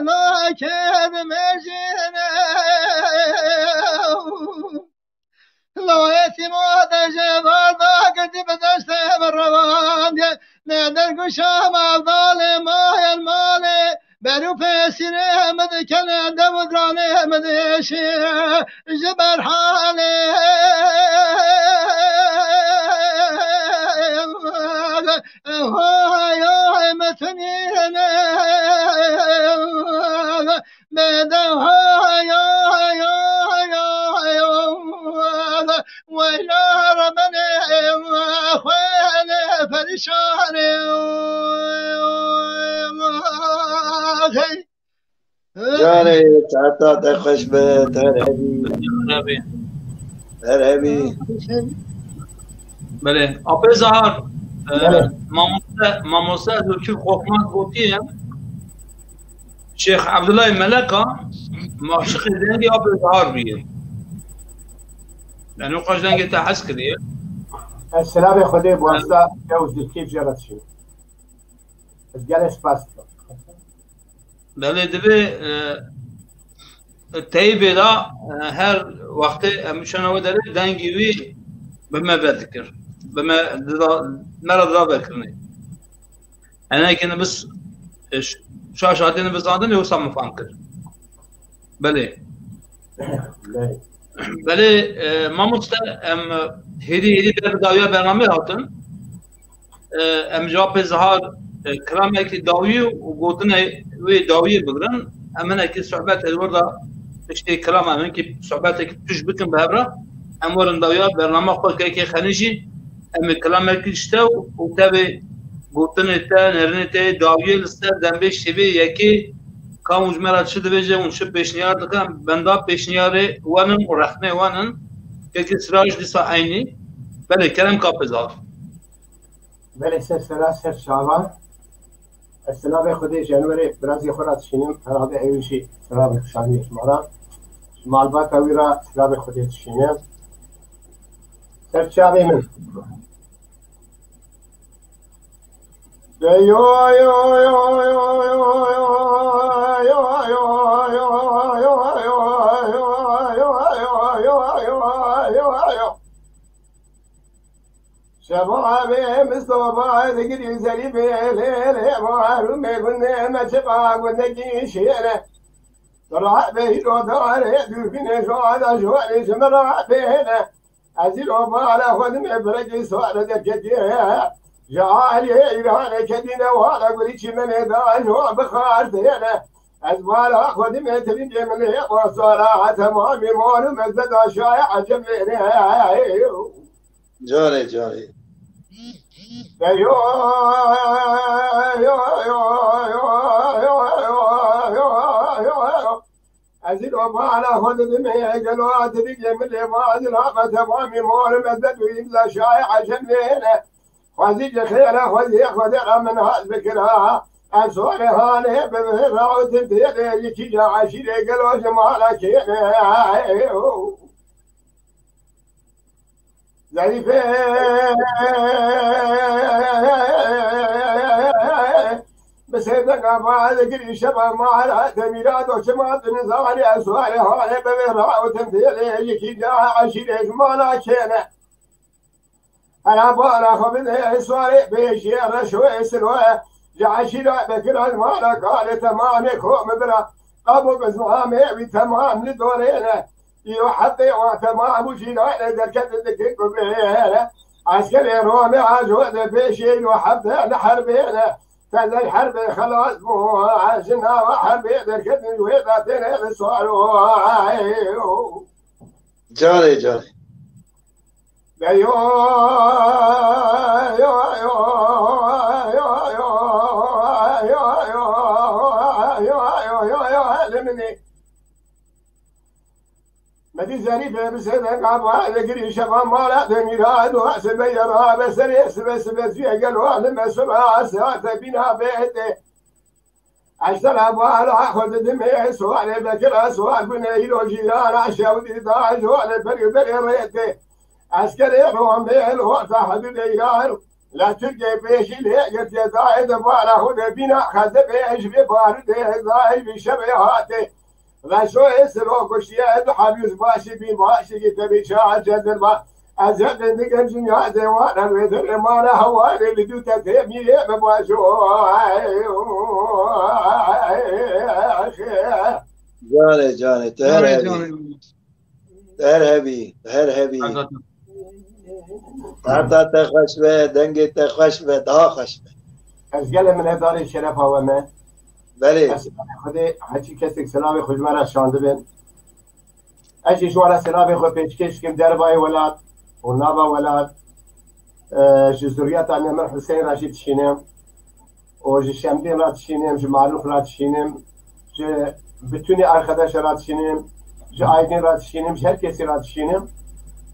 Lo ked mejîne. Lo etîm o de je varda girdi bi deştê bi rewandiye. Ne derguşa mevdalê mayel malê. Beru pesîrê min dikene dev û diranê min dişê. Ji ber halê. Hay hay metinîne. Bede hay hay hay hay. Weyla remenê xwene perişanê. Hey. Carê saeta te xweş be, te hebî. Te hebî. Belê. Apê Zahar, e, Belê. Mamoste, mamoste Zülküf Korkmaz gotiye, Şêx Ebdullah Meleka, maşiqê dengê Apê Zahar bûye. Yani o kadar dengê te hez kiriye. Ez selamê Xwedê bi wasta te û Zilkîf jê re dişînim. Ez gelek spas dikim. Belê divê, e, teybê de, e, her wextê em çûna wê derê dengê wî bi me vedikir. Bi me dida, me re dida vekirinê. Enekê ne biz, e, ş-, şaş hatê ne bizandin, yoksa min fam kir. Belê. Belê. Belê, e, mamoste, em hêdî hêdî ber dawiya bernamê hatin. E, em ji Apê Zahar, e, kilamekî dawî û gotinê wê dawiyê bigirin. Em hinekî sohbet li wir de piştê kilama em hinkî sohbetekî tûj bikin bi hev re. Em werin dawiya bernama xwe kekê Xenî jî em ê kilamekî ji te û, û tevê gotinê te, nêrînê te yê dawiyê li ser dembêj T V yekê ka hûn ji me re çi dibêje, hûn çi pêşniyar dikin, em benda pêşniyarê we nin û rexnê we nin. Kekê Siraj dîsa eynî. Belê, kerem ka Apê Zahar. Belê, ser sera, ser çava. Ez silavê Xwedê ji Enwerê birazê xwe re dişînim, herhalde ew jî silavê xweşaniyê ji me re. Ji malbata wî re silavê Xwedê dişînim. Ser çavê min. Şeva ve Mustafa digirî zerî bê lê lê, baru me gundê me çiqa gundekî şêre. Dara be hîro dare dûrbînê şoada ji warê ji min re bêne. Ez îro bala xwe dimê birekî sare deketiye. Ji aliyê îranê kedîne wala gurî çîmenê da ji wan bixartêne. Ez bala xwe dimê tirîngê min ê xwe sara temamî mor û mezde da şaya ecebêne. Carê carê. Yo, yo, yo. Ez îro bala xwe didimê gelo tirîngê min lê mazin hame temamî mor mezde dû îmza şaya ecebêne. Xwezî ji xêra xwezî Xwedê re min has bikira. Ez sorê hanê bi vê rawtin têrê yekî ca eşîrê gelo ji mala kêrê. Zerîfê. Bi sêdeka bazikirî şeva mala demîra do çima tu nizanî ez warê hanê bi vê rawtin têrê yekî ca eşîrê ji mala kêne. Hela bala xwe bide swarê pêşiye reşoyê siloye. Ji eşîra Bekir Elmana kalê temamê kom bira. Qabo bi zilamê wî temam li dorê ne. Îro heftê wan temam û jîlanê derket dikin ku bêre. Eskerê Romê Ajo de pêşê îro hefte li herbê ne. Te li herbê xelas bû. Ji nava herbê derketin wê de têne li swaro. Carê carê. Hadi Zerife bi sedeka ba, de girîşe ba mala demîra, dua sebe yara be serê sibe sibe züye gelo, alime sura, saate bina bete. Eştera ba ala xwe didime, sualê bekira, sual bine îro jîran, aşew dîda, sualê berî berê rete. Eskerê Romê li orta hududê Îran, la Tirkiye pêşî lê girtiye dayê di bara xwe de bîna xezebê ji vê barûdê dayê vî şevê hatê. Reşoyê siro kuştiye du hebî û başî bîn başî gî tevî çar çedir ba. Ez yek dikim ji niyazê wan em wê derê mala hewarê li dû te têmî yê me bajo. Canê canê, tu her Canê hebî. Canê. Her hebî, her hebî. Heta te xweş be, dengê te xweş be, daha xweş be. Ez gelek minetdarê şerefa we me. Belê. Ez Xwedê heçî kesek selamê xwe ji me re şandibin. Ez jî ji wan re selamê xwe pêşkêş dikim dervayê welat û nava welat. E, ji zuriyeta me min Huseyîn re jî dişînim. û ji Şemdîn re dişînim, ji Marûf re dişînim, ji bitûnê arkadaşa re dişînim, ji Aydin re dişînim, ji her kesî re dişînim.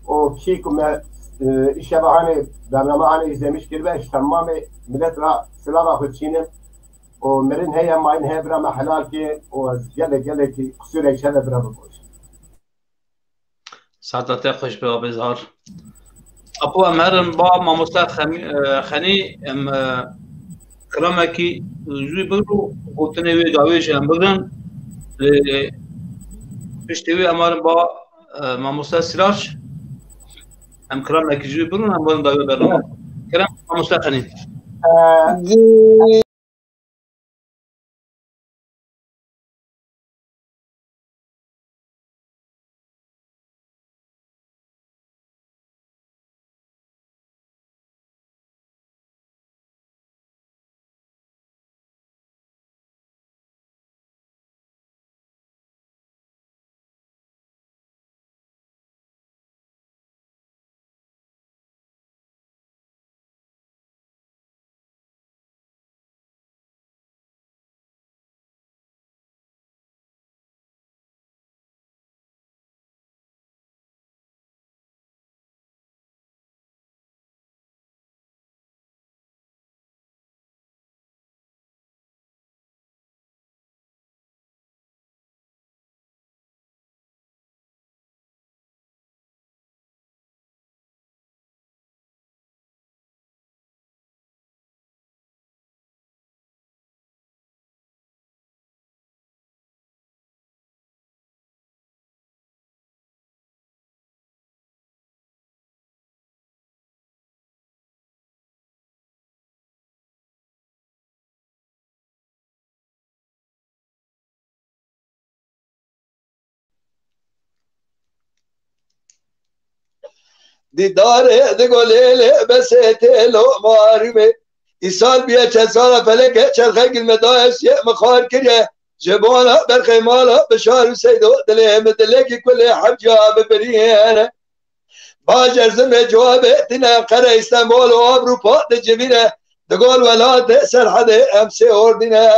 Û kî ku me, e, îşeva hanê, bernama hanê îzlemiş kiribe, ji temamê milet re silava xwe dişînim. Û mirin heye, mayîn heye, bira me helal kê û ez gelek, gelekî qisûrek ji heve bira bibojim. Saeta te xweş be, Abêzar. Apo em herin ba mamoste Xemî-, e, Xenî, em, e, kilamekî ji wî bigrin û gotinê wê dawê jî em bigrin. Lê piştî wê em herin ba, e, mamoste Sirac. Em kilamekî ji wî bigrin, em werin dawê bername. Kerem, mamoste Xenî. Dîdarê digo lê lê besê tê lo marî me. Îsal biye çend sala feleke çerxe gilme dayes ye mi xar kiriye. Ji bona berxê mala bişar û seydo dilê mi dilekî kulê hevciya bibiriyene. Bajer zimê cewabê tine qere Îstanbul û Avrupa dicivîne. Digol welatê serhedê em sê ordîne.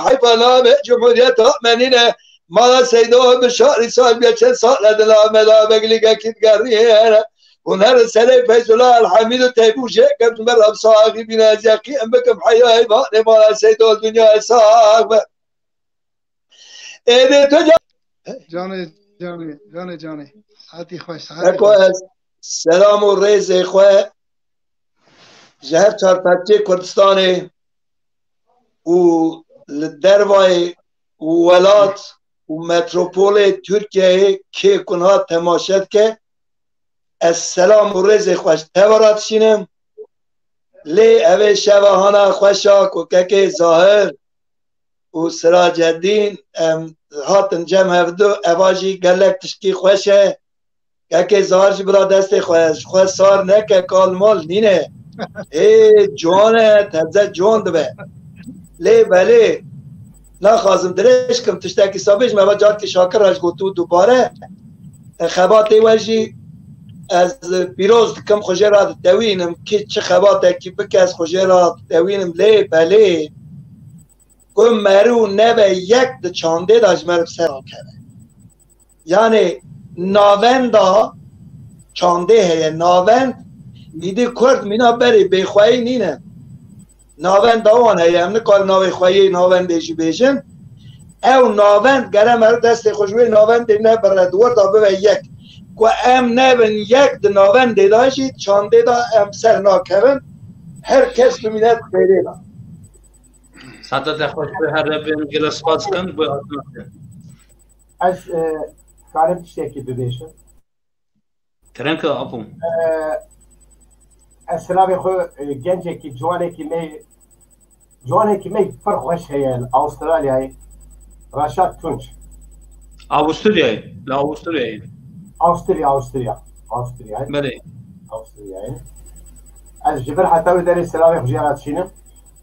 Heyfa navê Cumhuriyeta me nîne. Mala Seydo Bişarî sal bê çend sal e dila me da beglîgekî digerîne. Hûn herin serê Feyzullah Elhamîd û Teybû jê kevin me re saxî bîne. Ez yeqîn bikim heyayê vanê mala Seydo dinyayê sax be. Êdî tu ca- Canê, canê, canê, canê. Saetî xweş, saetî Eko xweş. Ez selam û rêzê xwe ji her çar parçeyê Kurdistanê û li dervayê welat û metropolê Tirkiyeyê kê ku niha temaşe dike, ez selam û rêzê xwe ji te ve re dişînim. Lê ev ê şeva hana xweş a ku kekê Zahir û Siracedîn em hatin cem hevdu, eva jî gelek tişkî xweş e. Kekê Zahir jî bira destê xwe, ji xwe sar neke, kal mal nîne. Ê, ciwan e, teze ciwan dibe. Lê belê, naxwazim dirêj kim, tiştekî sabê ji me ve carkê Şakir re ji gotibû dubare. E, xebatê we jî ez pîroz dikim, xwe jê re ditewînim, kî çi xebatekî bike, ez xwe jê re ditewînim. Lê belê, ku merû nebe yek di çandê de ji me re bi ser nakeve. Yanê navenda çandê heye, navend, îdî Kurd mîna berê bêxweyî nîne. Navenda wan heye, em nikar navê xweyê navendê jî bêjin. Ew navend gere meriv destê xwe ji wê navendê nebire, di wir de bibe yek. Ku em nebin yek di navendê de jî, çandê de em ser nakevin. Her kes bimîne di xêrê de. Saeta te xweş be, her Rebbê em gelek spas dikin bo hatina te. Ez, e, karim tiştekî bibêjim. Kerem ke apo. E, ez silavê xwe, e, gencekî, ciwanekî me, ciwanekî me pir xweş heye li Avustralyayê. Reşat Tunç. Avusturyayê. Li Avusturyayê. Avusturya, Avusturya. Avusturya. Belê. Avusturyayê. Ez ji vir heta wê derê silavê xwe jê re dişînim.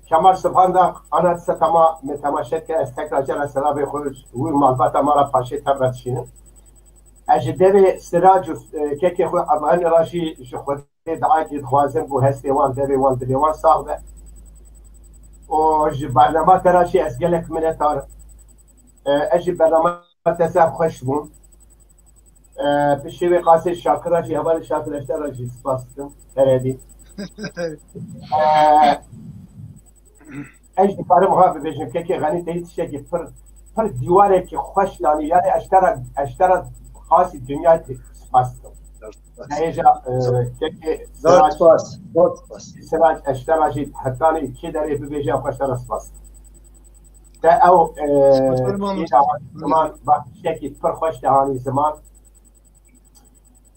Kemal Subhan da ana dise tema me temaşe dike, ez tekrar cara silavê xwe wî malbata me re paşê tev re dişînim. Ez ji devê Sirac û, e, kekê xwe Abdulhamîd re jî ji Xwedê duayekê dixwazim ku hestê wan, devê wan, dilê wan sax be. Û ji bernama te re jî ez gelek minetar. E, ez ji bernama te zaf xweş bûm. E, bi şêwê qasê Şakir re jî, hevalê Şakir Eşter re jî spas dikim. Terebî. E, Ez dikarim ha bibêjim, kekê Xenî te yî tiştekî pir, pir dîwarekî xweş danî. Yani ez te re, ez te re qasî dinya spas dikim. Te hêja, e, kekê Zor Sirac, spas, zor spas. Sirac, ez te re jî hetanî kê derê bibêje, xweş te re spas dikim. Te ew, e, Spas, kurban olsun. Îna ziman, bak, tiştekî pir xweş te hanî ziman.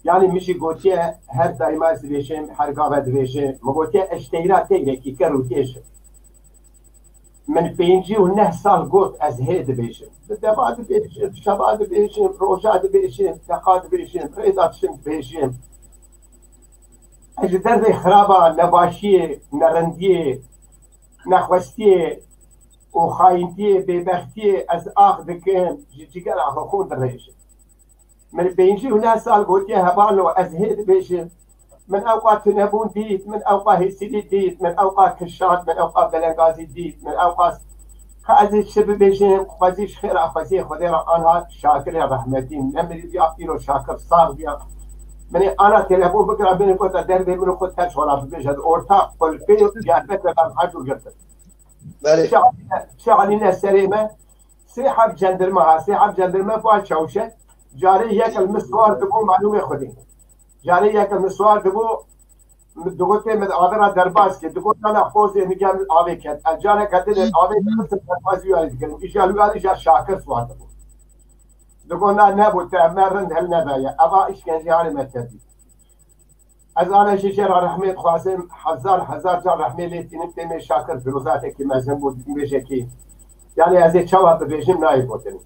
Yani min jî gotiye, her daîma ez dibêjim, her gava dibêjim. Min gotiye, ez teyra teyrekî ker û gêj im. Min pêncî û neh sal got, ez hê dibêjim. Bi deva dibêjim, şeva dibêjim, roja dibêjim, deqa dibêjim, rêda diçim dibêjim. Ez ji derdê xiraba, nebaşiyê, nerindiyê, nexwestiyê û xayintiyê, bêbextiyê ez ax dikim, ji cigera xwe xûn dirêjim. Min pêncî û neh sal gotiye, hebano, ez hê dibêjim. Min ewqa tunebûn dît, min ewqa hêsîrî dît, min ewqa kişand, min ewqa belengazî dît, min ewqa, ka ez ê çi bibêjim, xwezî ji xêra xweziyê Xwedê re anha Şakirê rehmetî, ne miriviya pîro Şakir sax biya. Min ê ana telefon bikira, min ê gota derdê min û xwe tev ji xwe re bibêje, di orta qulpê û diyarbekir de her dur girtin. Belê. Çi halîne, çi halîne serê me, sê heb cendirme ha, sê heb cendirme ba çawşe, carê yek li min siwar dibû, malûmê Xwedê. Carê yek li min siwar dibû, min digotê min avê re derbas kir, digot, na, na, pozê min gel avê ket. Ez careke din ê avê ket, derbas wî alî dikirim. Îja wî alî ja Şakir siwar dibû. Digot, na, nebû, te me rind hilnedaye. Eva îşkenceyê me tevî. Ez ana jî jê re rehmê dixwazim, hezar hezar car rehmê lê tînim, têmê Şakir firozatekî mezin bû, dibêjekî. Yani ez ê çawa bibêjim nayê gotin.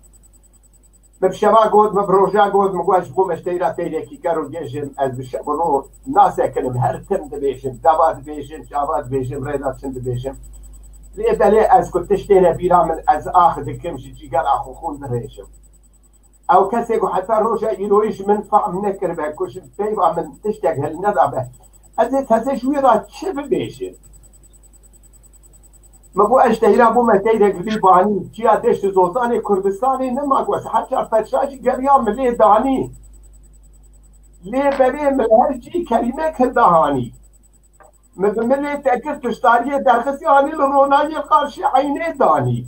Min bi şeva got, min bi roja got, min got, ez ji bo me ji teyra teyrekî ker û gêj im, ez bi şev û ro nasekinim, her tim dibêjim, deva dibêjim, çava dibêjim, rêda çin dibêjim. Lê belê ez ku tiştê ne bîra min, ez ax dikim, ji cîgera xwe xûn dirêjim. Ew kesê ku heta roja îroyî ji min fehm nekiribe, ku ji peyva min tiştek hilnedabe, ez ê teze ji wî re çi bibêjim? Min got, ez teyra bûme teyrek li vî banî, çiya deşt û zozanê Kurdistanê nema ku ez her çar perça jî geriya min lê danî. Lê belê min li her cî kerîmek hilda hanî. Min bi milê te kir, tiştariyê derxistî anî li ronahiyê li qarşî eynê danî.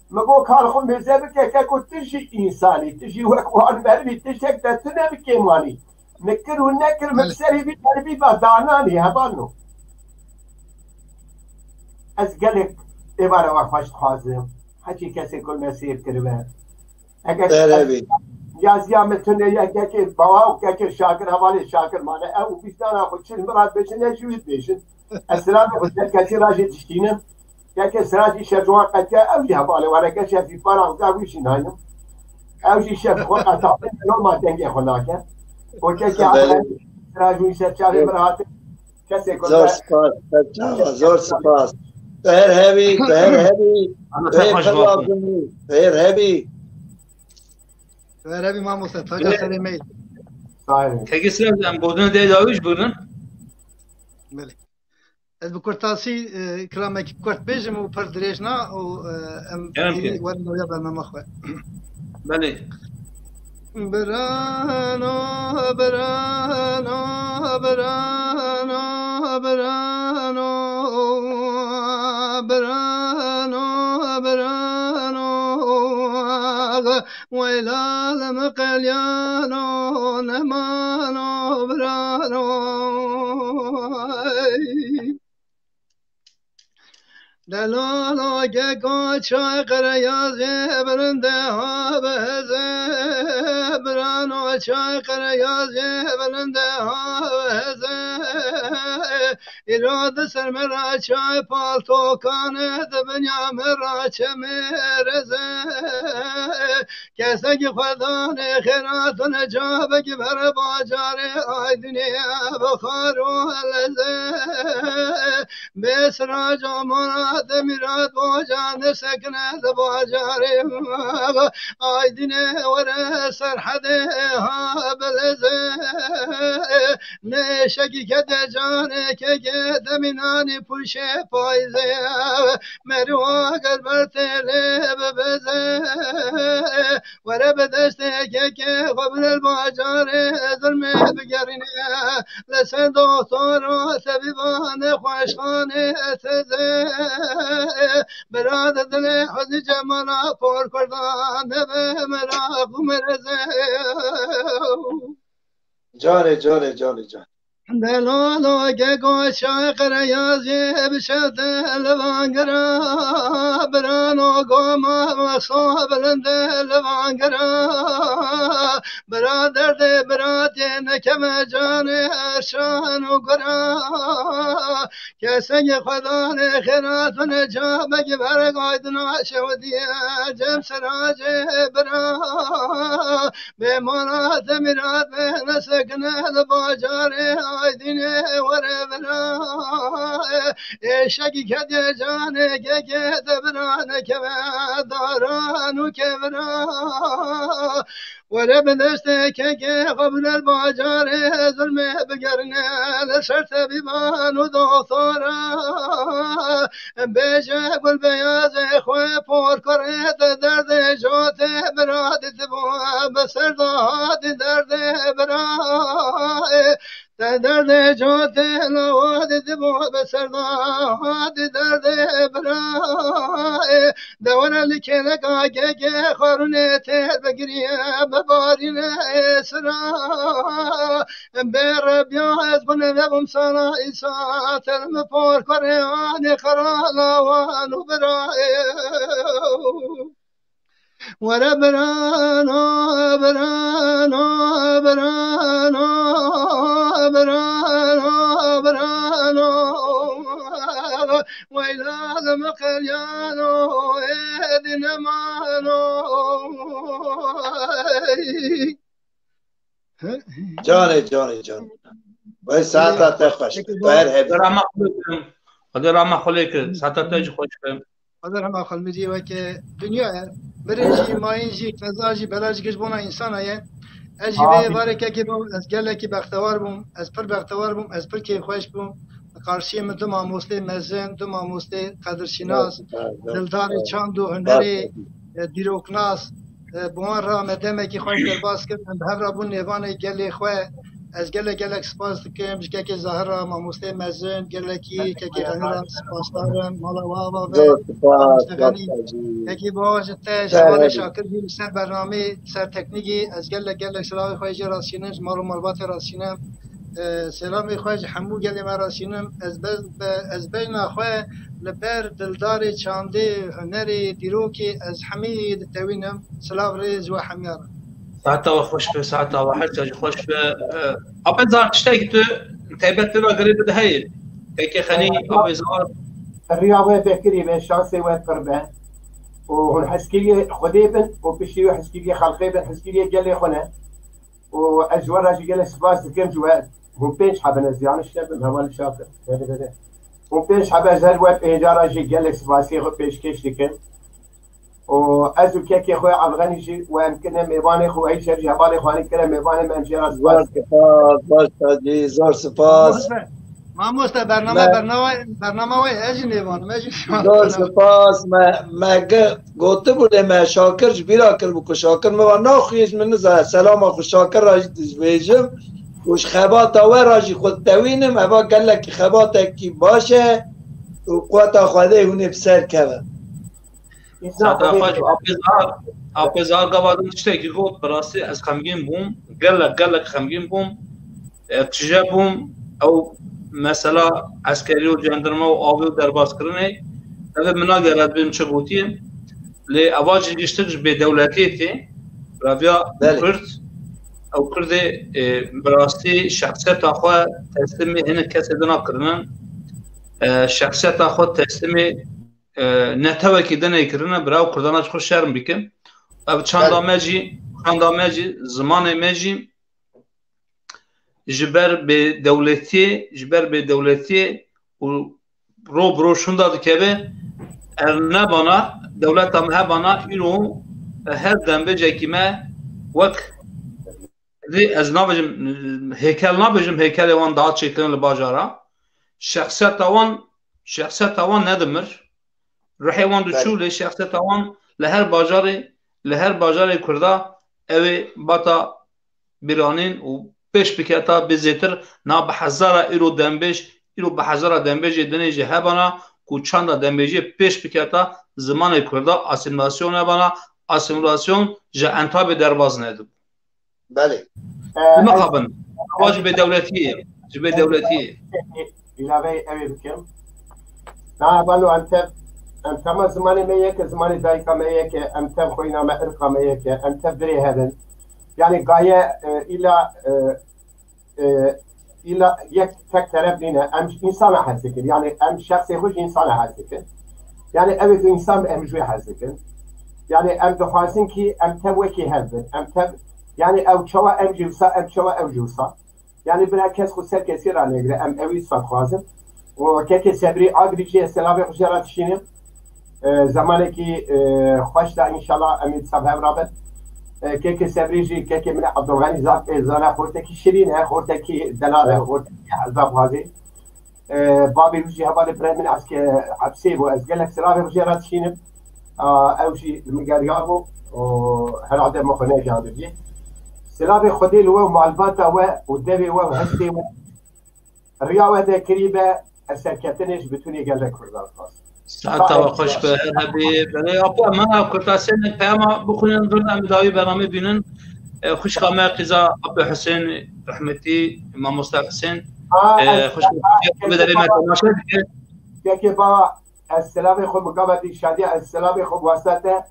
Min got, kar xwe mêze bike, keko tu jî însanî, tu jî wek wan merivî, tiştek te tune bi kêmanî. Min kir û nekir, min bi serê vî merivî ve dananî, hevalno. Ez gelek êvara we xweş dixwazim. Heçî kesê ku me sêr kiribe. Eger Erê bî. Yaziya min tune ye, kekê Bawa û kekê Şakir, hevalê Şakir mane. Ew û vîcdana xwe çi li min re dibêjin, ez jî wî dibêjim. Ez silavê xwe ji her kesî re jî diştînim. Kekê Siracî şer ji wan qetiya, ew jî hevalê wan e, geç ez jî para xwe wî jî naynim. Ew jî şer xwe qetandin, normal dengê xwe nake. Û kekê Belê. Siracî ser çavê min hatin. Kesê ku Zor me spas, serçava, zor spas. Tu her hebî, tu her hebî, Ana tu hê sen xweş pir bû. Lazim bû, tu her hebî. Tu her hebî mamoste, taca Belê. Serê me yî. Sağ olun. Kekê Siracî, em godine dê dawî ji bûnin. Belê. Ez bi kurtasî, e, kilamekî kurt bêjim û pir dirêj na û, e, em Kerem êdî ke. Werin dawiya bernama xwe. Belê. Birano, birano, birano, birano, birano, birano, weyla li min qelyano, nemano, birano. Delalo geko çay qireyazê bilinde ha biheze, birano çay qireyazê bilinde ha biheze. Îro di ser me re çay paltokane, di binya me re çemê reze. Kesekî xwedanê xêratine cabekî bere bacarê Aydinê bi xar û leze. Bê sirac û murad Mîrat Bocan sekine li bacarê Aydinê were serhedê ha bileze. Neşekî kete canê keke demînanî pûşê payzê. Merû ager ber têlê bibeze. Were bi destê kekê xwe bile li bajarê zilmê bigerîne. Li ser doxtor û tebîba nexweşxanê teze. Bira di dilê Hezî Cemala por kurdan nebe meraq û mereze. Canê, canê, canê, can. Delalo gego çay qireyazê bi şevde li van gira. Birano goma mexso bilinde li van gira. Bira derdê bira tê nekeve canê erşan û gura. Kesekî xwedanê xêratine cabekî berek aydina şewdiye cem siracê bira. Bê mala te mîrat be nesekine li bacarê Aydinê were vira. Êşekî kediye canê keke te bira nekeve daran û kevira. Were bi destê keke xwe bile li bacarê zilmê bigerine li ser tebîban û doxtora. Bêje gul beyazê xwe por kurê te derdê cotê bira dîtibû bi ser de hatî derdê bira. Te derdê cotê lawa dîtibû bi ser de hatî derdê bira. De were li kêleka keke xwarûnê têr bigiriye bibarîne sira. Bê Rebya ez xwe nevebûm sala îsa, te li min por kurê anê qerala wan û birayê. Were birano, birano, birano, birano, birano. Weyla li min qelyano, êdî nemano. Canê, canê, canê. Vay saeta te xweş. Peki, tu her hebî. Xwedê rama xwe lê kir. Xwedê rama xwe lê kir. Saeta te jî xweş be. Xwedê rama xwe lê kir. Weke dinya ye. Birê jî, mayîn jî, feza jî, bela jî giş bona însana ye. Ez jî vê varê kekê bûm, ez gelekî bextewar bûm, ez pir bextewar bûm, ez pir kêfxweş bûm. Li qarşiyê min du mamostê mezin, du mamostê qedirşînas, dildarê çand û hunerê, e, dîroknas, e, bi wan re me demekî xweş derbas kir. Em bi hev re bûn nêvanê gelê xwe. Ez gelek gelek spas dikim ji kekê Zahir re, mamostê mezin, gelekî kekê Xenî re spasdar im. Mala we ava be. Zor spas, Mamostê Xenî, kekî baş ji te, ji hevalê Şakir jî li ser bernameyê, li ser teknîkî, ez gelek gelek silavê xwe jê re şînim, ji mal û malbatê re şînim. E, selamê xwe ji hemû gelê me re şînim. Ez be-, be-, ez bejna xwe li ber dildarê çandê, hunerê, dîrokê ez hemî ditewînim. Silav rê ji we hemiya re. Saeta we xweş be, saeta we her çac xweş be. E, Apê Zar, tiştek tu taybet tu ve girê bide heye. Kekê Xenî, Apê Zar. Riya we vekirî be, şansê we pir be. Û hûn hezkiriyê Xwedê bin û piştî wê hezkiriyê xelqê bin, hezkiriyê gelê xwe ne. û ez ji we re jî gelek spas dikim ji we. Hûn pênc heb in, ez yanlış nebim, hevalî Şakir. Bede, bede. Hûn pênc heb, ez her we pênca re jî gelek spasiyê xwe pêşkêş dikim. Û ez û kekê xwe Evxenî jî we em kirine mêvanê xwe, ey şev jî hevalê xwe anî kirine mêvanê me, em jê re spas dikin. Zor spas, baş tacî, zor spas. Mamoste, bername, Me- bername, bername wê ez jî nêvanim, ez jî şivan Zor dikim. Spas, me, me ge-, gotibû lê me Şakir ji bîra kiribû ku Şakir me va naxuye ji min nizaye. Selama xwe Şakir ra jî dibêjim û ji xebata we ra jî xwe ditewînim. Eva gelekî xebatekî baş e û quweta Xwedê hûnê bi ser keve. Saeta xweş, Apê Zar, Apê Zar gava din tiştekî got, bi rastî ez xemgîn bûm, gelek, gelek xemgîn bûm. E, tije bûm, ew mesela eskerî û cendirme û avê û derbazkirinê, ev ê min nagere ez bêm çi gotiyê. Lê eva jî giştik ji bêdewletiyê tê, reviya Belê. Kurd, ew Kurdê, e, bi rastî şexsiyeta xwe teslîmê hinek kesê din kirinin. E, şexsiyeta xwe teslîmê e, netewekî din ê kirine, bira ew Kurdana ji xwe şerm bikin. Ev çanda Belê. me jî, çanda me jî, zimanê me jî ji ber bêdewletiyê, ji ber bêdewletiyê û ro bi ro şûnda dikeve, ev nebana, dewleta me hebana, îro her dembêjekî me wek Lê ez nabêjim, hêkel nabêjim, hêkelê wan daha çêkirin li bajara. Şexsiyeta wan, şexsiyeta wan nedimir. Ruhê wan diçû, Belê. lê şexsiyeta wan li her bajarê, li her bajarê Kurda ew ê bata bîranîn û pêş biketa bê zêtir. Na bi hezara îro dembêj, îro bi hezara dembêjê dinê jî hebana ku çanda dembêjiyê pêş biketa, zimanê Kurda asîmîlasyon hebana, asîmîlasyon ji entabê derbaz nedibû. Belê. Ee, Mixabin. Ava ji bêdewletiyê ye. Ji bêdewletiyê ye. Îlaveyê ew ê bikim. Na, balo em tev, em tema zimanê me yek e, zimanê dayika me yek e, em tev xweyna me, irqa me yek e, em tev birê hev in. Yani gaye, e, îla, e, e, îla yek tek teref nîne. Em ji însana hez dikin. Yani em şexsê xwe ji însana hez dikin. Yani ew ê ku însan be, em ji wê hez dikin. Yani em dixwazin kî em tev wekî hev bin. Em tev, yani ew çawa em jî wisa, em çawa ew jî wisa. Yani bira kes xwe ser kesî ranegire. Em ew wisa dixwazin. Û kekê Sebrî Agirî jî ez selamê xwe jê re dişînim. E, zemanekî, e, xweş da, înşallah em ê dîsa bi hev rabin. E, kekê Sebrî jî kekê min e, Abdulganî zaf ê zana, xortekî şirîn e, xortekî delal e, Evet. xortekî hezabxwazî. E, babê wî jî hevalê birayê min e, ez ke hepsê bû, ez gelek silavê xwe jê re dişînim. A, ew jî li min geriyar bû û herhalde min xwe negihand bû. Silavê Xwedê li we û malbata we û devê we û hestê we. Riya we de kirî be, ez serketinê ji bitûnê gelek Kurdan dixwazim. Saeta we xweş be, her hebî. Belê, apa, me kurtasênek peyama bixwînin, dur em dawî bernamê bînin. E, xwişka me qîza Apê Husên, rehmetî, mamoste Husên. Ha, E, ez, xwişka ha, me derê me kekê temaşe dike. Kekê ba, ez selamê xwe bi gava dî şadiya, ez selamê xwe bi wasta te.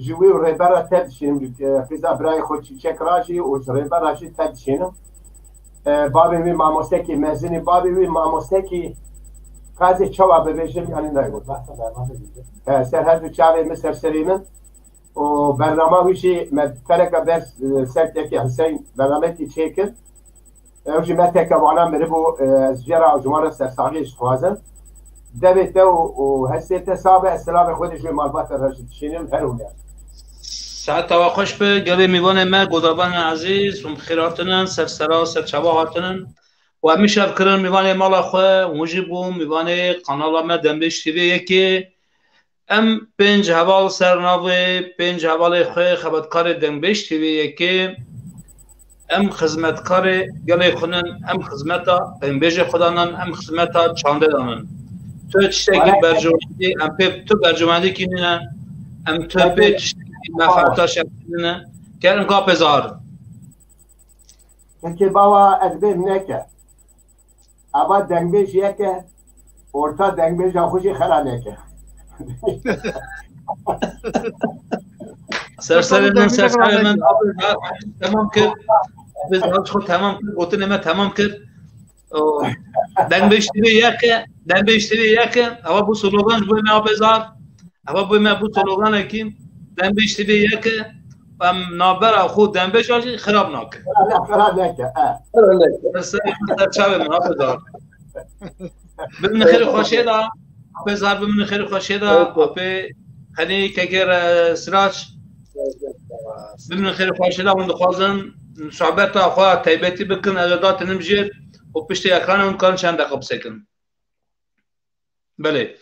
Ji wî û rêbera te dişînim, e, qîza birayê xwe Çîçek ra jî û ji rêbera jî te dişînim. E, bavê wî mamostekî mezinî, bavê wî mamostekî qazê çawa bibêjim, yanî naygot. E, ser her du çavê min, ser serê min. Û bernama wî jî me tereka ber, e, ser tekê Hiseyn bernamekî çêkir. Ew jî me teke wana miribû, e, ez jê re ji wan re sersaxiyê jî dixwazim. Devê te û, û hestê te sax be, ez silavê xwe dê ji wê malbata re jî dişînim, her hûne. Saeta we xweş be, gelê mîvanê me, godavanê ezîz, hûn bi xêr hatinin, ser sera, ser çava hatinin. Û em îşev kirin mîvanê mala xwe, hûn jî bûn mîvanê kanala me Dembêj T V yekê. Em pênc heval ser navê pênc hevalê xwe xebatkarê Dembêj T V yekê, em xizmetkarê gelê xwe nin, em xizmeta Dembêjê xwe danin, em xizmeta çandê danin. Tu tiştekî Wele- berjewendî, em pê tu berjewendîkî nîne, em tu pê Peki. tiştekî mefeta şexsî nîne. Kerim Kapê Zahar. Peki baba, ez bêm neke. Ava dengbêj yek e, orta dengbêja xwe jî xera neke. Ser serê min, ser serê min, abi, tamam kir. Biz xwe tamam kir, gotinê me tamam kir. O, dengbêj T V yek e, dengbêj T V yek e. Ava bu slogan ji bo me Apê Zahar. Eva bû me bû sloganekî, Dembêj T V yek e, em navbera xwe Dembêja jî xirab nake. Xirab neke, e. Xirab neke. Ser serê min, ser çavê min, Apê Zahar. Bimînin xêr û xweşiyê de, Apê Zahar bimînin xêr û xweşiyê de, Apê Xelî, kekê re Sirac. Bimînin xêr û xweşiyê de, hûn dixwazin sohbeta xwe taybetî bikin, ez ê datinim jêr. û piştî ekranê hûn dikarin çend deqa bisekin. Belê.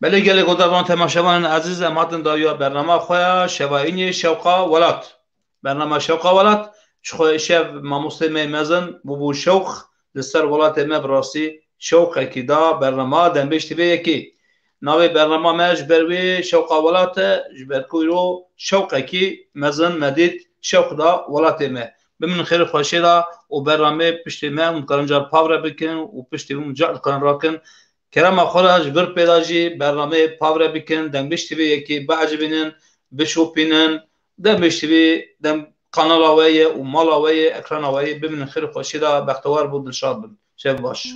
Belê gelek oda van temaşevanên ezîz, em hatin dawiya bernama xwe ya şeva înê Şewqa Welat. Bernama Şewqa Welat, çixwe şev mamostê me mezin bûbû şewq li ser welatê me, bi rastî şewqekî da bernama Dengbêj T V yekê. Navê bernama me ji ber wê Şewqa Welat e, ji ber ku îro şewqekî mezin me dît şewq da welatê me. Bimînin xêr û xweşiyê de û bernamê piştê me hûn dikarin car pavre bikin û piştê hûn car dikarin rakin. Kerema xwe re ji vir pê de jî bernameyê pavre bikin, Dengbêj T V yekê biecibînin, bişopînin. Dengbêj T V dem kanala we ye û mala we ye, ekrana we ye. Bimînin xêr û xweşiyê de, bextewar bin, dilşad bin. Şev baş.